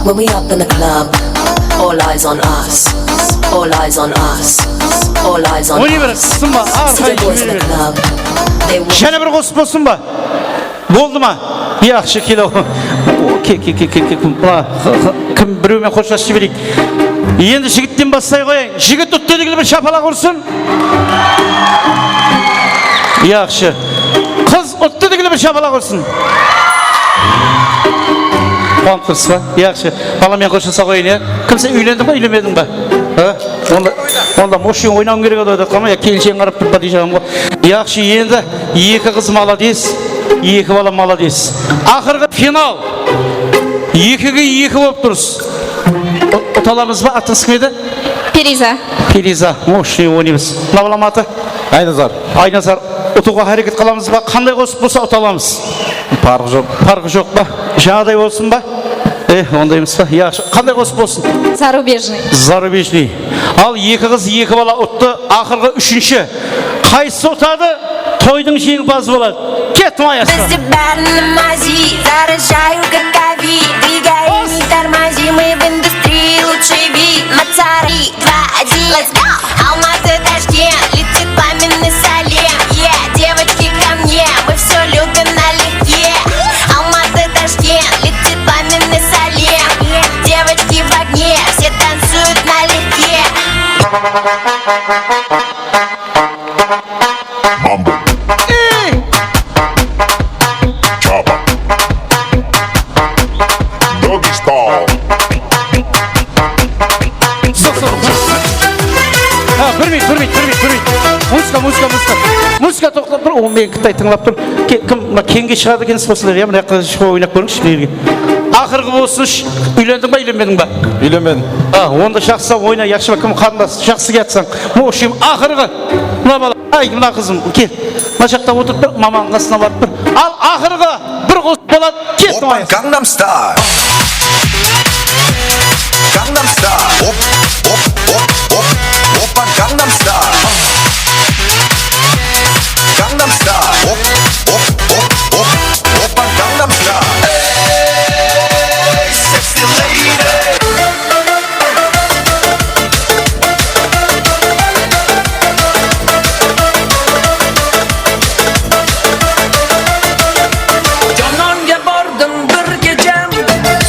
When we up in the club, all eyes on us. All eyes on us. All eyes on us. Oynay ber, qısınba, arqayın júre ber. See the boys in the club. They want Jáne bir qosıq bolsın ba? Boldı ma? Yaqshı, kele. Ke, ke, ke, ke, ke, kim, mına, h-, h-, kim, birewmen xoshlasıp jibereyik. Endi jigitten baslay qoyayın. Jigit uttı degile bir shapalaq ursın. Yaqshı. Qız uttı degile bir shapalaq ursın. Quwanıp turıpsız ba? Yaqshı. Bala menen xoshlasa qoyayın, ya. Kim, sen úylendiń ba, úylenbediń ba? Ha? Onda, onda moshın oynawıń kerek edi, dep qalma, ya, kelinshegin qarap turıp pa deyjegim ǵoy. Yaqshı, endi eki qız malades, eki bala malades. Aqırǵı final. Ekige eki bolıp turıs. U-, uta alamız ba? Atıńız kim edi? Periza. Periza. Moshın oynaymız. Mına balam atı? Aynazar. Aynazar. Utıwǵa háreket qılamız ba? Qanday qosıq bolsa uta alamız. Parqı joq. Parqı joq pa? Jańaday bolsın ba? Eh, onday emes pa? Yaqshı. Qanday qosıq bolsın? Zarubejnıy. Zarubejnıy. Al, eki qız, eki bala uttı. Aqırǵı úshinshi. Qaysısı utadı? Toydıń jeńimpazı boladı. Kettim, Ayas. Bizde bári namazi, zarıjay, gatavi, двигай, не тормози, мы в индустрии лучший вид, Мацари, два, один, let's go! Алматы, Ташкент, летит пламенный салем, yeah, девочки ко мне, мы всё любим налегке. Алматы, Ташкент, летит пламенный салем, yeah, девочки в огне, все танцуют налегке. Mambo. Choppa. Doggy style. Ha, bir minut, bir minut, bir minut, bir minut. Muzıka, muzıka, muzıka. Muzıka toqtap tur, o, meni Qıtay tıńlap tur. Ke-, kim, mına, keńge shıǵadı ekensiz ba sizler, ya, mına jaqqa shıǵıp oynap kórińshi, mına jerge. Aqırǵı bolsın, úylendiń ba, úylenbediń ba? Úylenbedim. Ha, onda jaqsılap oyna, yaqshı ma, kim qarındas, jaqsı kiyatsań. Moshim, aqırǵı. Mına bala, ay, mına qızım, kel. Mına jaqta otırıp tur, mamanıń qasına barıp tur. Al, aqırǵı bir qosıq boladı, ket. Oppan Gangnam Style. Gangnam Style. Op, op, op, op. Oppan Gangnam Style. Gangnam Style. Op, op, op, op. Oppan Gangnam Style. Hey, sexy lady. Janonga bordim bir kecham,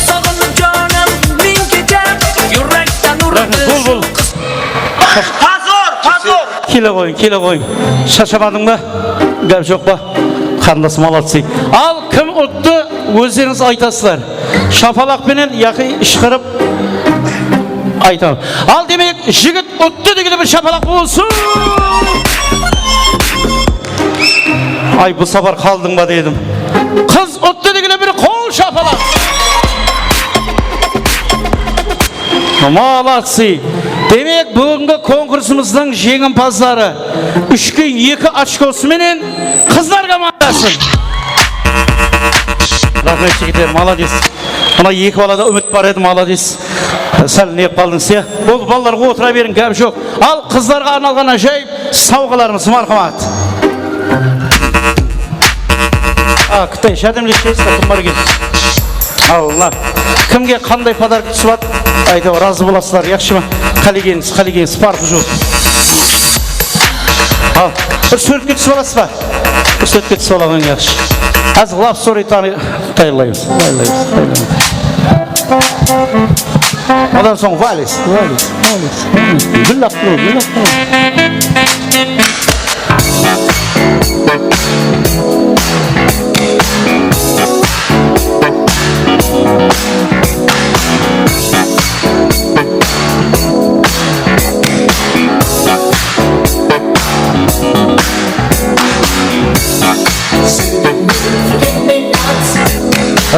sog'inib jonim ming kecham, yurakdan urdi. Bul, bul. Pozor, pozor. Kele qoyıń, kele qoyıń. Sharshamadıń ba? Gáp joq pa? Qarindas, молодцы. Al, kim uttı, ózlerińiz aytasızlar. Shapalaq penen yaki ıshqırıp aytaman. Al, demek, jigit uttı degende bir shapalaq bolsın. Ay, bul sapar qaldıń ba dedim. Qız uttı degile bir qol shapalaq. Молодцы! Demek, búgingi konkursımızdıń jeńimpazları úshke eki ochkosı menen qızlar komandası. Raxmet, jigitler, молодец. Mına eki balada úmit bar edi, молодец. Sál ne qılıp qaldıńız, ya? Bol, balalar, otıra beriń, gáp joq. Al, qızlarǵa arnalǵan ájayıp sawǵalarımız, marhamat. A, Qıtay, járdemlesesiz, kim bar eken? Al, mına. Kimge qanday podarok túsip atır? Aytıp, razı bolasızlar, yaqshı ma? Qálegenińiz, qálegenińiz, parqı joq. Al, bir súwretke túsip alasız ba? Bir súwretke túsip alǵan yaqshı. Házir love story tanı-, tayarlaymız, tayarlaymız, tayarlaymız. Odan soń vals, vals, vals, vals. Gúllap tur, gúllap tur.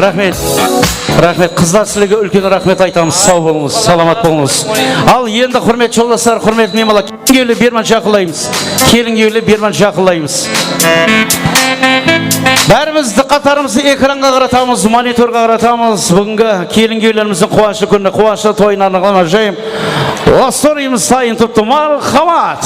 Raxmet. Raxmet. Qızlar, sizlerge úlken raxmet aytamız. Saw bolıńız, salamat bolıńız. Al, endi, húrmetli joldaslar, húrmetli miymanlar, kelin kúyewler berman jaqınlaymız. Kelin kúyewler berman jaqınlaymız. Bárimiz dıqqatlarımızdı ekranǵa qaratamız, monitorǵa qaratamız. Búgingi kelin kúyewlerimizdiń quwanıshlı kúnine, quwanıshlı toyına arnalǵan ájayıp love storyımız tayın turıptı. Marhamat!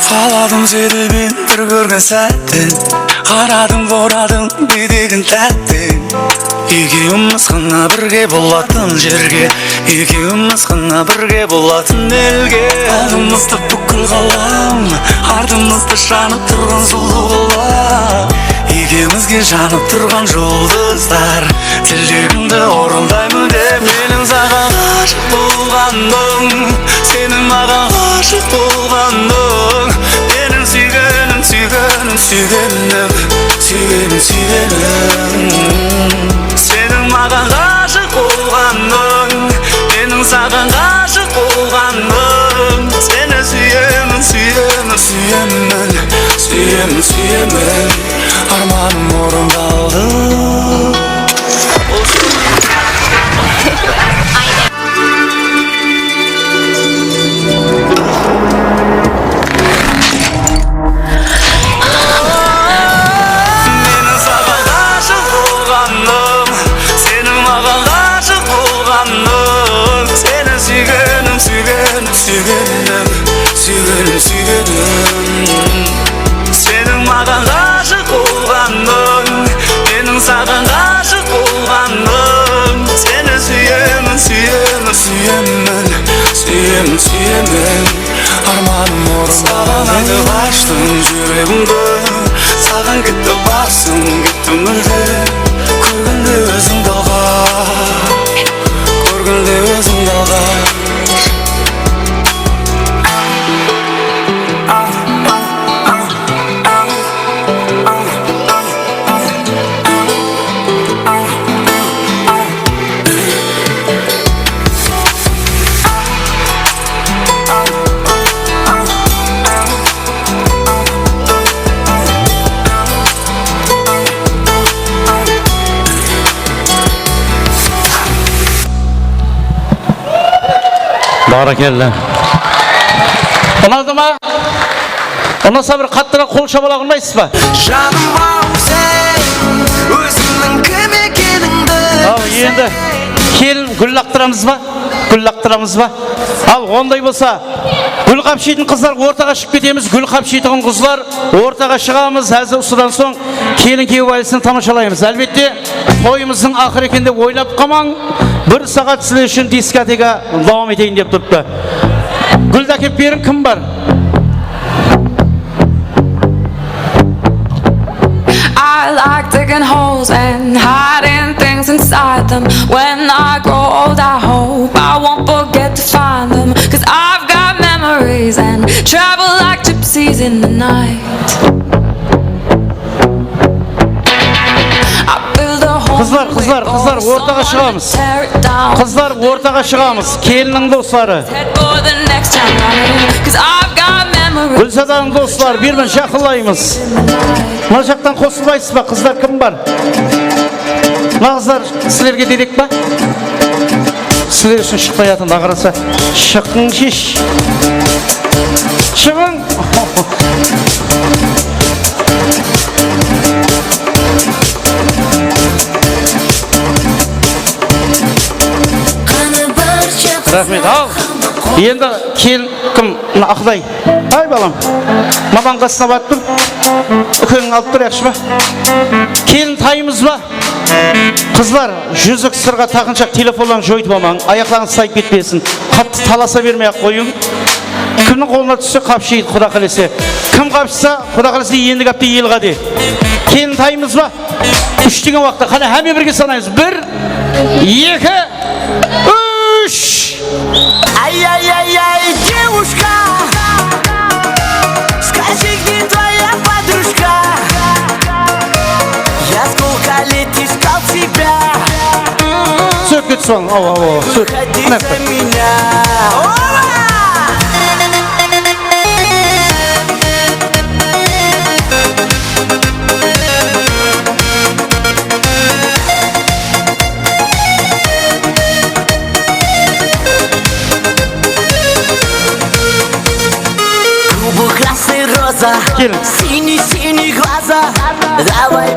Qaladım seni men bir kórgen sátten, qaradım, boradım etegin tátten. Ekewimiz ǵana birge bolatın jerge, ekewimiz ǵana birge bolatın elge. Aldımızda púkil ǵalam, ardımızda janıp turǵan zullı qala. Ekewimizge janıp turǵan juldızlar, tilegimdi orındayman dep. Meniń saǵan ǵashıq bolǵanım, seniń maǵan ǵashıq bolǵanıń. Meniń súygenim, súygenim, súygenim, súygenim, súygenim. Seniń maǵan ǵashıq bolǵanıń, meniń saǵan ǵashıq bolǵanım. Seni súyemen, súyemen, súyemen, súyemen, súyemen. Ármanım orındaldı. Meniń saǵan ǵashıq bolǵanım, seniń maǵan ǵashıq bolǵanıń. Seni súygenim, súygenim, súygenim, súygenim, súygenim. Seniń maǵan ǵashıq bolǵanıń, meniń saǵan ǵashıq bolǵanım. Seni súyemen, súyemen, súyemen, súyemen, súyemen. Ármanım orındaǵan etip ashtıń júregimdi. Saǵan ketti basım, ketti múlde. Kórgende ózińdi alǵa, kórgende ózińdi alǵa. Bárekella. Unadı ma? Unasa bir qattıraq qol shabalaǵ urmaysız ba? Janım-aw sen, ózińniń Gúl laqtıramız ba? Gúl laqtıramız ba? Al, onday bolsa, gúl qapshıytın qızlar ortaǵa shıǵıp ketemiz. Gúl qapshıytuǵın qızlar ortaǵa shıǵamız. Házir usıdan soń kelin-kúyew valisin tamashalaymız. Álbette, toyımızdıń aqırı eken dep oylap qalmań. Bir saat sizler ushın diskoteka dawam eteyin dep turıptı. Gúldi ákep beriń, kim bar? I like digging holes and hiding things inside them. When I grow old, I hope I won't forget to find them. 'Cause I've got memories and travel like gypsies in the night. I build a home. Qızlar, qızlar, qızlar, ortaǵa shıǵamız. Qızlar, ortaǵa shıǵamız. Kelinniń dosları. Gúlsadanıń dosları, bermen jaqınlaymız. Mına jaqtan qosılmaysız ba, qızlar, kim bar? Mına qızlar sizlerge derek pa? Sizler ushın shıqpay atır, aqırsa. Shıqıń, shesh. Shıǵıń. Raxmet. Al. Endi kelin kim? Mına Aqday. Ay, balam. Mamań qasına barıp tur. Úkeniń alıp tur, yaqshı ma? Kelin taymız ba? Qızlar, júzik sırǵa taqınshaq telefonlarıńdı joytıp almań. Ayaqlarıńız sayıp ketpesin. Qattı talasa bermey-aq qoyıń. Kimniń qolına tússe, qapshıydı, Quda qálese. Kim qapshısa, Quda qálese, endigi hápte el ǵáde. Kelin taymız ba? Úsh degen waqıtta. Qáne, hámme birge sanaymız. Bir, eki, úsh. Ай-яй-яй-яй, девушка, скажи, где твоя подружка? Я сколько лет искал тебя. Sótke túsip alıń, awa, awa, sót. Выходи за меня. Ова! Клубы красные роза, Kelin. Синий-синий глаза. Давай.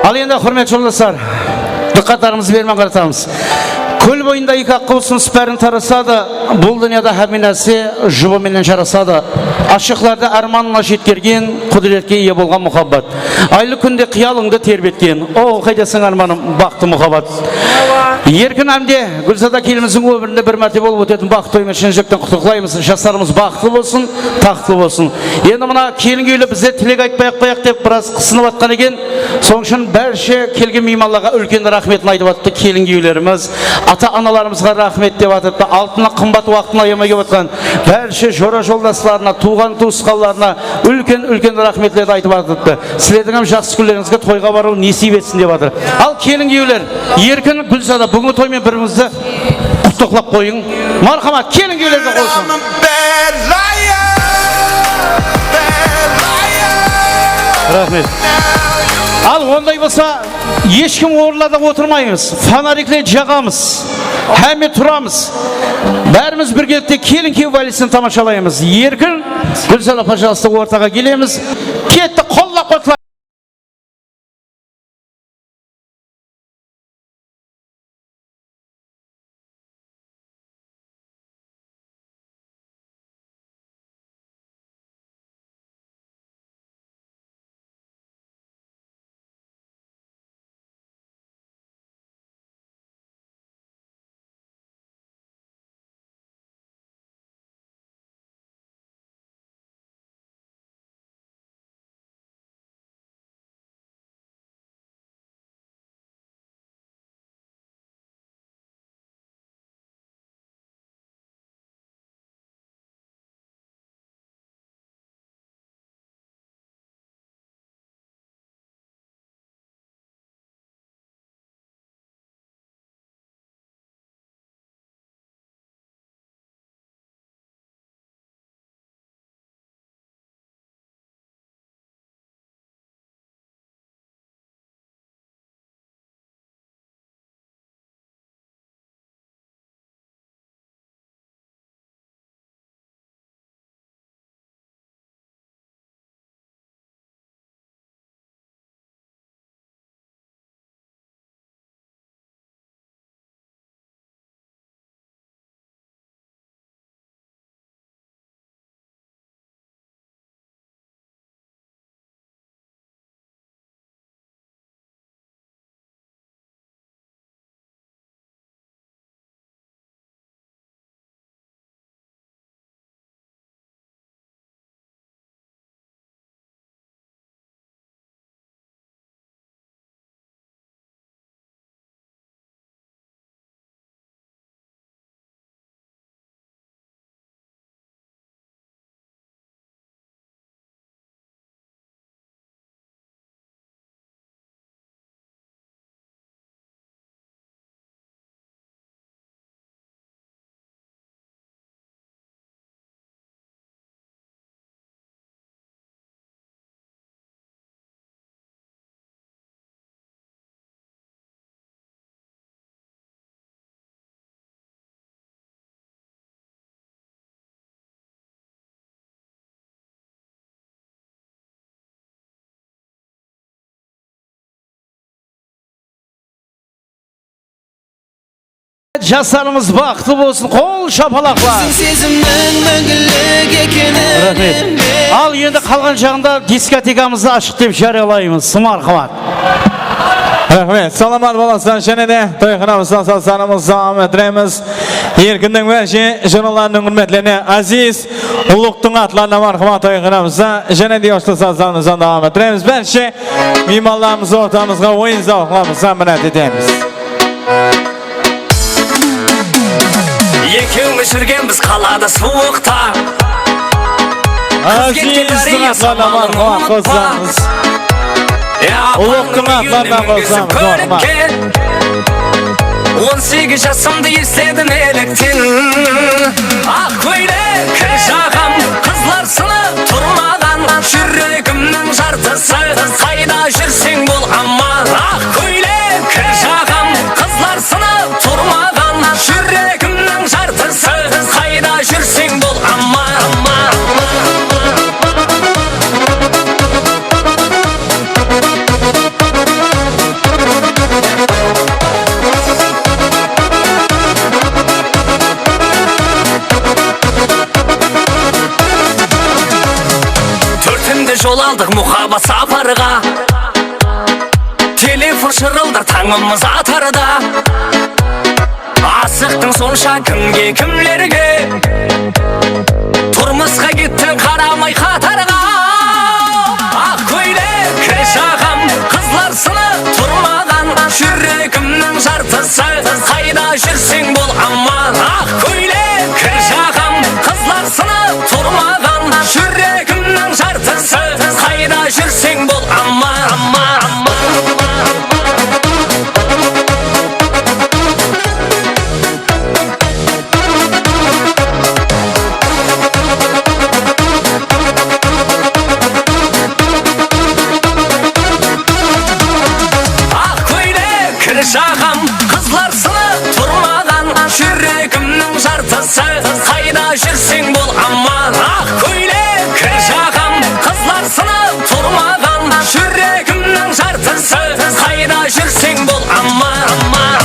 Al endi, húrmetli joldaslar, dıqqatlarımızdı bermen qaratamız. Kól boyında eki aqqı usınıs bárin tarasadı. Bul dúnyada hámme nárse jubı menen jarasadı. Ashıqlardı ármanına jetkergen, qúdiretke iye bolǵan muhabbat. Aylı kúnde qıyalıńdı terbetken. O, qaydasań, ármanım, baxtı muhabbat. Erkin hámde Gúlzada kelinimizdiń ómirinde bir márte bolıp ótetin baxıt toyı menen shın júrekten qutlıqlaymız. Jaslarımız baxıtlı bolsın, taxtlı bolsın. Endi mına kelin kúyewler bizler tilek aytpay-aq qoyaq dep biraz qısınıp atqan eken. Sonıń ushın bárshe kelgen miymanlarǵa úlken raxmetin aytıp atırdı kelin kúyewlerimiz. Ata-analarımızǵa raxmet dep atırdı. Altınnan qımbat waqtın ayamay kelip atqan bárshe jora-joldaslarına, tuwǵan-tuwısqanlarına úlken-úlken raxmetlerdi aytıp atırdı. Sizlerdiń hám jaqsı kúnlerińizge toyǵa barıw nesiyp etsin dep atır. Al, kelin kúyewler, Erkin, Gúlzada, búgingi toy menen bir-birińizdi qutlıqlap qoyıń. Marhamat, kelin kúyewlerge qol ushın. Raxmet. Al, onday bolsa, hesh kim orınlarda otırmaymız. Fonariklerdi jaǵamız. Hámme turamız. Bárimiz birgelikte kelin kúyew valisin tamashalaymız. Erkin, Gúlzada, пожалуйста, ortaǵa kelemiz. Ketti, qollap-quwatlayıq. Jaslarımız baxıtlı bolsın, qol shapalaqlar. Biziń sezimniń máńgilik ekeni. Raxmet. Al, endi qalǵan jaǵında diskotekamızdı ashıq dep járiyalaymız. Sım arqamat. Raxmet. Salamat bolasızlar. Jáne de toyxanamızda sazlarımızdı dawam ettiremiz. Erkinniń bárshe jırlılarınıń húrmetlerine Aziz Ulıqtıń atlarına marhamat toyxanamızda jáne de yoshlı sazlarımızdan dawam ettiremiz. Bárshe miymanlarımızdı ortamızǵa oyın zawıqlarımızdan minnet etemiz. Ekewimiz júrgenbiz qalada suwıqta. Azizdiń atlarına marhamat qossańız. Ulıqtıń atlarına qossańız, marhamat. On segiz jasımdı esledim elekten. Aq kóylek jaǵam, qızlar sınıp turmaǵan, júregimniń jartısı. Qayda júrseń bol aman, aq kóylek jaǵam, qızlar sınıp turmaǵan, júregimniń jartısı. Qayda júrseń bol aman. Tórtemde jol aldıq muhabbat saparǵa. Telefon shırıldar tańımız atarda. Asıqtıń sonsha kimge, kimlerge? Turmısqa kettiń qaramay qatarǵa. Aq kóylek jaǵam, qızlar sınıp turmaǵan, júregimniń jartısı. Qayda júrseń bol aman. Aq kóylek jaǵam, qızlar sınıp turmaǵan, júregimniń jartısı. Qayda júrseń bol aman, aman, aman. Aq kóylek jaǵam, qızlar sınıp turmaǵan, júregimniń jartısı. Qayda júrseń bol aman. Aq kóylek jaǵam, qızlar sınıp turmaǵan, júregimniń jartısı. Qayda júrseń bol aman, aman.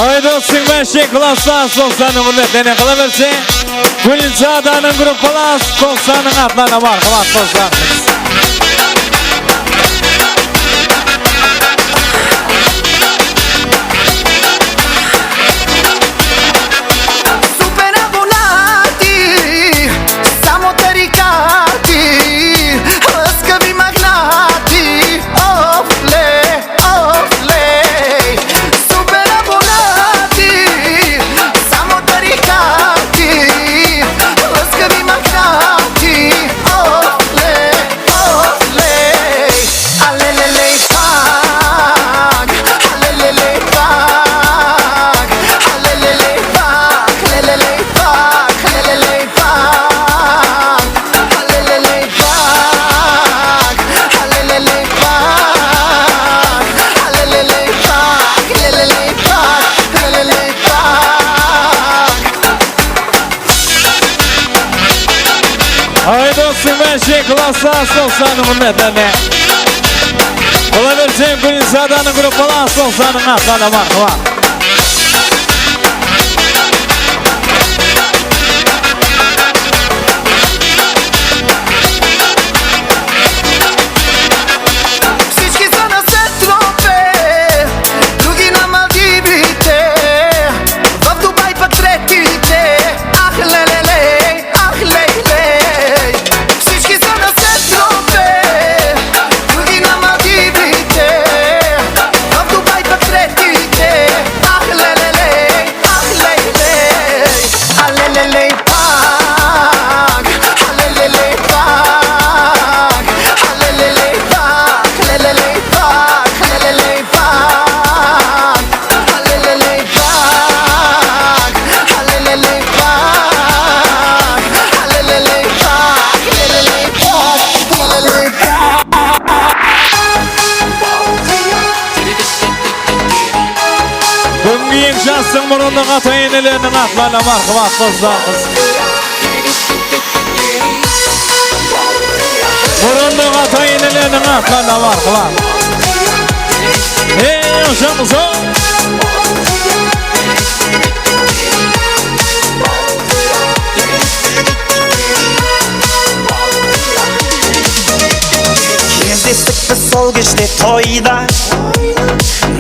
Ay, dostım, bárshe klassdas dostlarınıń húrmetlerine qala berse, Gúlzadanıń gruppalas dostlarınıń atlarına marhamat, dostlar. Super abonati, samo tarikati, laskavi magnati, ofle, ofle. Super abonati, samo tarikati, laskavi magnati, ofle, ofle. Alelele pak, alelele pak, alelele pak, lelele pak, lelele pak. Alelele pak, alelele pak, alelele pak, lelele pak, lelele pak. Ay, dostım, bárshe klassdas dostlarınıń húrmetlerine. Qala berse, Gúlzadanıń gruppalas dostlarınıń atlarına marhamat. Psički so na Saint-Tropez, drugi na Maldivi te, va Dubai pa treti te. Ah, le, le, le. Ah, lej, lej. Psički so na Saint-Tropez, drugi na Maldivi te, va Dubai pa treti te. Jastıń murınlıq ata-eneleriniń atlarına marhamat, qızlarımız. Murınlıq ata-eneleriniń atlarına marhamat. Ey, oshaqmız-aw! Gezdestik biz sol keshte toyda,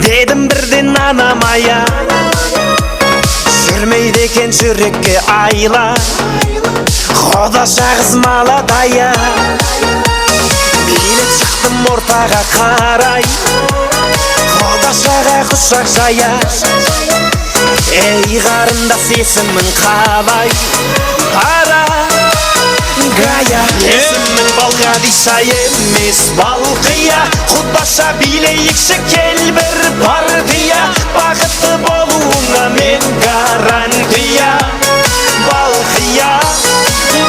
dedim birden anama ya. Júrmeydi eken júrekke ayla, qodasha qız maladaya. Biylep shıqtım ortaǵa qaray, qodashaǵa qushaq jaya. Ey, qarındas, esimiń qalay? Para gaya. Esimniń Balǵadisha emes, Balqıya. Qudbasha biyleyikshi, kel, bir partiya. Baxıttı bolıwıńa men garantiya. Balqıya,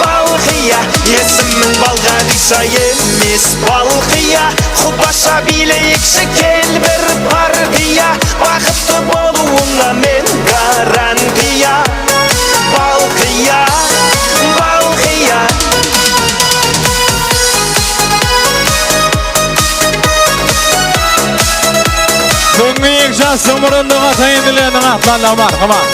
Balqıya. Esimniń Balǵadisha emes, Balqıya. Qudbasha biyleyikshi, kel, bir partiya. Baxıttı bolıwıńa men garantiya. Balqıya, Balqıya. Dóńgeyek jastıń murınlıq ata-eneleriniń atlarına marhamat.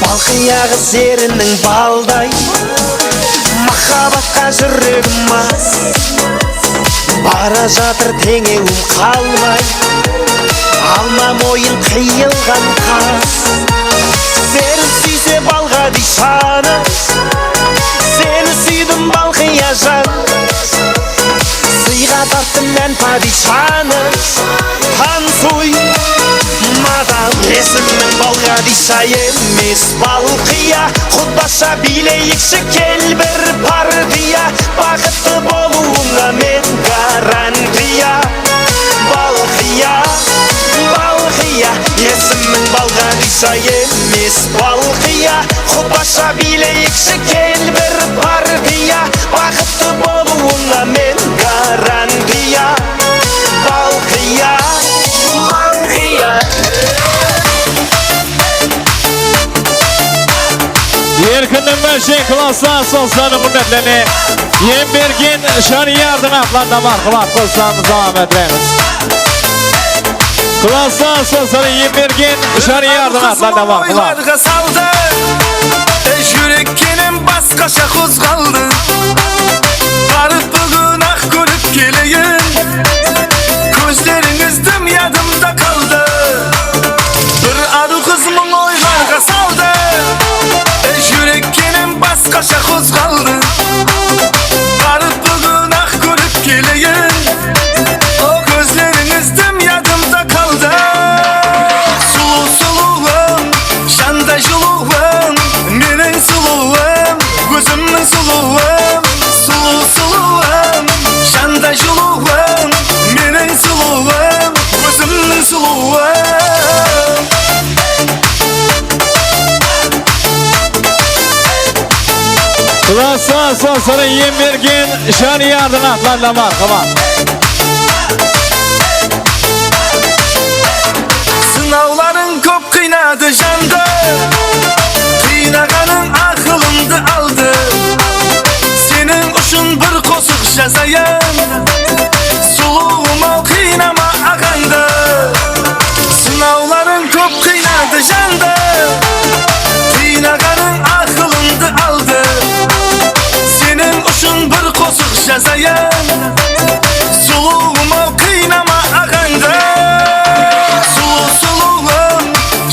Balqıya qız eriniń balday, mahabbatqa júregim as. Bara jatır teńewim qalmay, alma moyın qıyılǵan qas. Seni súyse Balǵadishanı, seni súydim, Balqıya jan. Sıyǵa tarttım men padishanı. Tansuy, madam. Esimniń Balǵadisha emes, Balqıya. Qudbasha biyleyikshi, kel, bir partiya. Baxıttı bolıwıńa men garantiya. Balqıya, Balqıya. Esimniń Balǵadisha emes, Balqıya. Qudbasha biyleyikshi, kel, bir partiya. Baxıttı bolıwıńa men garantiya. Balqıya, Balqıya. Erkinniń Máshek klassda asılsın, húrmetlerine Embergen Shaniyardıń atlarına marhamat, qosılamız, dawam ettiremiz. Klassda asılsın Embergen Shaniyardıń atlarına marhamat. Oylarǵa saldı, ey, júrek kenem basqasha qozǵaldı. Barıp búgin-aq kórip keleyin, kózlerińiz dım yadımda qaldı. Bir arıw qız mıń oylarǵa saldı, ey, júrek kenem basqasha qozǵaldı. Barıp búgin-aq kórip keleyin, o, kózlerińiz dım yadımda qaldı. Sulıw sulıwım, janday julıwım, meniń sulıwım, ózimniń sulıwım. Sulıw sulıwım, janday julıwım, meniń sulıwım, ózimniń sulıwım. Klassda asılsın Embergen Shaniyardıń atlarına marhamat. Sınawlarıń kóp qıynadı jandı, qıynaǵanıń aqılımdı aldı. Seniń ushın bir qosıq jazayın, sulıwım-aw, qıynama aǵańdı. Sınawlarıń kóp qıynadı jandı, qıynaǵanıń aqılımdı aldı. Seniń ushın bir qosıq jazayın, sulıwım-aw, qıynama aǵańdı. Sulıw sulıwım,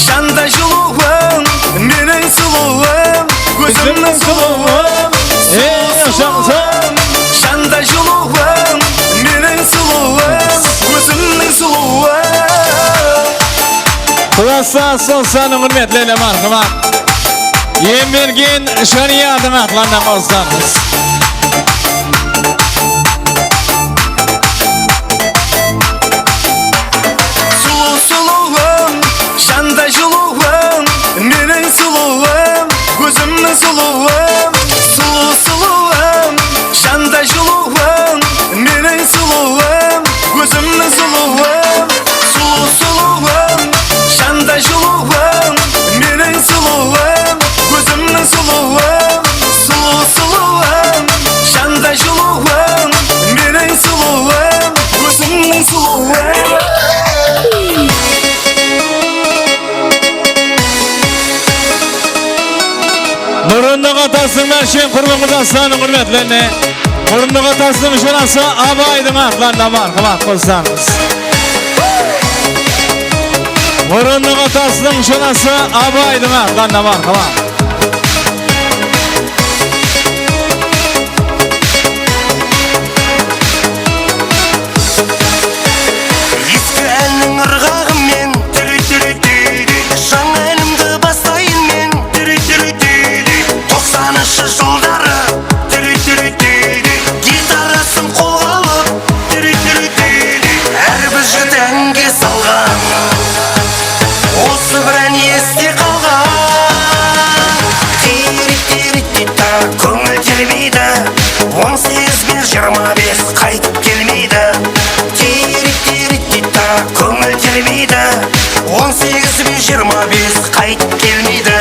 janday julıwım, meniń sulıwım, ózimniń sulıwım. Ey, sulıw sulıwım, janday julıwım, meniń sulıwım, ózimniń sulıwım. Klassda asılsın, húrmetlerine marhamat. Embergen Shaniyardıń atlarına qosılamız. Sulıw sulıwım, janday julıwım, meniń sulıwım, ózimniń sulıwım. Sulıw sulıwım, janday julıwım, meniń sulıwım, Ushın Qurban Qudaslanıń húrmetlerine Murındıǵa tastıń shonası Abaydıń atlarına marhamat qossańız. Murındıǵa tastıń shonası Abaydıń atlarına marhamat. Eski ánniń ırǵaǵı men, jańa ánimdi baslayın men, toqsanınshı jıldarı, gitarasın qolǵa alıp, hár bir jigit áńge salǵan. Usı bir án este qalǵan. Tiyrik-tiyrik-tiyta, kóńil terbiydi. On segiz benen jigirma bes qaytıp kelmeydi. Tiyrik-tiyrik-tiyta, kóńil terbiydi. On segiz benen jigirma bes qaytıp kelmeydi.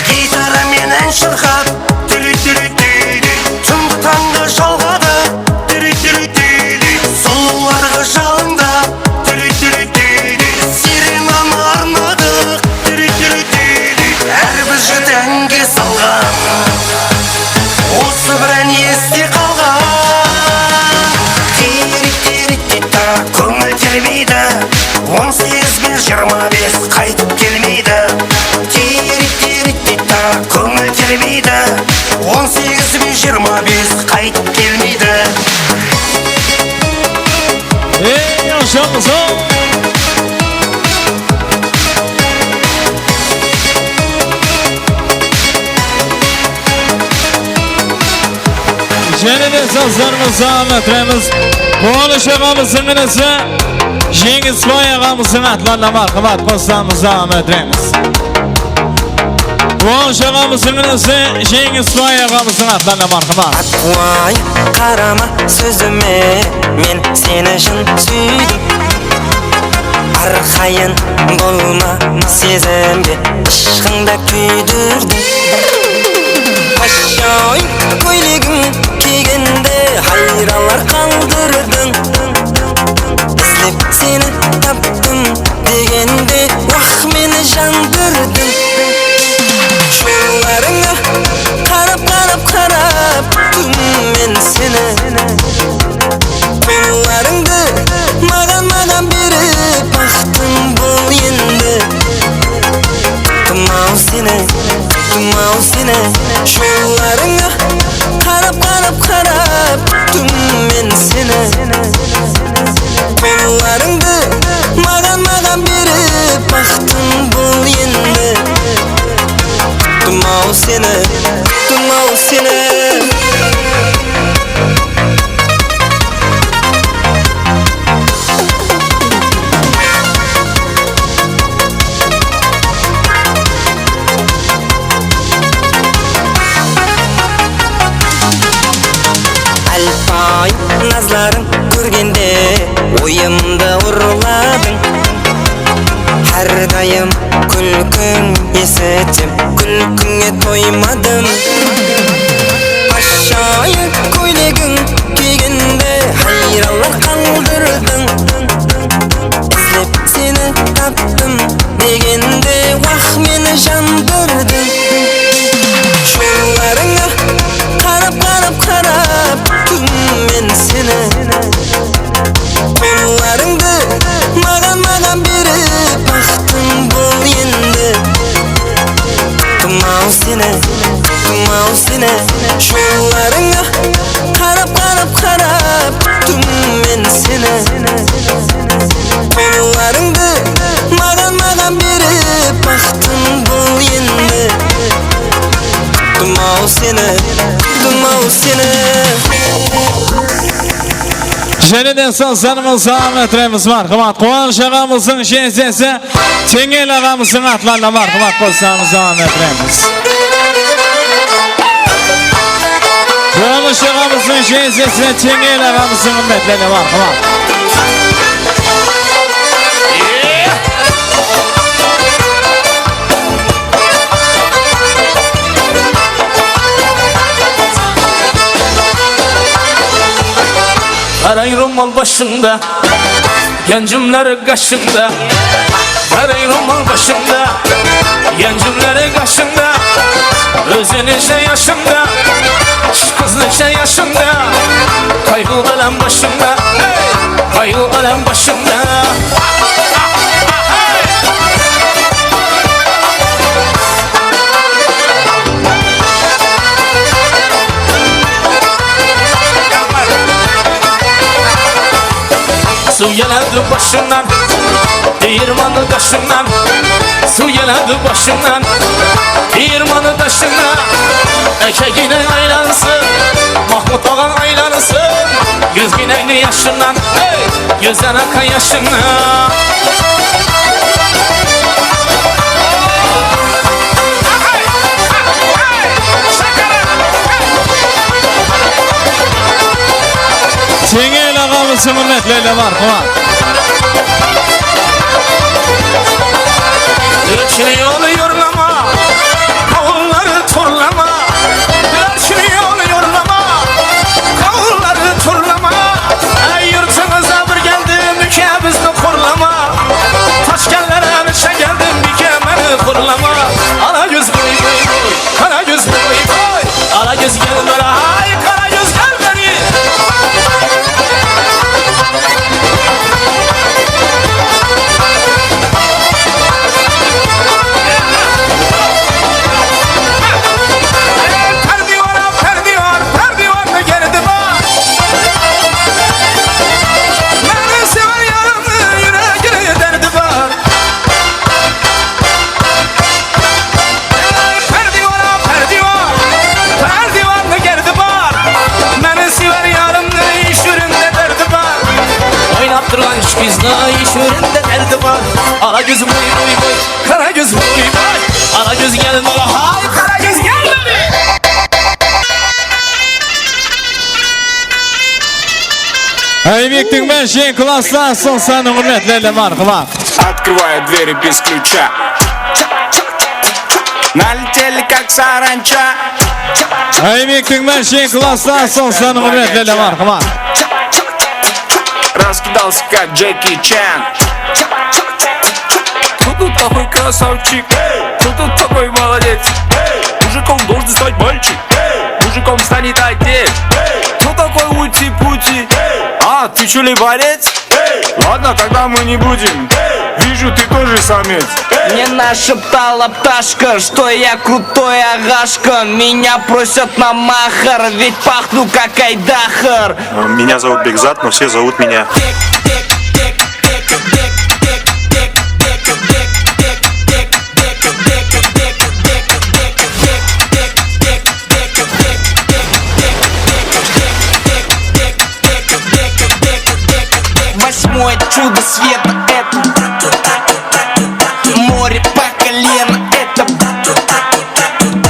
Gitara menen shırqap, túri-túri-túri, túndi tańǵa jalǵadı, túri-túri-túri, sulıwlarǵa jalıńdap, túri-túri-túri, sirenanı arnadıq, túri-túri-túri, hár bir jigit áńge salǵan. Usı bir án este qalǵan. Tiyrik-tiyrik-tiyta, kóńil terbiydi. On segiz benen jigirma bes qaytıp kelmeydi. Tiyrik-tiyrik-tiyta, kóńil terbiydi. On segiz benen jigirma bes qaytıp kelmeydi. Ey, yawshaq qızım! Jáne de sazlarımızdı dawam ettiremiz. Quwanısh aǵamızdıń inisi Jeńisbay aǵamızdıń atlarına marhamat qossamız, dawam ettiremiz. Quwanısh aǵamızdıń inisi Jeńisbay aǵamızdıń atlarına marhamat. Atway, qarama sózime, men seni shın súydim. Arqayın bolma sezimge, ıshqıńda kúydirdiń. Pashshawiy kóylegin kiygende hayranlar qaldırdıń. Izlep seni taptım degende, wah, meni jandırdıń. Jollarıńa qarap, qarap, qarap túrmen seni. Qollarıńdı maǵan, maǵan berip, baxtım bol endi. Dım-aw seni, dım-aw seni, jollarıńa qarap, qarap, qarap túrmen seni. Qollarıńdı maǵan, maǵan berip, baxtım bol endi. Dım-aw seni, dım-aw seni. Álpayım, nazların kórgende oyımdı urladıń. Hár dayım kúlkiń esitsem, kúlkińe toymadım. Pashshawiy kóylegiń kiygende hayranlar qaldırdıń. Izlep seni taptım degende, wah, meni jandırdıń. Jollarıńa qarap, qarap, qarap túrmen seni. Qollarıńdı maǵan, maǵan berip, baxtım bol endi. Dım-aw seni, dım-aw seni, jollarıńa qarap, qarap, qarap túrmen seni. Qollarıńdı maǵan, maǵan berip, baxtım bol endi. Dım-aw seni, dım-aw seni. Jáne de sazlarımızdı dawam ettiremiz, marhamat. Quwanısh aǵamızdıń jezesi Teńel aǵamızdıń atlarına marhamat qossamız, dawam ettiremiz. Quwanısh aǵamızdıń jezesi Teńel aǵamızdıń húrmetlerine marhamat. Qaray rumal bashıńda, yanjımlar qashıńda. Qaray rumal bashıńda, yanjımlar qashıńda. Ózińshe yashıńda, qızlıqsha yashıńda. Qayǵı-alem bashıńda, hey, qayǵı-alem bashıńda. Suw eladı bashıńnan, diyirmanı dashıńnan. Suw eladı bashıńnan, diyirmanı dashıńnan. Áke giyney aylansın, Mahmut aǵań aylansın. Júz giyneńdi yashıńnan, hey, júz ana yashıńnan. Teńel aǵamız, húrmetli Leyla, marhamat. Dúrtshili yol yorlama, qawınlar turlama. Dúrtshili yol yorlama, qawınlar turlama. Áy, yurtıńızǵa bir keldim, úyke bizni qurlama. Tashkentler álishe keldim, biyke meni qurlama. Ala júz boy, boy, boy, qara júz boy, boy. Ala júz kelin, ay, qara júz kelin. Párdiwar, párdiwar, párdiwardı gerdi bar. Meni sever yarımnıń júregine derdi bar. Párdiwar, párdiwar, párdiwardı gerdi bar. Meni sever yarımnıń júreginde derdi bar. Oynap turǵan shkiznoy júreginde derdi bar. Ala júz boy, boy, boy, qara júz boy, boy. Ala júz kelin, ala, hay, qara júz kelin. Áybektiń menen jeń klasstan soń sanıń, húrmetli Leyla, marhamat. Открываю двери без ключа. Налетели, как саранча. Áybektiń menen jeń klasstan soń sanıń, húrmetli Leyla, marhamat. Раскидался, как Джеки Чан. Кто тут такой красавчик? Кто тут такой молодец? Мужиком должен стать мальчик. Мужиком станет отец. Кто такой ути-пути? А, ты чё ли борец? Ладно, тогда мы не будем. Вижу, ты тоже самец. Мне нашептала пташка, что я крутой ағашка. Меня просят на махар, ведь пахну как айдахар. Меня зовут Бекзат, но все зовут меня. Восьмое чудо света — это море по колено, это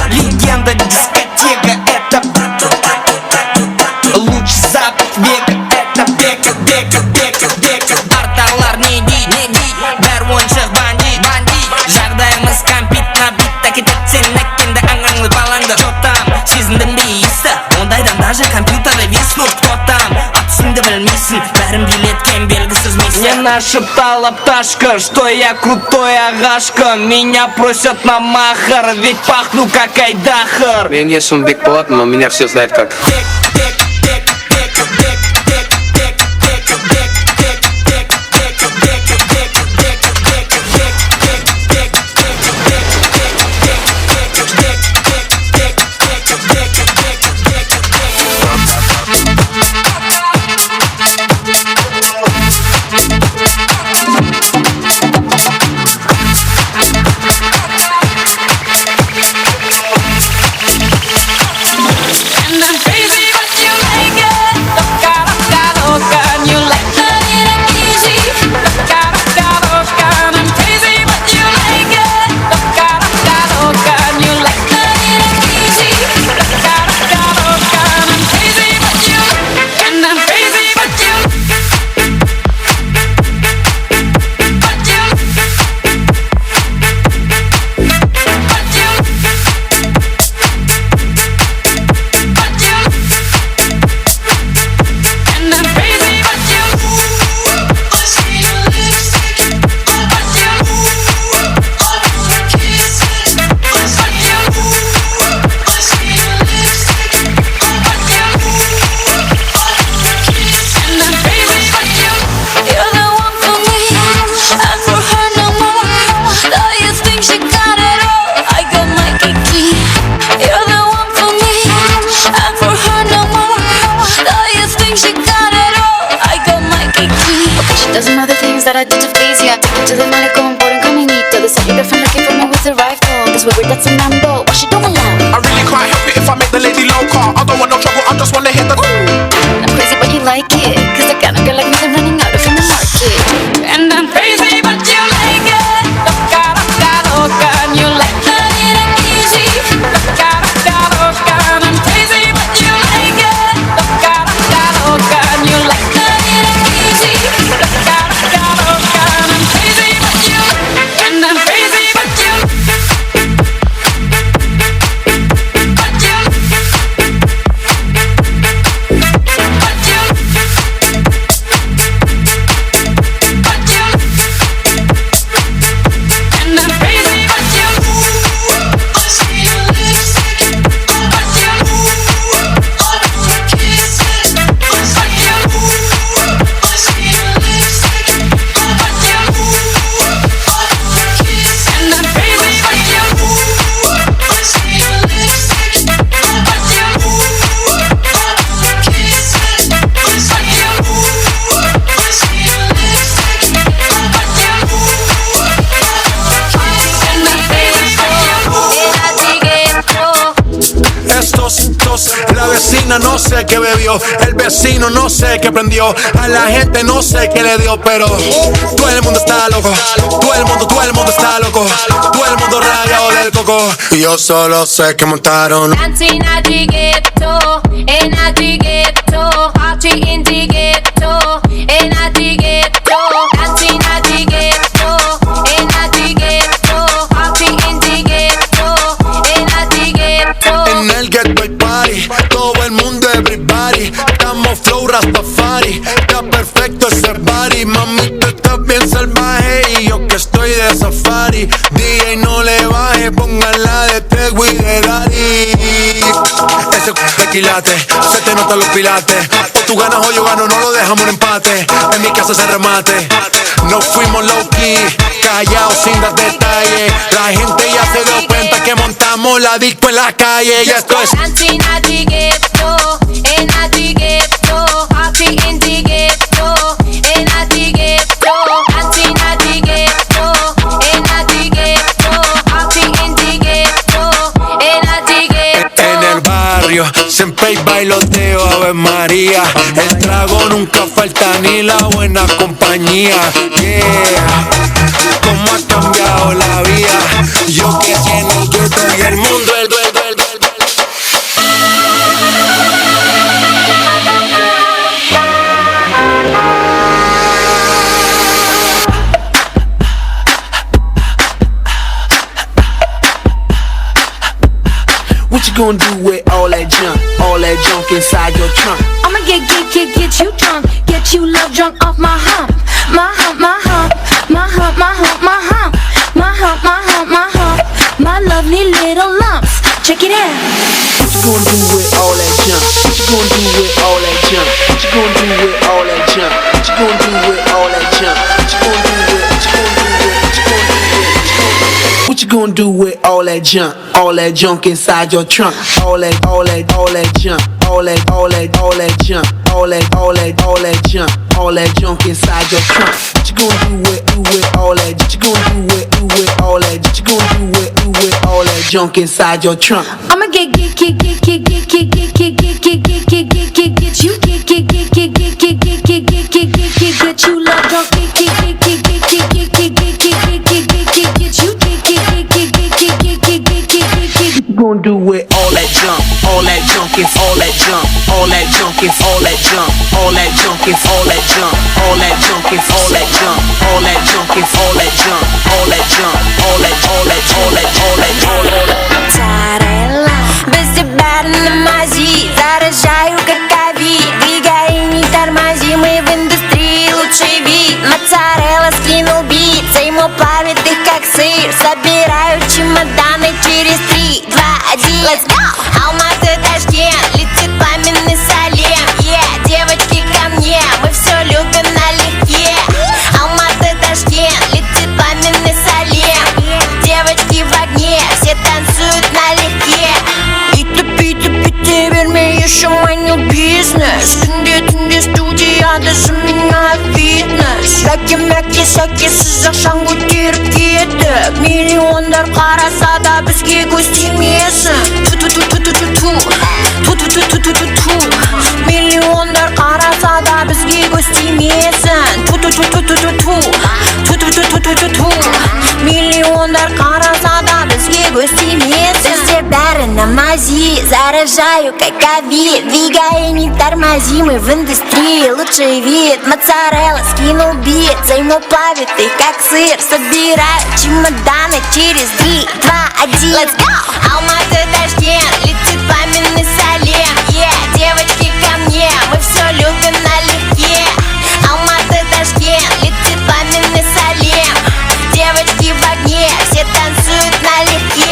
легенда дискотека, это лучший запах века, это бека, бека, бека, бека. Artalar ne deydi, ne deydi? Bári oyınshıq, bandit, bandit. Jaǵdayımız kómpit, nabit, áketet sen ákkeńdi, ańańdı, balańdı. Чё там, sezindiń be isti? Ondaydan даже kompyuterdi виснут. Кто там? At ústińdi bilmeyseń, bárin biletken belgisiz miyseń. Мне нашептала пташка, что я крутой ағашка. Меня просят на махар, ведь пахну как айдахар. Meniń esmim Bekpolat, но меня все знают как. But I did it easy, I took it to the malecón por un caminito. The side girlfriend looking for me with a rifle. This way that's a mambo, what she doing now? I really can't help it if I make the lady loco. I don't want no trouble, I just wanna hit the. I'm crazy, but you like it. 'Cause I got a girl like me, they're running out from the market. And I'm crazy, but you like it. Loca, loca, loca, and you like it. Loca, loca, loca, and I'm crazy, but you like it. Loca, loca, loca, and you like it. Loca, loca, loca, and I'm crazy, but you. And I'm crazy, but you. But you. But you. Estos, estos, la vecina no sé qué bebió, el vecino no sé qué prendió, a la gente no sé qué le dio, pero todo el mundo está loco, todo el mundo, todo el mundo está loco, todo el mundo rayado del coco. Yo solo sé que montaron. Dancing at the ghetto, in at the ghetto, party in the ghetto, in at the ghetto, dancing at the ghetto, in at the ghetto, party in the ghetto, in at the ghetto. En el ghetto hay party, todo el mundo, everybody. Estamos flow Rastafari, está perfecto ese body. Mami, tú estás bien salvaje y yo que estoy de safari. D J, no le baje, póngala de Tego y de Daddy. Ese de quilate, se te notan los pilates. O tú ganas o yo gano, no lo dejamos en empate. En mi casa se remate. Nos fuimos low key, callao sin dar detalle. La gente ya se dio cuenta que montamos la disco en la calle. Y esto es. Dancing at the ghetto, in at the ghetto, party in the ghetto, in at the ghetto, dancing at the ghetto, in at the ghetto, party in the ghetto, in at the ghetto. En el barrio siempre hay bailoteo, Ave María. El trago nunca falta ni la buena compañía. Yeah, cómo ha cambiado la vida. Yo que en el ghetto y el mundo, el duelo, el duelo. What you gonna do with all that junk, all that junk inside your trunk? I'ma get, get, get, get you drunk, get you love drunk off my hump, my hump, my hump, my hump, my hump, my hump, my hump, my hump, my hump, my hump, my lovely little lumps. Check it out. What you gonna do with all that junk? What you gonna do with all that junk? What you gonna do with all that junk? What you gonna do with all that junk? What you gonna do with, what you gonna do with, what you gonna do with, what you gonna do with, what you gonna do with? What you gonna do with all that junk? All that junk inside your trunk. All that, all that, all that junk. All that, all that, all that junk. All that, all that, all that junk. All that junk inside your trunk. What you gonna do with, do with all that? What you gonna do with, do with all that? What you gonna do with, do with all that junk inside your trunk? I'ma get, get, get, get, get, get, get, get, get, get, get, get, get, get, get, get you, get, get, get, get, get, get, get, get, get, get, get, get, get you love drunk, get, get, get, get, get, get, get, get, get, get, get, get, get, get you, get, get, get, get, get, get, get, get, get, get, get, get, get. What you gonna do with all that junk, all that junk is all that junk, all that junk is all that junk, all that junk is all that junk, all that junk is all that junk, all that junk is all that junk, all that junk, all that, all that, all that, all that, all that. Mozzarella. Bizde báriniń mázi, zarı jayıw kakavi. Двигай, не тормози, мы в индустрии лучший вид. Моцарелла скинул бит, Сеймо плавит их, как сыр. Собираю чемоданы через три, два, один. Let's go! Алматы, Ташкент, летит пламенный салем. Yeah, девочки, ко мне, мы всё любим налегке. Алматы, Ташкент, летит пламенный салем. Девочки в огне, все танцуют налегке. Úytip, búytip, búyte berme, ещё money business. Kúnde, túnde studiyada jım, меня fitness. Báke, máke, Shakesiz aqshań kóterip ketip, millionlar qarasa da bizge kóz tiymesin. Tu, tu, tu, tu, tu, tu, tu. Tu, tu, tu, tu, tu, tu, tu. Millionlar qarasa da bizge kóz tiymesin. Tu, tu, tu, tu, tu, tu, tu. Tu, tu, tu, tu, tu, tu, tu. Millionlar qarasa da bizge kóz tiymesin. Bizde bári namazi, zarяжаю, как ковид. Двигай, не тормози, мы в индустрии, лучший вид. Моцарелла, скинул бит, взаимоплавит их, как сыр. Собираю чемоданы через три, два, один. Let's go! Алматы, Ташкент, летит пламенный салем. Yeah, девочки, ко мне, мы всё любим налегке. Алматы, Ташкент, летит пламенный салем. Девочки в огне, все танцуют налегке.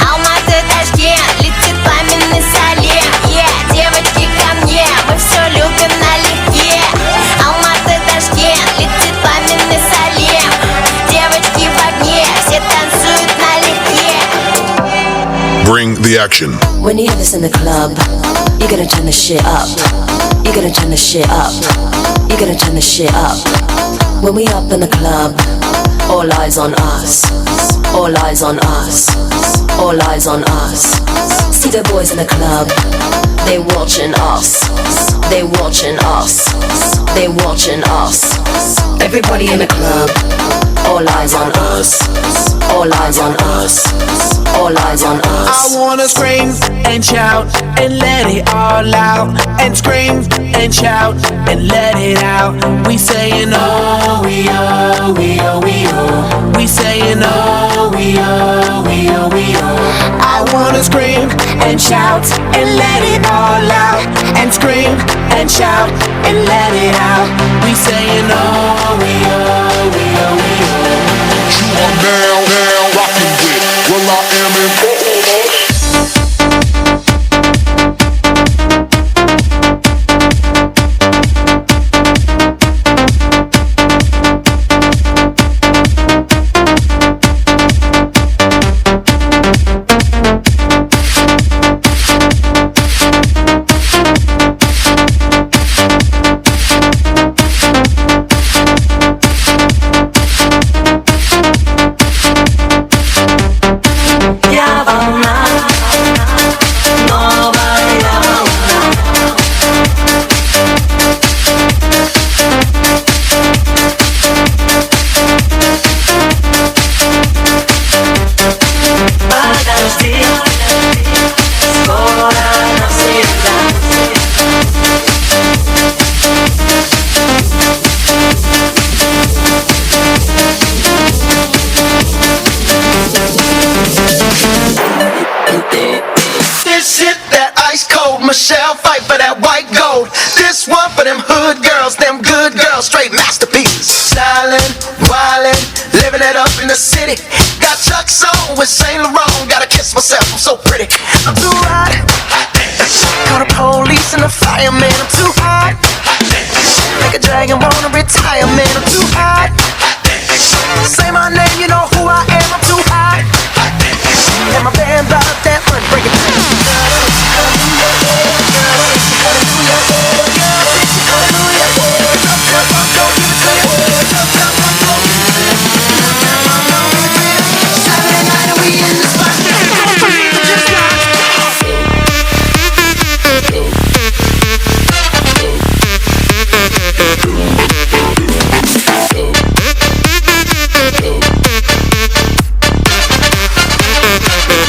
Алматы, Ташкент, летит пламенный салем. Yeah, девочки, ко мне, мы всё любим налегке. Алматы, Ташкент, летит пламенный салем. Девочки в огне, все танцуют налегке. Bring the action. When you have this in the club, you gotta turn the shit up. You gotta turn the shit up. You gotta turn the shit up. When we up in the club, all eyes on us. All eyes on us. All eyes on us. See the boys in the club. They watching us. They watching us. They watching us. Everybody in the club. All eyes on us. All eyes on us. All eyes on us. I wanna scream and shout and let it all out. And scream and shout and let it out. We saying oh, we oh, we oh, we oh. We saying oh, we oh, we oh, we oh. I wanna scream and shout and let it all out. And scream and shout and let it out. We saying oh, we oh, we oh, we oh. You are now, now rocking with Will I Am in This shit, that ice cold Michelle, fight for that white gold. This one for them hood girls, them good girls, straight masterpieces. Stylin', wildin', living it up in the city. Got Chucks on with Saint Laurent, gotta kiss myself, I'm so pretty. I'm too hot. Call the police and the fireman, I'm too hot. Make a dragon wanna retire, man, I'm too hot. Say my name, you know who I am, I'm too hot. And my band bought that money, break it down.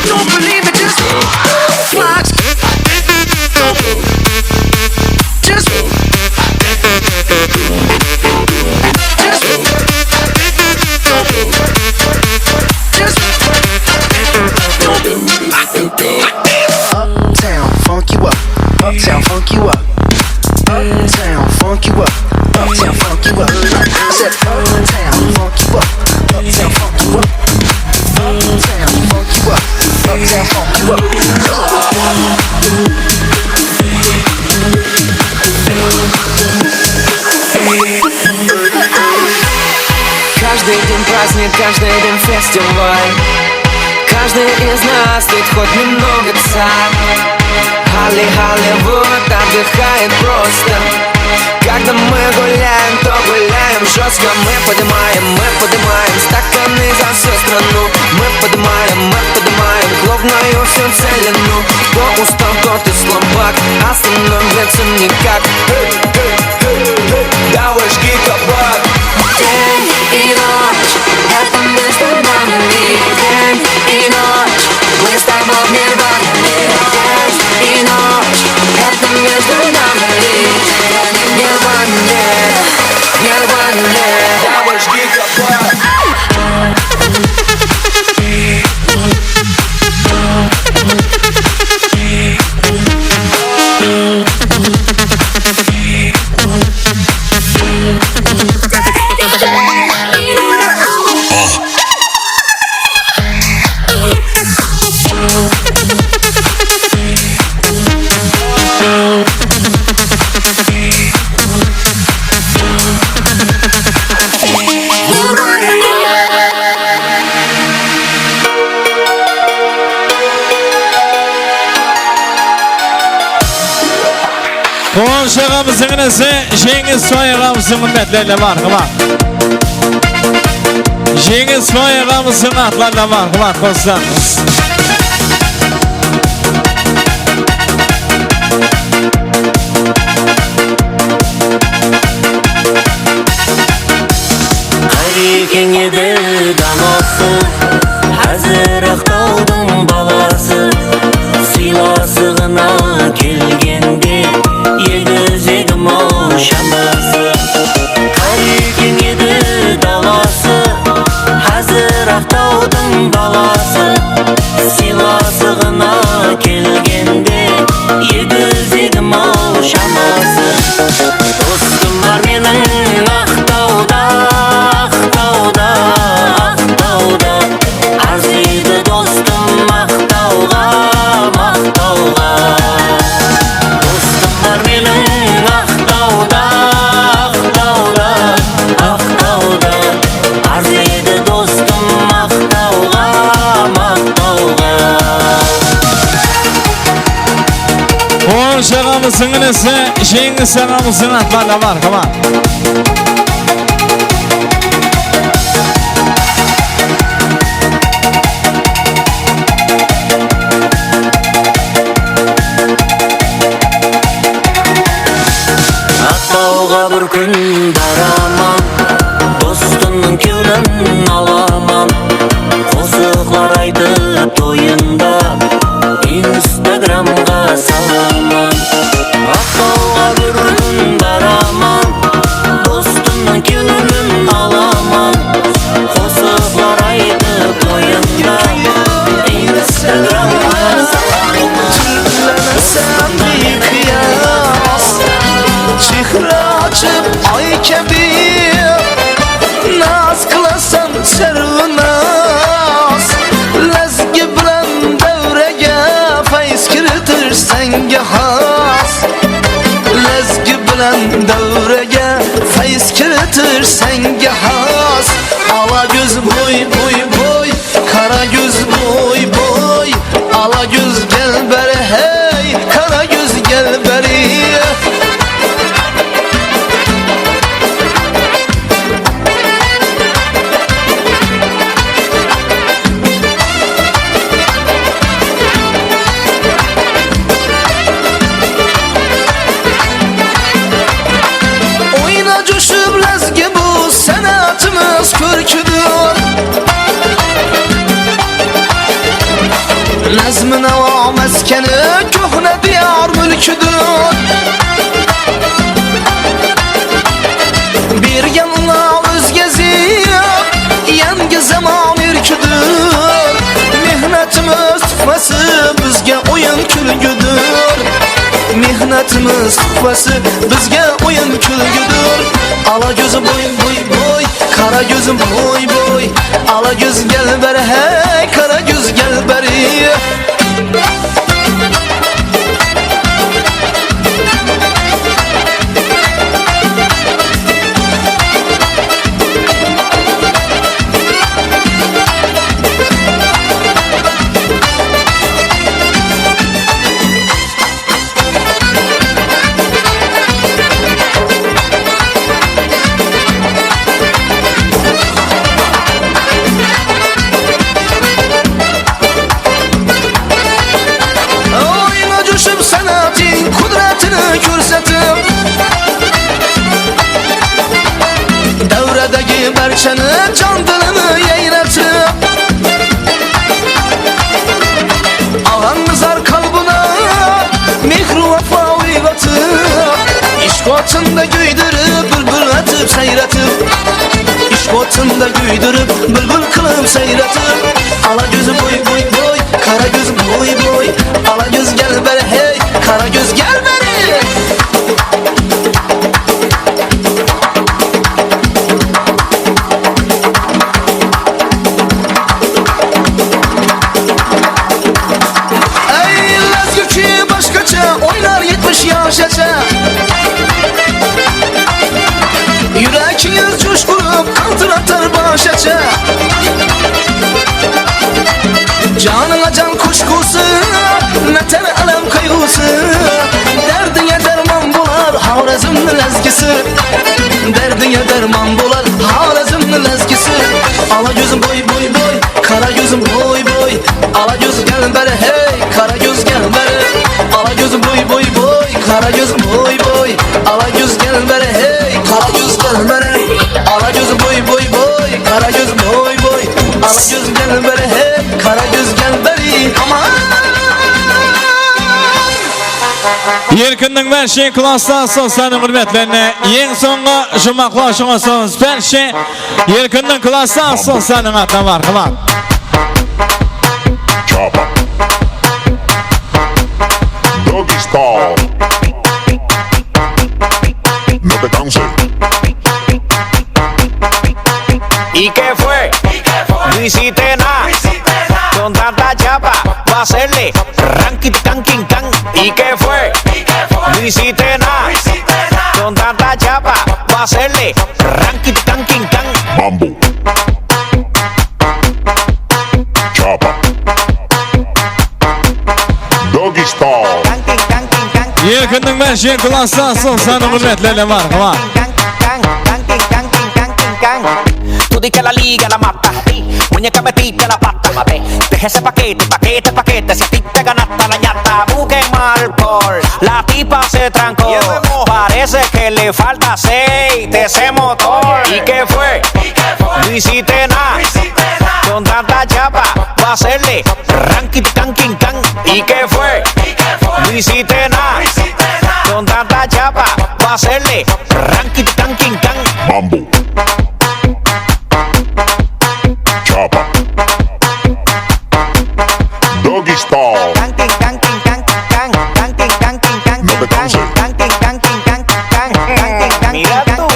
Don't believe it, just watch. Just, just, just, Uptown funk you up. Uptown funk you up. Uptown funk you up. Uptown funk you up. Said uptown funk you up. Uptown funk you up. Uptown funk you up. Uptown funk you up. Каждый день праздник, каждый день фестиваль. Каждый из нас тут хоть немного царь. Холли-, Холливуд отдыхает просто. Когда мы гуляем, то гуляем жёстко. Мы поднимаем, мы поднимаем стаканы за всю страну. Мы поднимаем, мы поднимаем клубную всю целину. Кто устал, тот и слабак, остановиться никак. Эй, эй, эй, эй, давай жги кабак. День и ночь, это между нами. День и ночь, мы с тобой в нирване. День и ночь, это между нами. Нирване, нирване. Давай жги кабак. Quwanısh aǵamızdıń inisi Jeńis Soy aǵamızdıń húrmetlerine marhamat. Jeńis Soy aǵamızdıń atlarına marhamat, qosılamız. Qarekeń edi dalası, házir Aqtawdıń balası. Sıylasıǵına kelgende, egizegim-aw shaması. Qarekeń edi dalası, házir Aqtawdıń balası. Sıylasıǵına kelgende, egizegim-aw shaması. Dostım bar meniń Aqtawda, Aqtawda, Aqtawda. Arzıydı dostım Aqtawǵa, Aqtawǵa. Dostım bar meniń Aqtawda, Aqtawda, Aqtawda. Arzıydı dostım Aqtawǵa, Aqtawǵa. Quwanısh aǵamızdıń inisi Jeńis aǵamızdıń atlarına marhamat. Aqtawǵa bir kún baraman, dostımnıń kewlin alaman. Qosıqlar aytıp toyında Instagramǵa salaman. Aqtawǵa bir kún baraman, dostımnıń kewlin alaman. Qosıqlar aytıp toyında Instagramǵa salaman. Túrlenesen miqyas, chehra ashıp ay kabi, naz qılasań sárunaz. Lázgi bilan dáwrege fayz kiritish senge xas. Lázgi bilan dáwrege fayz kiritish senge xas. Ala kóz boy, boy, boy, qara kóz boy, boy. Ala kóz gel beri, hey, qara kóz gel beri. Oyna joshıp lázgi, bu sánatımız kórkidir. Nazm-nawo máskeni kóhna diyar múlkidir. Bergen ulıw ózge ziyat, yangi zamon erkidir. Mehnatımız tuhfası bizge oyın-kúlgidir. Mehnatımız tuhfası bizge oyın-kúlgidir. Ala kóz boy, boy, boy, qara kóz boy, boy. Ala kóz gel beri, hey, qara kóz gel beri. Seni jan dilimi yayratıp, aǵańızlar qalbına mehri-wapa uyǵatıp, ishq otında gúydirip, búlbúl atıp sayratıp, ishq otında gúydirip, búlbúl qılıp sayratıp, ala kóz boy, boy, boy, qara kóz boy, boy, ala kóz gel beri, hey, qara kóz gel beri. Ey, Lázgi ki başqasha, oynar etmish yashasha. Yúregińiz joshqınıp, qaltıratar bashacha. Janıńa jan qushqusı, nátar álem qayǵısı. Dárdińe dárman bolar Xorezmniń lázgisi. Dárdińe dárman bolar Xorezmniń lázgisi. Ala kózim boy, boy, boy, qara kózim boy, boy. Ala kóz gel beri, hey, qara kóz gel beri. Ala kózim boy, boy, boy, qara kózim boy, boy. Ala kóz gel beri, hey, qara kóz gel beri. Ala kózim boy, boy, boy, qara kózim boy, boy. Ala kóz gel beri, hey, qara kóz gel beri. Aman! Erkinniń bárshe klassda asıl sanıń húrmetlerine eń sońǵı juwmaqlawshı qosıǵımız bárshe Erkinniń klassda asıl sanıń atına marhamat. Chapa. Doggy style. No te canses. ¿Y qué fue? No hiciste nada. Con tanta chapa, pa hacerle ranqui tanqui can. ¿Y qué fue? No hiciste nada. Con tanta chapa, pa hacerle ranqui tanqui can. Mambo. Chapa. Doggy style. Erkinniń bárshe klassda asıl sanıń húrmetlerine marhamat. Tú di que la liga la mata. Muñeca metiste la pata. Deja ese paquete, paquete, paquete. Si a ti te ganaste la ñata, busquemos alcohol. La tipa se trancó. Parece que le falta aceite a ese motor. ¿Y qué fue? No hiciste nada. Con tanta chapa, pa hacerle ranqui tanqui can. ¿Y qué fue? No hiciste nada. Con tanta chapa, pa hacerle ranqui tanqui can. Mambo. Chapa. Doggy style. No te canses. Mira tú.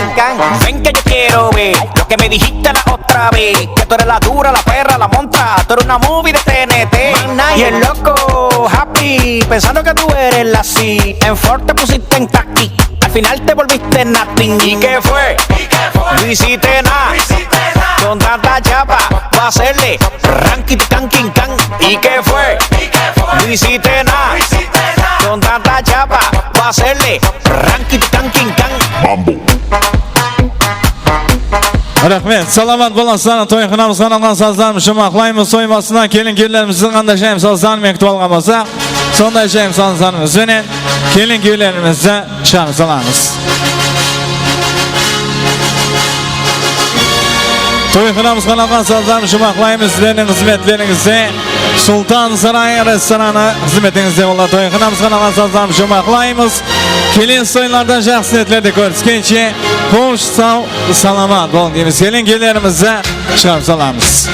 Ven que yo quiero ver lo que me dijiste la otra vez, que tú eres la dura, la perra, la montra, tú eres una movie de T N T. Y el loco happy, pensando que tú eres la C. En Ford te pusiste en taxi, al final te volviste nothing. ¿Y qué fue? No hiciste nada. Con tanta chapa, pa hacerle ranqui tanqui can. ¿Y qué fue? No hiciste nada. Con tanta chapa, pa hacerle ranqui tanqui can. Mambo. Raxmet, salamat bolasızlar. Toyxonamızǵa arnalǵan sazlarımızdı juwmaqlaymız. Toy basında kelin-kúyevlerimizdi qanday jayım sazlar menen kútip alǵan bolsaq, sonday jayım sazlarımız benen kelin-kúyevlerimizdi shıǵarıp salamız. Toyxonamızǵa arnalǵan sazlarımızdı juwmaqlaymız. Sizlerdiń xızmetlerińizde Sultan Saray restoranı xızmetińizde boldı. Toyxonamızǵa arnalǵan sazlarımızdı juwmaqlaymız. Kelesiz toylarda, jaqsı niyetlerde kóriskenshe, xosh, saw, salamat bolıń deymiz. Kelin-kúyevlerimizdi shıǵarıp salamız.